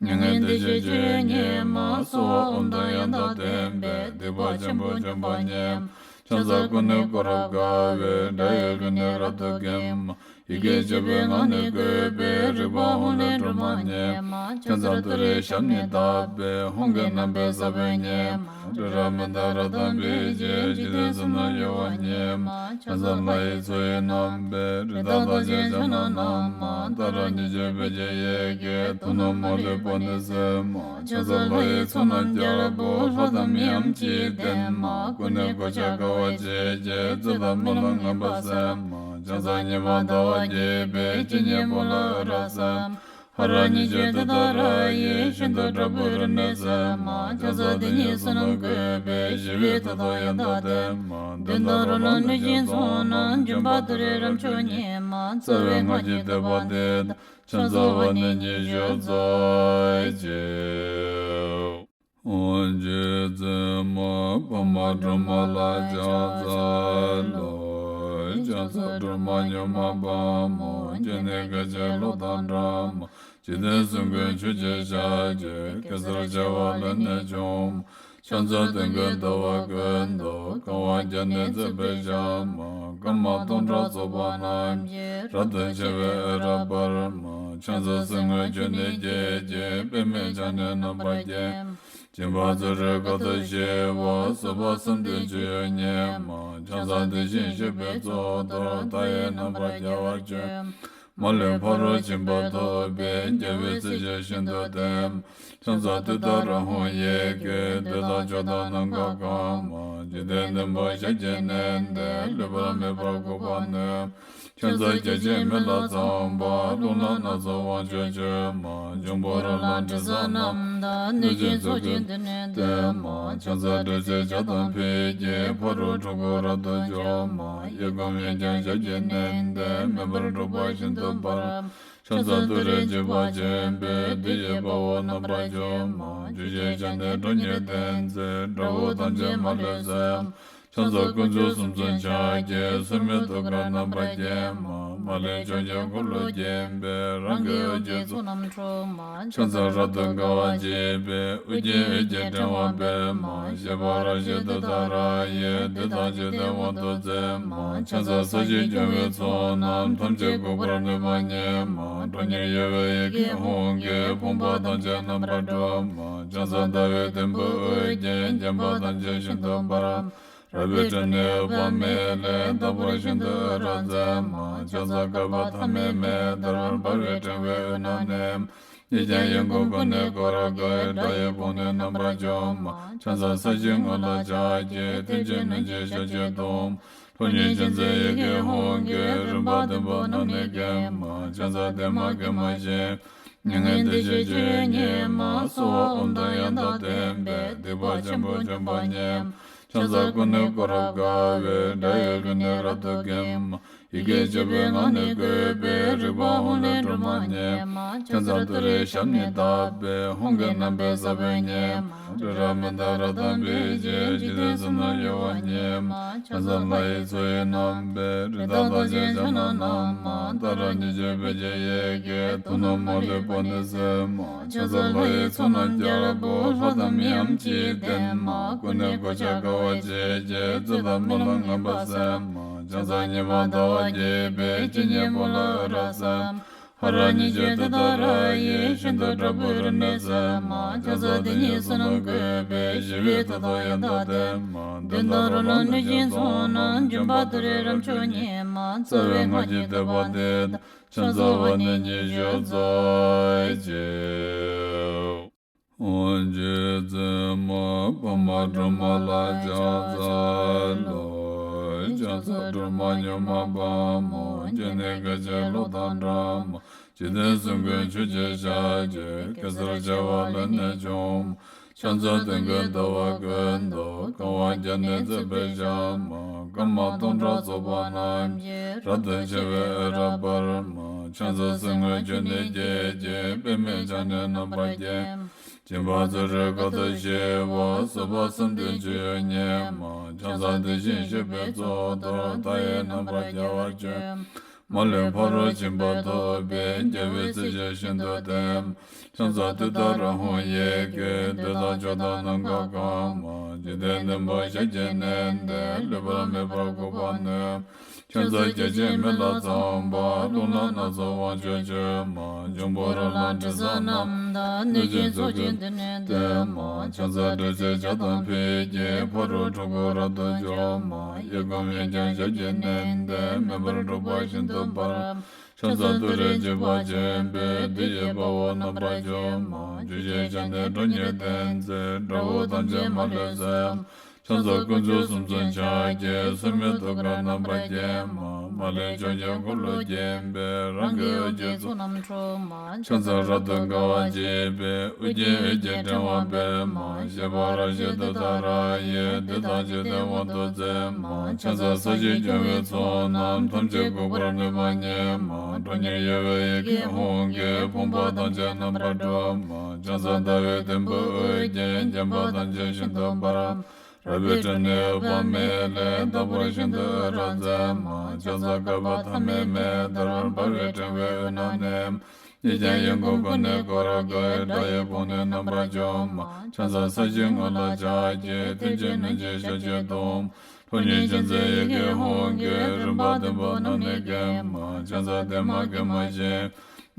མྱ་ངན་འདས་ཞི་སྤྱོད་ཡུལ་ཉིད་མ། གསོལ་བ་ཨོཾ་དང་ཡང་དག་ལྡན་པས། སྡིག་པ་ཆེན་པོ་འཇོམས་པ་ཉིད་མ། ཕྱག་འཚལ་ཀུན་ནས་བསྐོར་རབ་དགའ་བའི། དགྲ་ཡི་རྒོལ་ནི་རབ་ཏུ་འགེམས་མ། ཡི་གེ་བཅུ་པའི་ངག་ནི་བཀོད་པས། རིག་པ་ཧཱུྃ་ལས་སྒྲོལ་མ་ཉིད་མ། ཕྱག་འཚལ་ཏུ་རེའི་ཞབས་ནི་བརྡབས་པས། ཧཱུྃ་གི་རྣམ་པའི་ས་བོན་ཉིད་མ། སྤྲིན་རབ་མི་འདའ་རབ་དང་འབིགས་བྱེད། འཇིག་རྟེན་གསུམ་རྣམས་གཡོ་བ་ཉིད་མ། ཕྱག་འཚལ་ལྷ་ཡི་མཚོ་ཡི་རྣམ་པའི། རི་དྭགས་རྟགས་ཅན་ཕྱག་ན་བསྣམས་མ། ཏཱ་ར་གཉིས་བརྗོད་བོད་ཀྱི་ཡི་གེས། དུག་རྣམས་མ་ལུས་པ་ནི་སེལ་མ། ཕྱག་འཚལ་ལྷ་ཡི་ཚོགས་རྣམས་རྒྱལ་པོ། ལྷ་དང་མིའམ་ཅི་ཡིས་བསྟེན་མ། ཀུན་ནས་གོ་ཆ་དགའ་བ་བརྗིད་ཀྱིས། རྩོད་དང་སྨོན་ལམ་ངན་པ་སེལ་མ། ཕྱག་འཚལ་ཉི་མ་ཟླ་བ་རྒྱས་པའི། སྤྱན་གཉིས་པོ་ལ་འོད་རབ་གསལ་མ། ཧ་ར་ཉིད་ཀྱི་དེ་ལྟར་ར་ཡིན། ཤིན་ཏུ་དྲག་པོའི་རིམས་ནད་སེལ་མ། ཁྱད་མཚར་དེ་ཉིད་བསོད་ནམས་བཀོད་པས། ཞི་བའི་མཐུ་དང་ཡང་དག་ལྡན་མ། གདོན་དང་རོ་ལངས་གནོད་སྦྱིན་ཚོགས་རྣམས། འཇོམས་པ་ཏུ་རེ་རབ་མཆོག་ཉིད་མ། རྩ་བའི་སྔགས་ཀྱི་བཟླས་པ་འདི་དང་། ཕྱག་འཚལ་བ་ནི་ཉི་ཤུ་རྩ་གཅིག་རྗེ་བཙུན་མ་འཕགས་མ་སྒྲོལ་མ་ལ་ཕྱག་འཚལ་ལོ། ཕྱག་འཚལ་སྒྲོལ་མ་མྱུར་མ་དཔའ་མོ། སྤྱན་ནི་སྐད་ཅིག་གློག་དང་འདྲ་མ། འཇིག་རྟེན་གསུམ་མགོན་ཆུ་སྐྱེས་ཞལ་གྱི། གེ་སར་བྱེ་བ་ལས་ནི་བྱུང་མ། ཕྱག་འཚལ་སྟོན་ཀའི་ཟླ་བ་ཀུན་ཏུ། གང་བ་བརྒྱ་ནི་བརྩེགས་པའི་ཞལ་མ། སྐར་མ་སྟོང་ཕྲག་ཚོགས་པ་རྣམས་ཀྱིས། རབ་ཏུ་ཕྱེ་བའི་འོད་རབ་འབར་མ། ཕྱག་འཚལ་གསེར་དངུལ་ཆུ་ནས་སྐྱེས་ཀྱི། པདྨས་ཕྱག་ནི་རྣམ་པར་བརྒྱན་མ། སྦྱིན་པ་བརྩོན་འགྲུས་དཀའ་ཐུབ་ཞི་བ། བཟོད་པ་བསམ་གཏན་སྤྱོད་ཡུལ་ཉིད་མ། ཕྱག་འཚལ་དེ་བཞིན་གཤེགས་པའི་གཙུག་ཏོར། མཐའ་ཡས་རྣམ་པར་རྒྱལ་བར་སྤྱོད་མ། མ་ལུས་ཕ་རོལ་ཕྱིན་པ་ཐོབ་པའི། རྒྱལ་བའི་སྲས་ཆེན་ཤིན་ཏུ་ལྡན་མ། ཕྱག་འཚལ་ཏུཏྟཱ་ར་ཧཱུྃ་ཡི་གེས། འདོད་དང་ཕྱོགས་དང་ནམ་མཁའ་གང་མ། འཇིག་རྟེན་བདུན་པོ་ཞབས་ཀྱིས་མནན་ཏེ། ལུས་པར་མེད་པར་འགུགས་པར་ནུས་མ། ཕྱག་འཚལ་བརྒྱ་བྱིན་མེ་ལྷ་ཚངས་པ། རླུང་ལྷ་སྣ་ཚོགས་དབང་ཕྱུག་མཆོད་མ། འབྱུང་པོ་རོ་ལངས་དྲི་ཟ་རྣམས་དང་། གནོད་སྦྱིན་ཚོགས་ཀྱིས་མདུན་ནས་བསྟོད་མ། ཕྱག་འཚལ་ཏྲཊ་ཅེས་བྱ་དང་ཕཊ་ཀྱིས། ཕ་རོལ་འཁྲུལ་འཁོར་རབ་ཏུ་འཇོམས་མ། གཡས་བསྐུམ་གཡོན་བརྐྱང་ཞབས་ཀྱིས་མནན་ཏེ། མེ་འབར་འཁྲུག་པ་ཤིན་ཏུ་འབར་མ། ཕྱག་འཚལ་ཏུ་རེ་འཇིགས་པ་ཆེན་པོས། བདུད་ཀྱི་དཔའ་བོ་རྣམ་པར་འཇོམས་མ། བཅུ་ཞལ་ཕྱག་ནི་ཁྲོ་གཉེར་ལྡན་མཛད། དགྲ་བོ་ཐམས་ཅད་མ་ལུས་གསོད་མ། ཕྱག་འཚལ་དཀོན་མཆོག་གསུམ་མཚོན་ཕྱག་རྒྱའི། མཚན་མོའི་ཐུགས་ཀར་རྣམ་པར་བརྒྱན་མ། མ་ལུས་ཕྱོགས་ཀྱི་འཁོར་ལོས་བརྒྱན་པའི། རང་གི་འོད་ཀྱི་ཚོགས་རྣམས་འཁྲུག་མ། ཕྱག་འཚལ་རབ་ཏུ་དགའ་བ་བརྗིད་པའི། དབུ་རྒྱན་འོད་ཀྱི་ཕྲེང་བ་སྤེལ་མ། བཞད་པ་རབ་བཞད་ཏུཏྟཱ་ར་ཡིས། བདུད་དང་འཇིག་རྟེན་དབང་དུ་མཛད་མ། ཕྱག་འཚལ་ས་གཞི་སྐྱོང་བའི་ཚོགས་རྣམས། ཐམས་ཅད་འགུགས་པར་ནུས་པ་ཉིད་མ། ཁྲོ་གཉེར་གཡོ་བའི་ཡི་གེ་ཧཱུྃ་གིས། ཕོངས་པ་ཐམས་ཅད་རྣམ་པར་སྒྲོལ་མ། ཕྱག་འཚལ་ཟླ་བའི་དུམ་བུས་དབུ་རྒྱན། བརྒྱན་པ་ཐམས་ཅད་ཤིན་ཏུ་འབར་མ། རལ་པའི་ཁྲོད་ནས་འོད་དཔག་མེད་ལས། རྟག་པར་ཤིན་ཏུ་འོད་རབ་མཛད་མ། ཕྱག་འཚལ་བསྐལ་པ་ཐ་མའི་མེ་ལྟར། འབར་བའི་ཕྲེང་བའི་དབུས་ན་གནས་མ། གཉིས་ཀྱང་ཡིད་ཀྱི་ཀུན་ནས་བསྐོར་དགའི། དགྲ་ཡི་དཔུང་ནི་རྣམ་པར་འཇོམས་མ། ཕྱག་འཚལ་ས་གཞིའི་ངོས་ལ་ཕྱག་གི། མཐིལ་གྱིས་བསྣུན་ཅིང་ཞབས་ཀྱིས་བརྡུང་མ། ཁྲོ་གཉེར་ཅན་མཛད་ཡི་གེ་ཧཱུྃ་གིས། རིམ་པ་བདུན་པོ་རྣམས་ནི་འགེམས་མ། ཕྱག་འཚལ་བདེ་མ་དགེ་མ་ཞི་མ། མྱ་ངན་འདས་ཞི་སྤྱོད་ཡུལ་ཉིད་མ། གསོལ་བ་ཨོཾ་དང་ཡང་དག་ལྡན་པས། སྡིག་པ་ཆེན་པོ་འཇོམས་པ་ཉིད་མ། ཕྱག་འཚལ་ཀུན་ནས་བསྐོར་རབ་དགའ་བའི། དགྲ་ཡི་ལུས་ནི་རབ་ཏུ་འགེམས་མ། ཡི་གེ་བཅུ་པའི་ངག་ནི་བཀོད་པའི། རིག་པ་ཧཱུྃ་ལས་སྒྲོལ་མ་ཉིད་མ། ཕྱག་འཚལ་ཏུ་རེའི་ཞབས་ནི་བརྡབས་པས། ཧཱུྃ་གི་རྣམ་པའི་ས་བོན་ཉིད་མ། རི་རབ་མནྡ་ར་དང་འབིགས་བྱེད། འཇིག་རྟེན་གསུམ་རྣམས་གཡོ་བ་ཉིད་མ། ཕྱག་འཚལ་ལྷ་ཡི་མཚོ་ཡི་རྣམ་པའི། རི་དྭགས་དང་བཅས་ཕྱག་ན་བསྣམས་མ། ཏཱ་ར་གཉིས་བརྗོད་བོད་ཀྱི་ཡི་གེས། དོན་རྣམས་མ་ལུས་པ་ནི་སེལ་མ། ཕྱག་འཚལ་ལྷ་ཡི་ཚོགས་རྣམས་རྒྱལ་པོ། ལྷ་དང་མིའམ་ཅི་ཡིས་བསྟེན་མ། ཀུན་ནས་གོ་ཆ་དགའ་བ་བརྗིད་ཀྱིས། བརྫུན་དང་སྨོན་ལམ་ངན་པ་སེལ་མ། ཕྱག་འཚལ་ཉི་མ་ཟླ་བ་རྒྱས་པའི། སྤྱན་གཉིས་པོ་ལ་འོད་རབ་གསལ་མ། ཧ་ར་གཉིས་བརྗོད་ཏུཏྟཱ་ར་ཡིས། ཤིན་ཏུ་དྲག་པོའི་རིམས་ནད་སེལ་མ། ཕྱག་འཚལ་དེ་ཉིད་བསོད་ནམས་བཀོད་པས། ཞི་བའི་མཐུ་དང་ཡང་དག་ལྡན་མ། གདོན་དང་རོ་ལངས་གནོད་སྦྱིན་ཚོགས་རྣམས། འཇོམས་པ་ཏུ་རེ་རབ་མཆོག་ཉིད་མ། རྩ་བའི་སྔགས་ཀྱི་བཟླས་པ་འདི་དང་། ཕྱག་འཚལ་བ་ནི་ཉི་ཤུ་རྩ་གཅིག་རྗེ་བཙུན་མ་འཕགས་མ་སྒྲོལ་མ་ལ་ཕྱག་འཚལ་ལོ། ཕྱག་འཚལ་སྒྲོལ་མ་མྱུར་མ་དཔའ་མོ། སྤྱན་ནི་སྐད་ཅིག་གློག་དང་འདྲ་མ། འཇིག་རྟེན་གསུམ་མགོན་ཆུ་སྐྱེས་ཞལ་གྱི། གེ་སར་བྱེ་བ་ལས་ནི་བྱུང་མ། ཕྱག་འཚལ་སྟོན་ཀའི་ཟླ་བ་ཀུན་ཏུ། གང་བ་བརྒྱ་ནི་བརྩེགས་པའི་ཞལ་མ། སྐར་མ་སྟོང་ཕྲག་ཚོགས་པ་རྣམས་ཀྱིས། རབ་ཏུ་ཕྱེ་བའི་འོད་རབ་འབར་མ། ཕྱག་འཚལ་གསེར་དངུལ་ཆུ་ནས་སྐྱེས་ཀྱི། པདྨས་ཕྱག་ནི་རྣམ་པར་བརྒྱན་མ། སྦྱིན་པ་བརྩོན་འགྲུས་དཀའ་ཐུབ་ཞི་བ། བཟོད་པ་བསམ་གཏན་སྤྱོད་ཡུལ་ཉིད་མ། ཕྱག་འཚལ་དེ་བཞིན་གཤེགས་པའི་གཙུག་ཏོར། མཐའ་ཡས་རྣམ་པར་རྒྱལ་བར་སྤྱོད་མ། མ་ལུས་ཕ་རོལ་ཕྱིན་པ་ཐོབ་པའི། རྒྱལ་བའི་སྲས་ཆེན་ཤིན་ཏུ་ལྡན་མ། ཕྱག་འཚལ་ཏུཏྟཱ་ར་ཧཱུྃ་ཡི་གེས། འདོད་དང་ཕྱོགས་དང་ནམ་མཁའ་གང་མ། འཇིག་རྟེན་བདུན་པོ་ཞབས་ཀྱིས་མནན་ཏེ། ལུས་པ་མེད་པར་འགུགས་པར་ནུས་མ། ཕྱག་འཚལ་བརྒྱ་བྱིན་མེ་ལྷ་ཚངས་པ། རླུང་ལྷ་སྣ་ཚོགས་དབང་ཕྱུག་མཆོད་མ། འབྱུང་པོ་རོ་ལངས་དྲི་ཟ་རྣམས་དང་། གནོད་སྦྱིན་ཚོགས་ཀྱིས་མདུན་ནས་བསྟོད་མ། ཕྱག་འཚལ་ཏྲཊ་ཅེས་བྱ་དང་ཕཊ་ཀྱིས། ཕ་རོལ་འཁྲུལ་འཁོར་རབ་ཏུ་འཇོམས་མ། གཡས་བསྐུམ་གཡོན་བརྐྱང་ཞབས་ཀྱིས་མནན་ཏེ། མེ་འབར་འཁྲུག་པ་ཤིན་ཏུ་འབར་མ། ཕྱག་འཚལ་ཏུ་རེ་འཇིགས་པ་ཆེན་པོས། བདུད་ཀྱི་དཔའ་བོ་རྣམ་པར་འཇོམས་མ། བཅུ་ཞལ་ཕྱག་ནི་ཁྲོ་གཉེར་ལྡན་མཛད། དགྲ་བོ་ཐམས་ཅད་མ་ལུས་གསོད་མ། ཕྱག་འཚལ་དཀོན་མཆོག་གསུམ་མཚོན་ཕྱག་རྒྱའི། སྲེད་མེད་ཐུགས་ཀར་རྣམ་པར་བརྒྱན་མ། མ་ལུས་ཕྱོགས་བཅུའི་འཁོར་ལོ་བརྒྱན་པའི། རང་གི་འོད་ཀྱི་ཚོགས་རྣམས་འཁྲུགས་མ། ཕྱག་འཚལ་རབ་ཏུ་དགའ་བ་བརྗིད་པའི། དབུ་རྒྱན་འོད་ཀྱི་ཕྲེང་བ་སྤེལ་མ། བཞད་པ་རབ་བཞད་ཏུཏྟཱ་ར་ཡིས། བདུད་དང་བཅས་ཏེ་དབང་དུ་མཛད་མ། ཕྱག་འཚལ་ས་གཞི་སྐྱོང་བའི་ཚོགས་རྣམས། ཐམས་ཅད་འགུགས་པར་ནུས་པ་ཉིད་མ། ཁྲོ་གཉེར་གཡོ་བའི་ཡི་གེ་ཧཱུྃ་གིས། ཕོངས་པ་ཐམས་ཅད་རྣམ་པར་སྒྲོལ་མ། ཕྱག་འཚལ་ཟླ་བའི་དུམ་བུས་དབུ་བརྒྱན། བརྒྱན་པ་ཐམས་ཅད་ཤིན་ཏུ་འབར། རལ་པའི་ཁྲོད་ནས་འོད་དཔག་མེད་ལས། རྟག་པར་ཤིན་ཏུ་འོད་རབ་མཛད་མ། ཕྱག་འཚལ་བསྐལ་པ་ཐ་མའི་མེ་ལྟར། འབར་བའི་ཕྲེང་བའི་དབུས་ན་གནས། ཡིད་ཀྱང་ཡིད་འགུགས་ཀུན་ནས་བསྐོར་དགའི། དགྲ་ཡི་དཔུང་ནི་རྣམ་པར་འཇོམས་མ། ཕྱག་འཚལ་ས་གཞིའི་ངོས་ལ་ཕྱག་རྒྱའི། མཐིལ་གྱིས་བསྣུན་ཅིང་ཞབས་ཀྱིས་བརྡུང་། ཁྲོ་གཉེར་ཅན་མཛད་ཡི་གེ་ཧཱུྃ་གིས། རིམ་པ་བདུན་པོ་རྣམས་ནི་འགེམས་མ། ཕྱག་འཚལ་བདེ་མ་དགེ་མ་ཞི།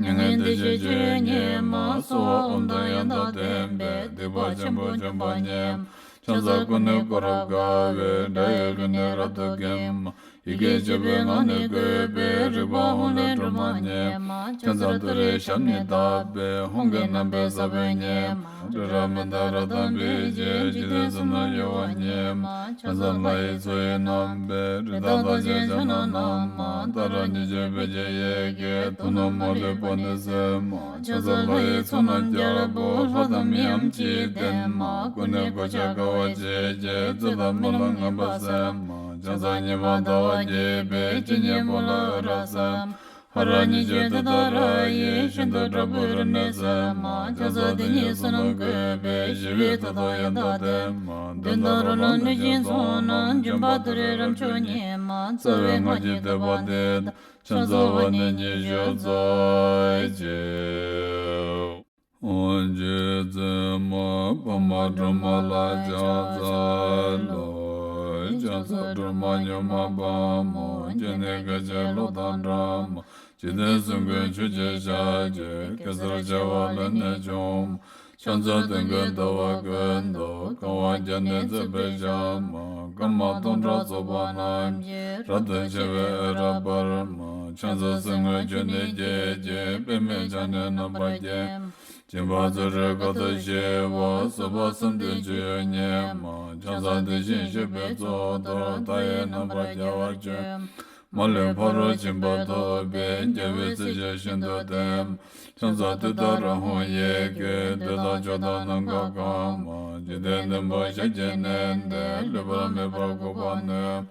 མྱ་ངན་འདས་ཞི་སྤྱོད་ཡུལ་ཉིད་མ། གསོལ་བ་འོ་དོད་ཡང་དག་ལྡན་པས། སྡིག་པ་ཆེན་པོ་འཇོམས་པ་ཉིད་མ། ཕྱག་འཚལ་ཀུན་ནས་བསྐོར་རབ་དགའ་བའི། དགྲ་ཡི་རླུང་ནི་རབ་ཏུ་འགེམས་མ། ཡི་གེ་བཅུ་པའི་ངག་ནི་བཀོད་པའི། རིག་པ་ཧཱུྃ་ལས་སྒྲོལ་མ་ཉིད་མ། ཕྱག་འཚལ་ཏུ་རེའི་ཞབས་ནི་བརྡབས་པས། ཧཱུྃ་གི་རྣམ་པའི་ས་བོན་ཉིད་མ། སྤྲོས་བྲལ་མི་འདའ་རབ་དང་འབིགས་བྱེད། འཇིག་རྟེན་གསུམ་ན་གཡོ་བ་ཉིད་མ། ཕྱག་འཚལ་ལྷ་ཡི་མཚོ་ཡི་རྣམ་པའི། རི་དྭགས་རྟགས་ཅན་ཕྱག་ན་བསྣམས་མ། ཏཱ་ར་གཉིས་བརྗོད་བོད་ཀྱི་ཡི་གེས། དུག་རྣམས་མ་ལུས་པ་ནི་སེལ་མ། ཕྱག་འཚལ་ལྷ་ཡི་ཚོགས་རྣམས་རྒྱལ་པོ། ལྷ་དང་མིའམ་ཅི་ཡིས་བསྟེན་མ། ཀུན་ནས་གོ་ཆ་དགའ་བ་བརྗིད་ཀྱིས། རྩོད་དང་སྨོན་ལམ་ངན་པ་སེལ་མ། ཕྱག་འཚལ་ཉི་མ་ཟླ་བ་རྒྱས་པའི། སྤྱན་གཉིས་པོ་ལ་འོད་རབ་གསལ་མ། ཧ་ར་གཉིས་བརྗོད་ཏུཏྟཱ་ར་ཡིས། ཤིན་ཏུ་དྲག་པོའི་རིམས་ནད་སེལ་མ། ཕྱག་འཚལ་དེ་ཉིད་བསོད་ནམས་བཀོད་པའི། ཞི་བའི་མཐུ་སྟོབས་ཡང་དག་ལྡན་མ། གདོན་དང་རོ་ལངས་གནོད་སྦྱིན་ཚོགས་རྣམས། འཇོམས་པ་ཏུ་རེའི་རབ་མཆོག་ཉིད་མ། རྩ་བའི་སྔགས་ཀྱི་བསྟོད་པ་འདི་དང་། ཕྱག་འཚལ་བ་ནི་ཉི་ཤུ་རྩ་གཅིག་འོ། རྗེ་བཙུན་མ་འཕགས་མ་སྒྲོལ་མ་ལ་ཕྱག་འཚལ་ལོ། ཕྱག་འཚལ་སྒྲོལ་མ་མྱུར་མ་དཔའ་མོ། སྤྱན་ནི་སྐད་ཅིག་གློག་དང་འདྲ་མ། འཇིག་རྟེན་གསུམ་མགོན་ཆུ་སྐྱེས་ཞལ་གྱི། གེ་སར་བྱེ་བ་ལས་ནི་བྱུང་མ། ཕྱག་འཚལ་སྟོན་ཀའི་ཟླ་བ་ཀུན་ཏུ། གང་བ་བརྒྱ་ནི་བརྩེགས་པའི་ཞལ་མ། སྐར་མ་སྟོང་ཕྲག་ཚོགས་པ་རྣམས་ཀྱིས། རབ་ཏུ་ཕྱེ་བའི་འོད་རབ་འབར་མ། ཕྱག་འཚལ་གསེར་དངུལ་ཆུ་ནས་སྐྱེས་ཀྱི། པདྨས་ཕྱག་ནི་རྣམ་པར་བརྒྱན། སྦྱིན་པ་ཚུལ་ཁྲིམས་དཀའ་ཐུབ་ཞི་བ། བཟོད་པ་བསམ་གཏན་སྤྱོད་ཡུལ་ཉིད་མ། ཕྱག་འཚལ་དེ་བཞིན་གཤེགས་པའི་གཙུག་ཏོར། མཐའ་ཡས་རྣམ་པར་རྒྱལ་བར་སྤྱོད། མ་ལུས་ཕ་རོལ་ཕྱིན་པ་ཐོབ་པའི། རྒྱལ་བའི་སྲས་ཀྱིས་ཤིན་ཏུ་བསྟེན། ཕྱག་འཚལ་ཏུཏྟཱ་ར་ཧཱུྃ་ཡི་གེས། བདུད་དང་ཕྱོགས་དང་ནམ་མཁའ་གང་མ། འཇིག་རྟེན་བདུན་པོ་ཞབས་ཀྱིས་མནན་ཏེ། ལུས་པ་མེད་པར་འགུགས་པར་ནུས།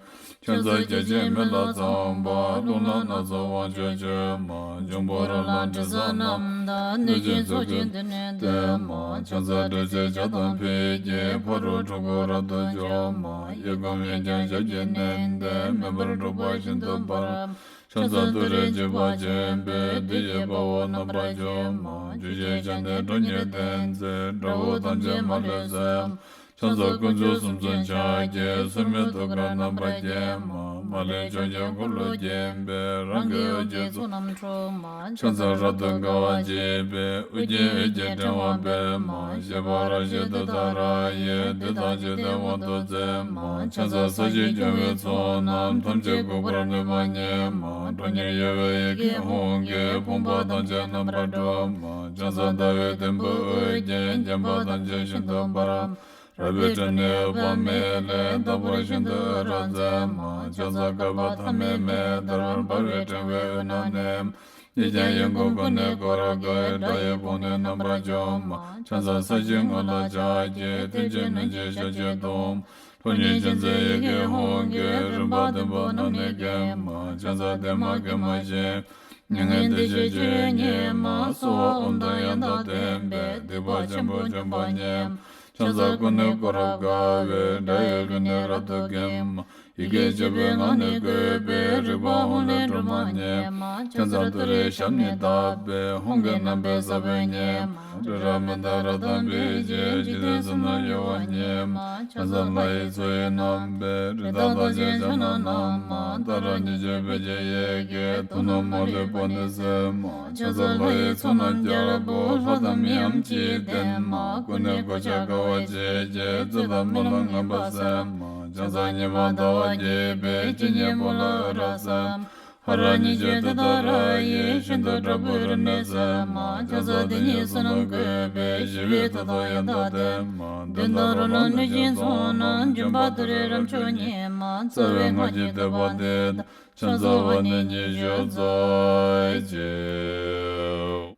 ཕྱག་འཚལ་བརྒྱ་བྱིན་མེ་ལྷ་ཚངས་པ། རླུང་ལྷ་སྣ་ཚོགས་དབང་ཕྱུག་མཆོད་མ། འབྱུང་པོ་རོ་ལངས་དྲི་ཟ་རྣམས་དང་། གནོད་སྦྱིན་ཚོགས་ཀྱིས་མདུན་ནས་བསྟོད་མ། ཕྱག་འཚལ་དྲི་ཟའི་ཇ་དང་ཕུད་ཀྱིས། ཕ་རོལ་འཁྲུལ་འཁོར་རབ་ཏུ་འཇོམས་མ། གཡས་བསྐུམ་གཡོན་བརྐྱང་ཞབས་ཀྱིས་མནན་ཏེ། མེ་འབར་འཁྲུགས་པ་ཤིན་ཏུ་འབར། ཕྱག་འཚལ་ཏུ་རེའི་བྱེ་བ་ཆེན་པོས། བདུད་ཀྱི་དཔའ་བོ་རྣམ་པར་འཇོམས་མ། བཅུ་སྐྱེས་ཞལ་ནི་ཁྲོ་གཉེར་ལྡན་མཛད། དགྲ་བོ་ཐམས་ཅད་མ་ལུས་གསོད། ཕྱག་འཚལ་དཀོན་མཆོག་གསུམ་མཚོན་ཕྱག་རྒྱའི། སྲེད་མེད་ཐུགས་ཀར་རྣམ་པར་བརྒྱན་མ། མ་ལུས་ཕྱོགས་བཅུའི་འཁོར་ལོས་བརྒྱན་པའི། རང་གི་འོད་ཀྱི་ཚོགས་རྣམས་འཁྲུགས་མ། ཕྱག་འཚལ་རབ་ཏུ་དགའ་བ་བརྗིད་པའི། དབུ་རྒྱན་འོད་ཀྱི་ཕྲེང་བ་སྤེལ་མ། བཞད་པ་རབ་བཞད་ཏུཏྟཱ་ར་ཡིས། བདུད་དང་བཅས་ཏེ་དབང་དུ་མཛད་མ། ཕྱག་འཚལ་ས་གཞི་སྐྱོང་བའི་ཚོགས་རྣམས། ཐམས་ཅད་འགུགས་པར་ནུས་པ་ཉིད་མ། ཁྲོ་གཉེར་གཡོ་བའི་ཡི་གེ་ཧཱུྃ་གིས། ཕོངས་པ་ཐམས་ཅད་རྣམ་པར་སྒྲོལ་མ། ཕྱག་འཚལ་ཟླ་བའི་དུམ་བུས་དབུ་རྒྱན། བརྒྱན་པ་ཐམས་ཅད་ཤིན་ཏུ་འབར། རལ་པའི་ཁྲོད་ནས་འོད་དཔག་མེད་ལས། རྟག་པར་ཤིན་ཏུ་འོད་རབ་མཛད་མ། ཕྱག་འཚལ་བསྐལ་པ་ཐ་མའི་མེ་ལྟར། འབར་བའི་ཕྲེང་བའི་དབུས་ན་གནས། ཡིད་ཀྱང་ཡིད་འགུགས་ཀུན་ནས་བསྐོར་དགའི། དགྲ་ཡི་དཔུང་ནི་རྣམ་པར་འཇོམས་མ། ཕྱག་འཚལ་ས་གཞིའི་ངོས་ལ་ཕྱག་རྒྱའི། མཐིལ་གྱིས་བསྣུན་ཅིང་ཞབས་ཀྱིས་བརྡུང་། ཁྲོ་གཉེར་ཅན་མཛད་ཡི་གེ་ཧཱུྃ་གིས། རིམ་པ་བདུན་པོ་རྣམས་ནི་འགེམས་མ། ཕྱག་འཚལ་བདེ་མ་དགེ་མ་ཞི། མྱ་ངན་འདས་ཞི་སྤྱོད་ཡུལ་ཉིད་མ། གསོལ་བ་འོ་དོད་ཡང་དག་ལྡན་པས། སྡིག་པ་ཆེན་པོ་འཇོམས་པ་ཉིད་མ། ཕྱག་འཚལ་ཀུན་ནས་བསྐོར་རབ་དགའ་བའི། དགྲ་ཡི་རླུང་ནི་རབ་ཏུ་འགེམས་མ། ཡི་གེ་བཅུ་པའི་ངག་ནི་བཀོད་པའི། རིག་པ་ཧཱུྃ་ལས་སྒྲོལ་མ་ཉིད་མ། ཕྱག་འཚལ་ཏུ་རེའི་ཞབས་ནི་བརྡབས་པས། ཧཱུྃ་གི་རྣམ་པའི་ས་བོན་ཉིད་མ། སྤྲོས་བྲལ་མི་འདའ་རབ་དང་འབིགས་བྱེད། འཇིག་རྟེན་གསུམ་ན་གཡོ་བ་ཉིད་མ། ཕྱག་འཚལ་ལྷ་ཡི་མཚོ་ཡི་རྣམ་པའི། རི་དྭགས་རྟགས་ཅན་ཕྱག་ན་བསྣམས་མ། ཏཱ་ར་གཉིས་བརྗོད་བོད་ཀྱི་ཡི་གེས། དུག་རྣམས་མ་ལུས་པ་ནི་སེལ་མ། ཕྱག་འཚལ་ལྷ་ཡི་ཚོགས་རྣམས་རྒྱལ་པོ། ལྷ་དང་མིའམ་ཅི་ཡིས་བསྟེན་མ། ཀུན་ནས་གོ་ཆ་དགའ་བ་བརྗིད་ཀྱིས། རྩོད་དང་སྨོན་ལམ་ངན་པ་སེལ་མ། ཕྱག་འཚལ་ཉི་མ་ཟླ་བ་རྒྱས་པའི། སྤྱན་གཉིས་པོ་ལ་འོད་རབ་གསལ་མ། ཧ་ར་ཉིད་ཀྱི་དེ་ལྟར་ཡིད་བཞིན་དུ་དྲག་པོའི་རིམས་ནད་སེལ་མ། ཁྱབ་བྱ་དེ་ཉིད་བསོད་ནམས་བཀོད་པས་ཞི་བའི་མཐུ་དང་ཡང་དག་ལྡན་མ། གདོན་དང་རོ་ལངས་གནོད་སྦྱིན་ཚོགས་རྣམས། འཇོམས་པ་ཏུ་རེ་རབ་མཆོག་ཉིད་མ། རྩ་བའི་སྔགས་ཀྱི་བསྟོད་པ་འདི་དང་། ཕྱག་འཚལ་བ་ནི་ཉི་ཤུ་རྩ་གཅིག